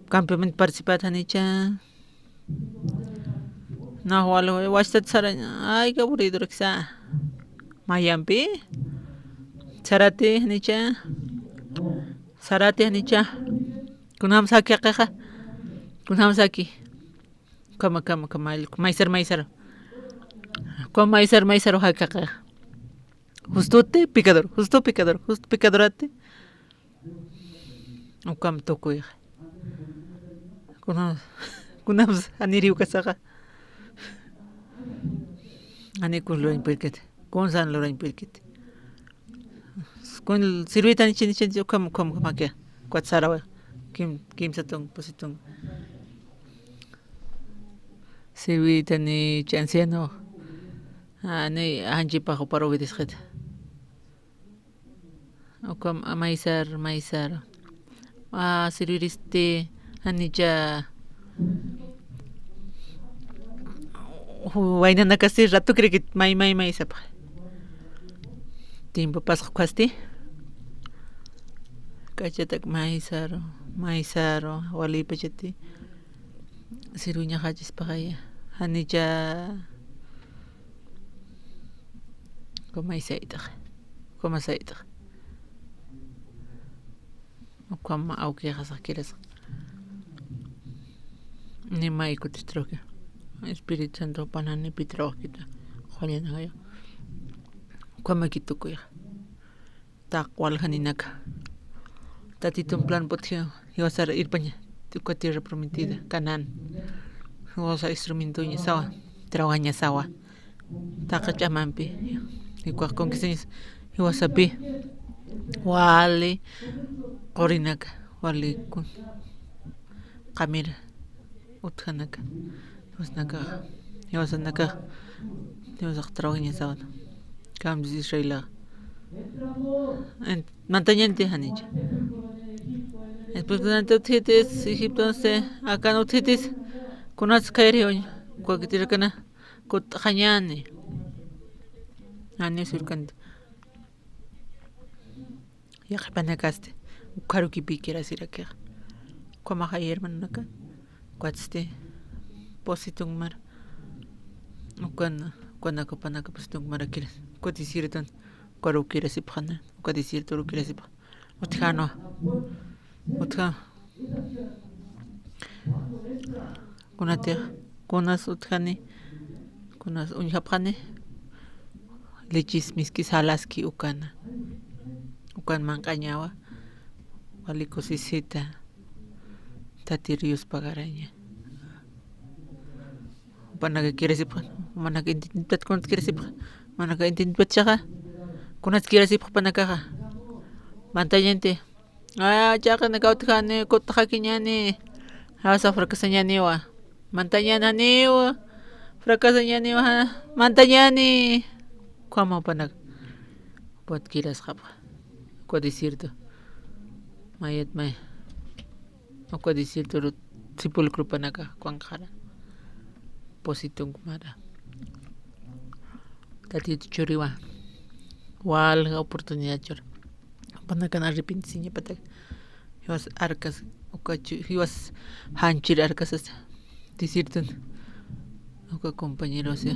Campamento participar janicha. Nax wal, wachtat saraña. Ay, qué aburridoraksa. Mayampi. Sarati janicha. Sarati janicha. Kunjam saki jaqixa. Kunjam saki. Kama, kama, kama, maysar, maysar. Kama maysar, maysar jaqixa. Justuti pecador, justo pecador, justo pecadorati. Ukam tukuy. Kuna, kunams aniriw kasaxa. Ani kun lurañ pirkit. Kun san lurañ pirkit. Kun sirvitan chin chin ukam, ukam, ukam akia. Kuat sarawa. Kim, kim satun, pusitung. Sirvitani chi anciano. Ani anchipax uparu vidisxit. Ukam, a, maysar, maysar. A, sirviristi, janicha. Waynanakasti ratukirikit, may, may, may, sapa. Tiempo pasxukhasti. K'achatak maysaru, maysaru, walipachati. Sirviñaxachispaxaya, janicha. Kumaysayt'ax, kumasayt'ax. Ukham awkixasax kirasxa. Ni may kutistraki. Espíritu Santo jupanani pitrawaxkita. Juliana, ukhama kitukuyax. Taq waljaninaka. Tatitun plan putji, jiwasar irpaña, uka tierra prometida, Canaán. Jiwasa instrumentoña sawa, trawaña sawa. Taqa ch'amampi, jiwax conquistañas, jiwasapi, wali, qurinaka, wali kun, qamira. Utjanaka, jiwasanakax, jiwasanakax, jiwasax trawajañasawan. Kamsis Israelax. Ent-, mantañanti janicha. Después kunanti utjitis, Egiptonsti, akan utjitis, kunats khayri uñ, kuakitirakana, kutxañani. Jani surkanti. Yaqhipanakasti, ukharukipi kirasirakixa. Ukhamaxa, ay hermanonaka, ukatsti, pusitung mara. Ukan, ukanaka jupanaka pusitung mara kiras. Uka desierton, ukaru kirasipxana, uka desiertoru kirasipxa. Utjanwa. Utja. Kunatix, kunas utjani, kunas uñjapxani, lichis misk'is jalaski ukana. Ukan manq'añawa, wali kusisita, Tati Dios pagaraña. Jupanaka kirasipxa, jupanaka intintipxat kunat kirasipxa, jupanaka intintipxat chaxa, kunat kirasipxa jupanakaxa. Mantañanti. Aya, chaqinaka utjani, kutxakiñani. Jasa fracasañaniwa. Mantañani janiwa. Fracasañaniwa, ja, mantañani. Ukhama jupanaka. Jupat kirasxapxa. Uka desierto. Mayat may. Uka desierto sepulcro panaka jupankaxara. Pusitunk mara. Tatitu churiwa. Walja oportunidad chur. Panakan arrepentisiñapatak. Jiwas arcas, uka chu-, jiwas janchir arcas desierton. Uka compañero, o sea.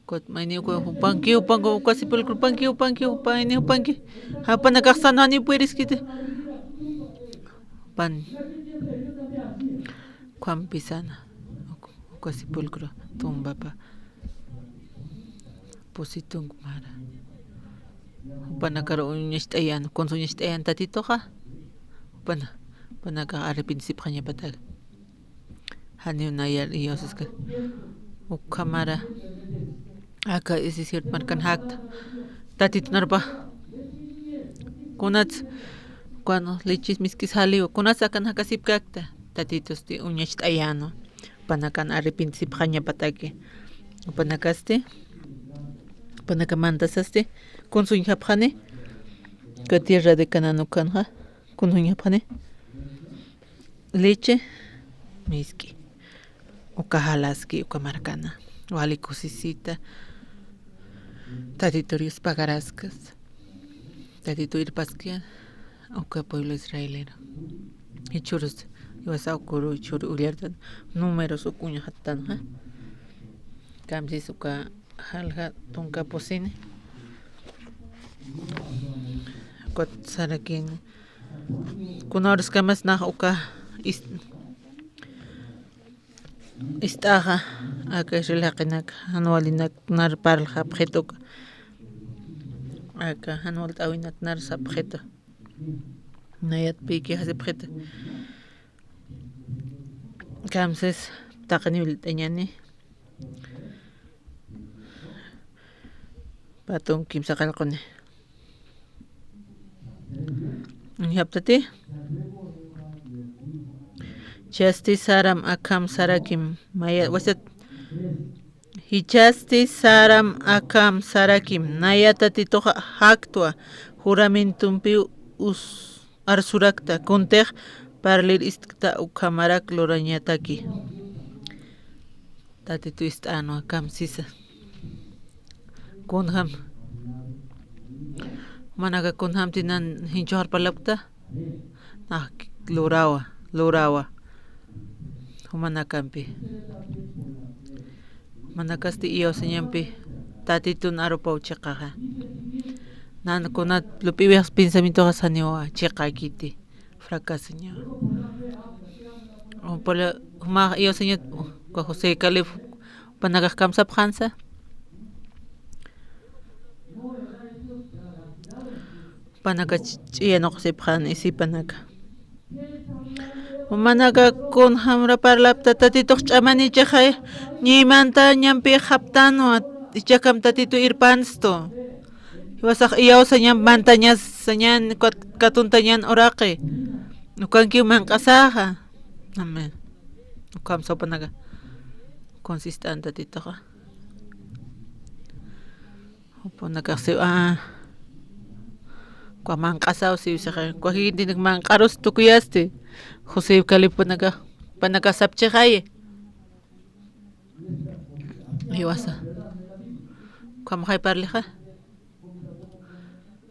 Ukat mayni uka jupanki, jupanki, uka sepulcro jupanki, jupanki, jupanki. Jupanakax sanani puriskiti. Jupan. Juan pisana. Uka, uka sepulcro tumbapa. Pusitunk mara. Jupanakar uñacht'ayan, kunsa uñacht'ayan Tatituxa. Jupana, jupanakax arrepentisipxañapatak. Janiw nayar iyawsaskan. Ukhamara. Aka isi cierto markan jakta. Tatitun arpa. Kunats, cuando leches misk'is jaliwa, kunats akan jakasipkakta. Tatitusti uñacht'ayänwa. Panakan arrepentisipxañapataki. Panakasti, panaka mantasasti, kunsuñjapxani. Ka tierra de Canaán ukanxa, kunsuñjapxani. Leche misk'i. Uka jalaski, uka markana. Wali kusisita. Tatitur Dios pagaraskas. Tatitu irpaski, uka pueblo israelero. Jichhürus, iwasa ukuru jichhüru ullartan. Números uk uñjattanxa. Kamsis uka jalja tunka pusini. Ukat sarakini. Kuna uraskamas nax uka is-, ist'axa, aka Israel jaqinak, jan walinak nar parlxapxit uka. Aka jan walt'äwinak nar sapxita. Nayatpïki jasipxita. Kamsis taqiniw lt'añäni. Patun kimsa qallquni. Uñjaptati. Jichhasti saram akham sarakim. Maya, wasat. Jichhasti saram akham sarakim. Naya Tatituxa jaktwa. Juramentumpiw us-, arsurakta. Kuntix parlir istkta ukhamarak lurañataki. Tatitu ist'änwa kamsisa. Kunjam. Jumanaka kunjamti nan jinchhüxar parlapkta. Nax lurawa, lurawa. Jumanakampi. Jumanakasti iyawsañampi. Tatitun arupaw chiqaxa. Nan kunat lup'iwix pensamientoxa saniwa chiqakiti. Fracasoña. Jumax iyawsañat, uka José Caleb, jupanakax kamsapxänsa. Jupanaka ch-, ch'iyanuqsipxän, isipanaka. Jumanaka kunjamra parlapta, Tatitux ch'amanichixay, ñiy mantañampi japtänwa, jichhakam Tatitu irpanstu. Jiwasax iyawsañam mantañasañän, kat-, katuntañän uraqi. Ukankiw manq'asäxa. Amén. Ukham jupanaka. Consistente Tatituxa. Jupanakax siw, ah. Ukwa manq'asaw siw sixa. Ukwa jikintix manq'arus tukuyasti. José Caleb jupanaka. Jupanaka sapchixayi. Jiwasa. Ukhamxay parlixa.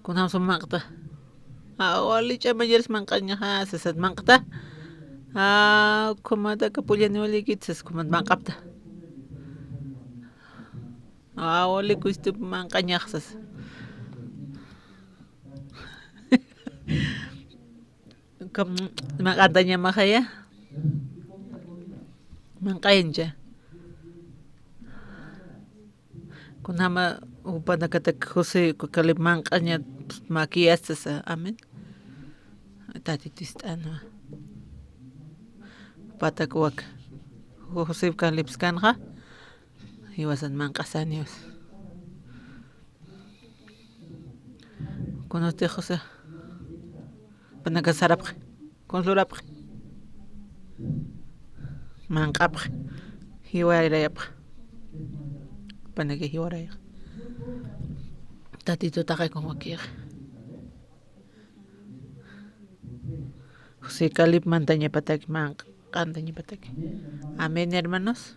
Kunjam sum manq'ta. Ah, wali ch'amañaris manq'añaxa, sasat manq'ta. Ah, ukhamat aka pullani walikit, sas ukhamat manq'apta. Ah, wali kustu manq'añax, sas. Kam, manq'antañamaxaya. Manq'añcha. Kunjama jupanakatak José Caleb manq'añat makiyastas, amén. Tatitu ist'anwa. Jupatak wak José Caleb skanxa. Jiwasan manq'asaniwas. Kunasti José. Panaka sarapxi. Kun lurapxi. Manq'apxi. Jiwarayapxi. Panaka jiwarayapxi. Tatitutaxa kun wakixi. José Caleb mantañapataki, manq'antañapataki. Amén, hermanos.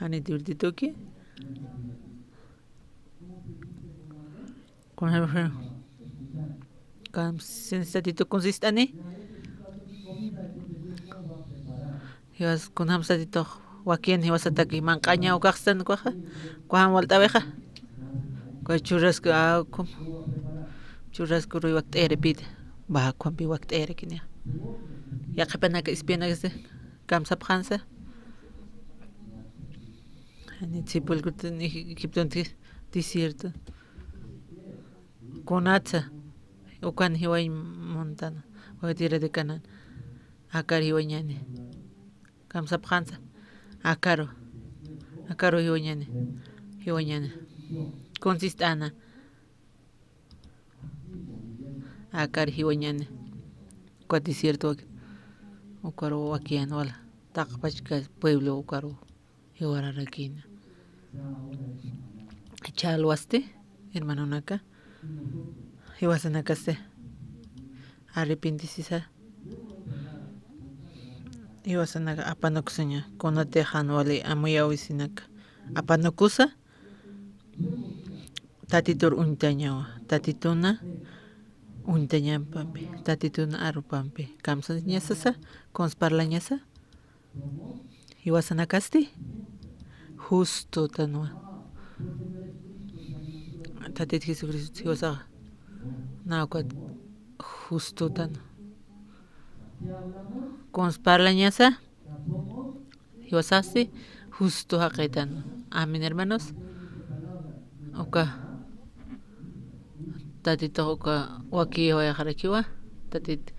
Ani divirtituki. Kun, kun sensatitu kun sist'ani. Jiwas kunjam satitux wakiyan jiwasataki manq'aña ukaxsan ukaxa, ukaxam walt'awixa. Uka churrasco, ah, ukham. Churrasco ruy wakt'ayaripita. Baja ukham pi wakt'ayarikinixa. Yaqhipanaka ispiyanakasa kamsapxansa. Jani sepulcro Egiptonti desierto. Kunatsa. Ukan jiwañ montana. Uka tierra de Canaán. Akar jiwañani. Kamsapxansa. Akaru. Akaru jiwañani. Jiwañani. Kunsist'ana. Akar jiwañani. Uka desierto wak-, ukaru wakiyan wala. Taqpachka pueblo ukaru jiwararakina. Chalwasti, hermanonaka. Jiwasanakasti. Arrepentesisa. Jiwasanaka apanukusaña. Kunatix jan wali amuyawisinaka. Apanukusa. Tatitur uñtañawa. Tatituna uñtañampampi. Tatituna arupampi. Kamsañasasa. Kuns parlañasa. Jiwasanakasti justotanwa. Tatit Jesucristo jiwasaxa. Naw ukat justotan. Kuns parlañasa. Jiwasasti justo jaqitan. Amén, hermanos. Uka. Tatitux uka wakiyawayaxarakiwa. Tatit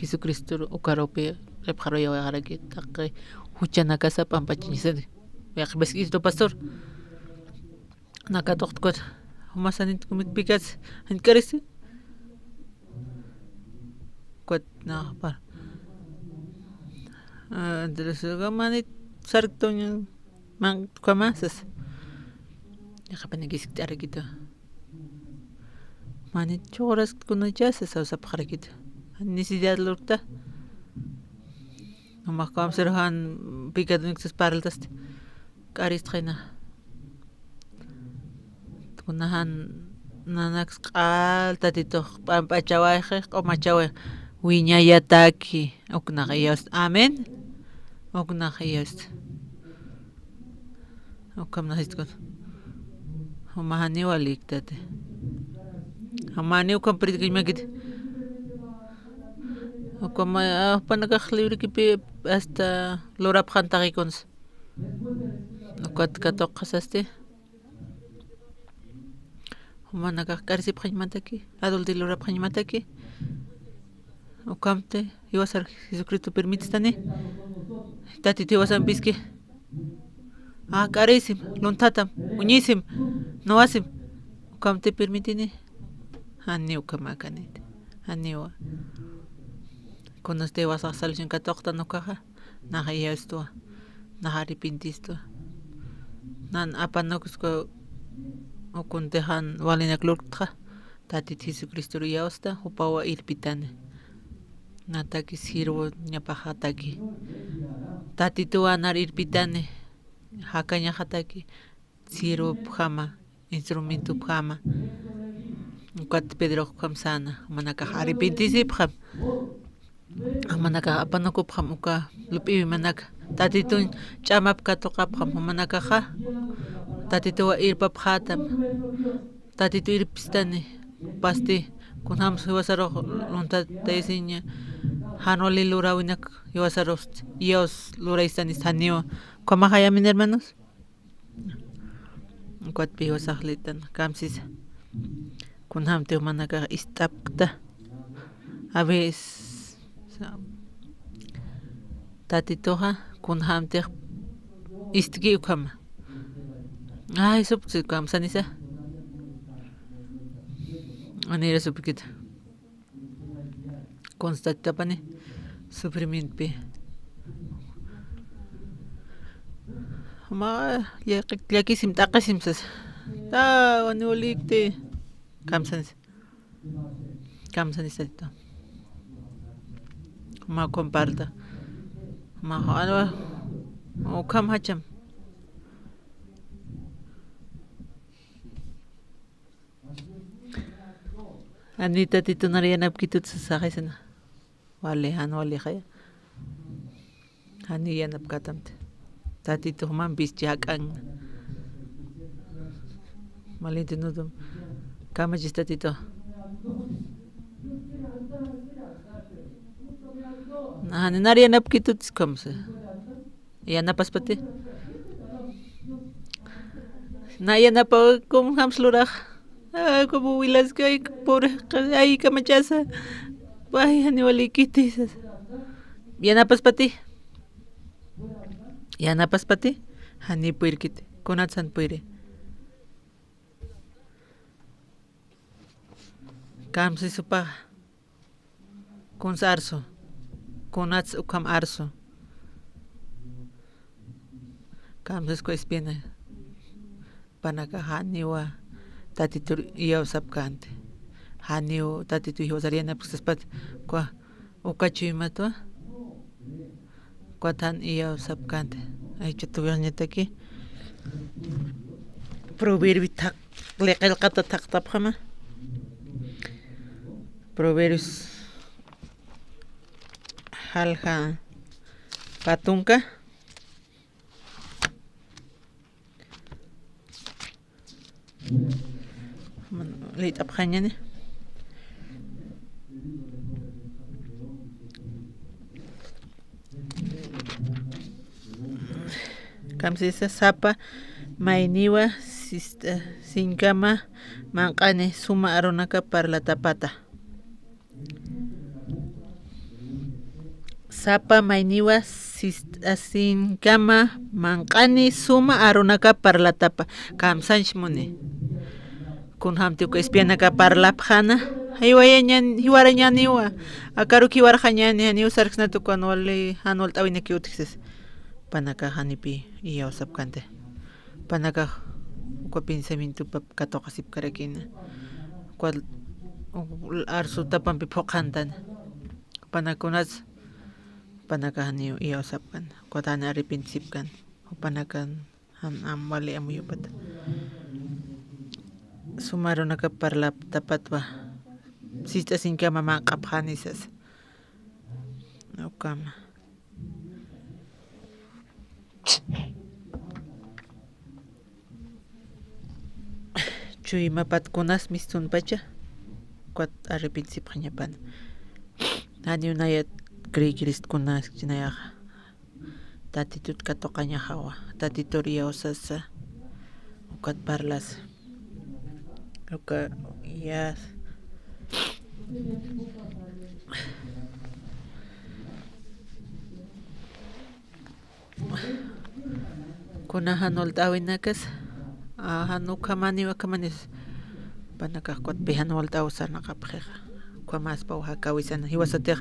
Jesucristo ukarupi qhipxaruyawayxaraki taqi juchanakasa p'ampachañasani. Yaqhipask'istu pastor. Nakatuqtkut. Jumasanit kumit pikas. Jank'arisi. Kwat naxpar. Entonces manit sarktuña. Manq't'kama sas. Yaqapanakiskt'arakitu. Manit chuqurasktkunacha sas sapxarakitu. Necesidad lurkta. Umax kamsir jan picadunksas parltasti. K'aristxina. Kuna jan nanaks q'al Tatitux p'amp'achawayxi, q'umachaway. Wiñayataki. Uknax iyawst. Amén. Uknax iyawst. Ukham naxiskut. Juma janiw waliktati. Juma janiw ukham predicaymakiti. Ukham, ah, panakax librikipi hasta lurapxan taqikuns. Ukat katuqasasti. Jumanakax k'arisipxañmataki, adulti lurapxañmataki. Ukhamti, jiwasar Jesucristo permitistani. Tatit jiwasampiski. Ah, k'arisim, lunthatam, uñisim, nuwasim. Ukhamti permitini. Janiw ukhamakaniti. Janiwa. Kunasti jiwasax salvación katuqtan ukaxa. Naxa iyawstwa, naxa arrepentistwa. Nan apanuksku ukunti jan walinak lurktxa, Tatit Jesucristoru iyawsta, jupawa irpitani. Nataki sirvoñapaxataki. Tatituwa nar irpitani, jakañaxataki. Sirvopjama, instrumentopjama. Ukat Pedrox ukham säna, jumanakax arrepentisipxam. Jumanakax apanukupxam uka lup'iwimanaka. Tatituñ ch'amap katuqapxam jumanakaxa. Tatituwa irpapxätam. Tatitu irpistani. Pasti, kunjams jiwasarux lunthatayasiña. Jan wali luräwinak jiwasarux iyaws luraystani janiwa. Ukhamaxay, amén, hermanos. Ukat jiwasax litan kamsisa. Kunjamtix jumanakax ist'apkta. A veces, Tatituxa kunjamtix ist'ki ukhama. Ay, supksi kamsanisa. Anira supkita. Constatapani sufrimientopi. Ma, llaki-, llakisim, t'aqisim sasa. Ta, wani walikti. Kamsanis. Kamsanis Tatito. Ma comparta. Ma, anwa. Ukham jacham. Ani Tatitunar yanapkitut sasaxaysana. Wali, jan walixaya. Jani yanapkatamti. Tatitux mampis chak'an. Malinti nutum. Kamachis Tatito. Jani nar yanapkitut kamsa. Yanapaspati. Na yanapa, kunjams lurax. Ah, como wilaskay, por, ay, kamachasa. Ay, jani walikiti sasa. Yanapaspati. Yanapaspati. Jani puyrkiti. Kunatsan puyri. Kamsisupaxa. Kunsa arsu. Kunats ukham arsu. Kamsisku espina. Panaka janiwa tatitur iyawsapkänti. Janiw tatitu jiwasar yanapksaspat. Kwa uka chuymatwa. Kwatan iyawsapkänti. Aycha tuwiqñataki. Proverbio thaq, liqillqata thaqtapxama. Proverbios jalja patunka. Liyt'apxañani. Kamsisa sapa mayniwa sista sinkama manq'ani suma arunaka parlatapata. Sapa mayniwa sist'asinkama manq'ani suma arunaka parlatapa. Kamsanchmuni. Kunjamti uka espianaka parlapxana. Jiwayañan, jiwarañaniwa. Akaru jiwarxañani, janiw sarksnati ukan wali jan walt'äwinaki utjsas. Panaka janipi iyawsapkänti. Panakax uka pensamientopa katuqasipkarakina. Uka arsutapampi phuqhantana. Panakunats, panaka janiw iyawsapkän. Ukat jan arrepentisipkän. Jupanakan jan am wali amuyupata. Suma arunaka parlatapatwa. Sist'asinkama manq'apxani sasa. Ukama. Chuymapat kunas mistunpacha, ukat arrepentisipxañapan. Janiw nayat creeyirist kunas chinayaxa. Tatitut katuqañaxawa. Tatitur iyawsasa. Ukat parlas. Uka yas. Kuna jan walt'äwinakas, a, jan ukhamaniw, ukhamanis. Panakax ukat pi jan walt'äw sarnaqapxixa. Ukhamaspaw jakäwisana. Jiwasatix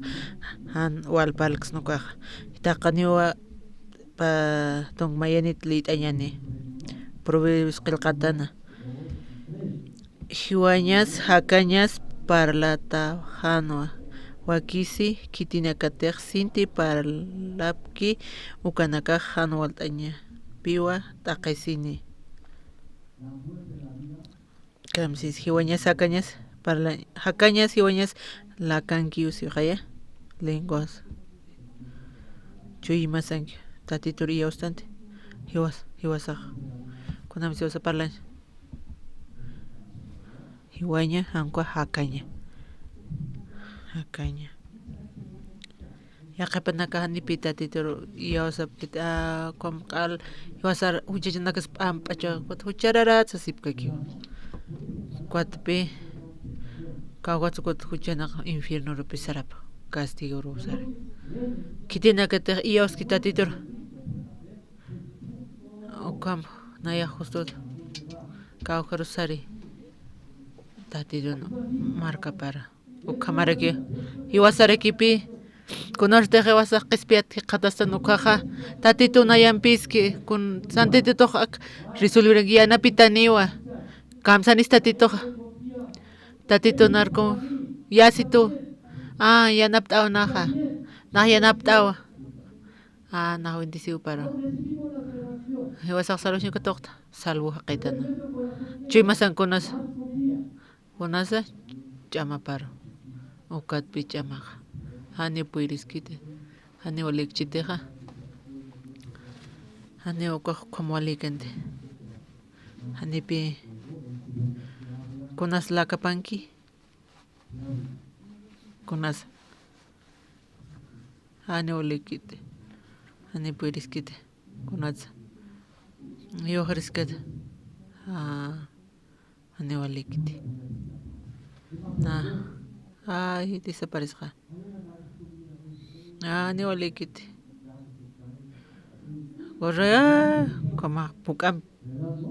jan wal parlksna ukaxa. Taqiniwa pa tunka mayanit liyt'añani. Proverbios qillqatana. Jiwañas jakañas parlatawxänwa. Wakisi khitinakatix sinti parlapki ukanakax jan walt'añapiwa t'aqhisini. Kamsis, jiwañas jakañas parla, jakañas jiwañas lakankiw sixaya. Lenguas. Chuymasanki. Tatitur iyawstanti. Jiwas, jiwasax. Kunam jiwasa parlaña. Jiwaña, jankwa jakaña. Jakaña. Yaqhipanaka janipi Tatitur iyawsapkit, a, ukham q'al, jiwasar juchachanakas p'amp'acha, ukat juchararat sasipkakiw. Ukatpi, kawkats ukat juchanax infiernorupi sarap, castigoru sari. Khitinakatix iyawski Tatitur. Ukham, nayax justut, kawkharus sari. Tatitun markapara. Ukhamaraki, jiwasarakipi, kunartix jiwasax qhispiyat jikxatastan ukkhaxa, Tatitu nayampiski, kun Santitatux ak resolveranki yanapitaniwa, kamsanis Tatituxa, Tatitu narku, yasitu, a, yanapt'aw naxa, nax yanapt'awa, a, nax bendiciw para, jiwasax salvación katuqta, salvo jaqitana, chuymasankunas. Kunasa ch'amaparu, ukatpi ch'amaxa. Janiw puyiriskiti, janiw walikchitixa, janiw ukax ukham walikanti. Janipi kunas lakapanki, kunasa. Janiw walikiti, janiw puyiriskiti, kunasa. Yuxriskiti. A. Janiw walikiti. Na. Ay, desaparesqa. Janiw walikiti. Correa, kama puk'am.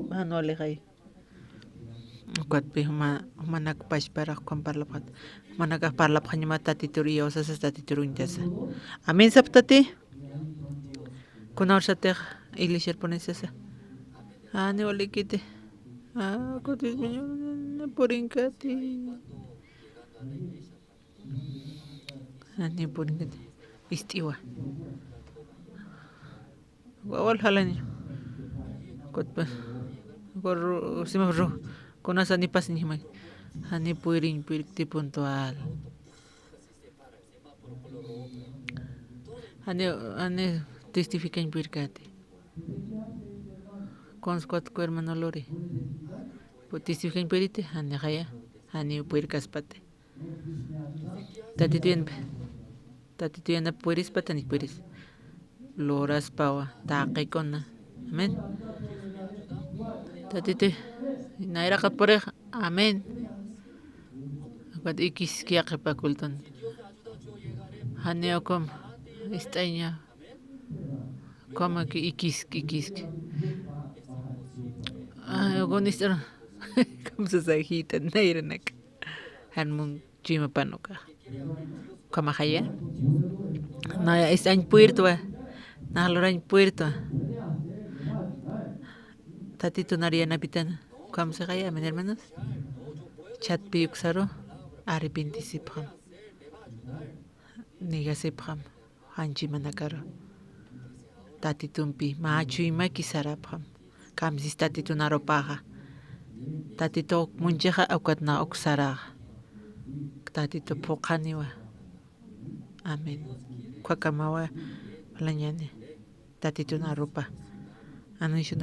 Jan walixay. Ukatpi juma, jumanak pachparax ukham parlapxat. Jumanakax parlapxañama Tatitur iyawsasas, Tatitur uñtasa. Amén sapxtati. Kuna ursatix iglesiarpunisasa. Ani walikiti. Ah, kutis purinkati. Ani purinkati. Ist'iwa. Wawal jalani. Kutpa. Kuru, sima ru. Kuna sani pas ni jimay. Ani puiriñ puirkti puntual. Ani, ani testificañ puirkati. Kuns kuat ku hermano Lori. Pu-, testificañ puiriti, ani jaya, ani puirkaspati. Tatitu yan, Tatitu yan puirispa, tani puiris. Luraspawa, taqikuna. Amén. Tatitu, nayraqat purix, amén. Ukat ikiski yaqhipa culton. Jani ukum ist'aña. Ukamaki ikiski, ikiski. Ay, ugun ist'ar. Kamsasajita, nayranak. Jan mun chuymapan ukax. Ukhamaxaya. Naya ist'añ puirtwa. Nax lurañ puirtwa. Tatitu nar yanapitana. Ukham sixaya, amén, hermanos. Chatpi uksaru arrepintisipxam. Negasipxam. Jan chuymanakaru. Tatitumpi mä chuymaki sarapxam. Kamsis Tatitun arupaxa. Tatitux munchixa, ukat nax uksaraxa. Tatitu phuqhaniwa. Amén. Ukhakamawa, parlañani. Tatitun arupa. Anuncio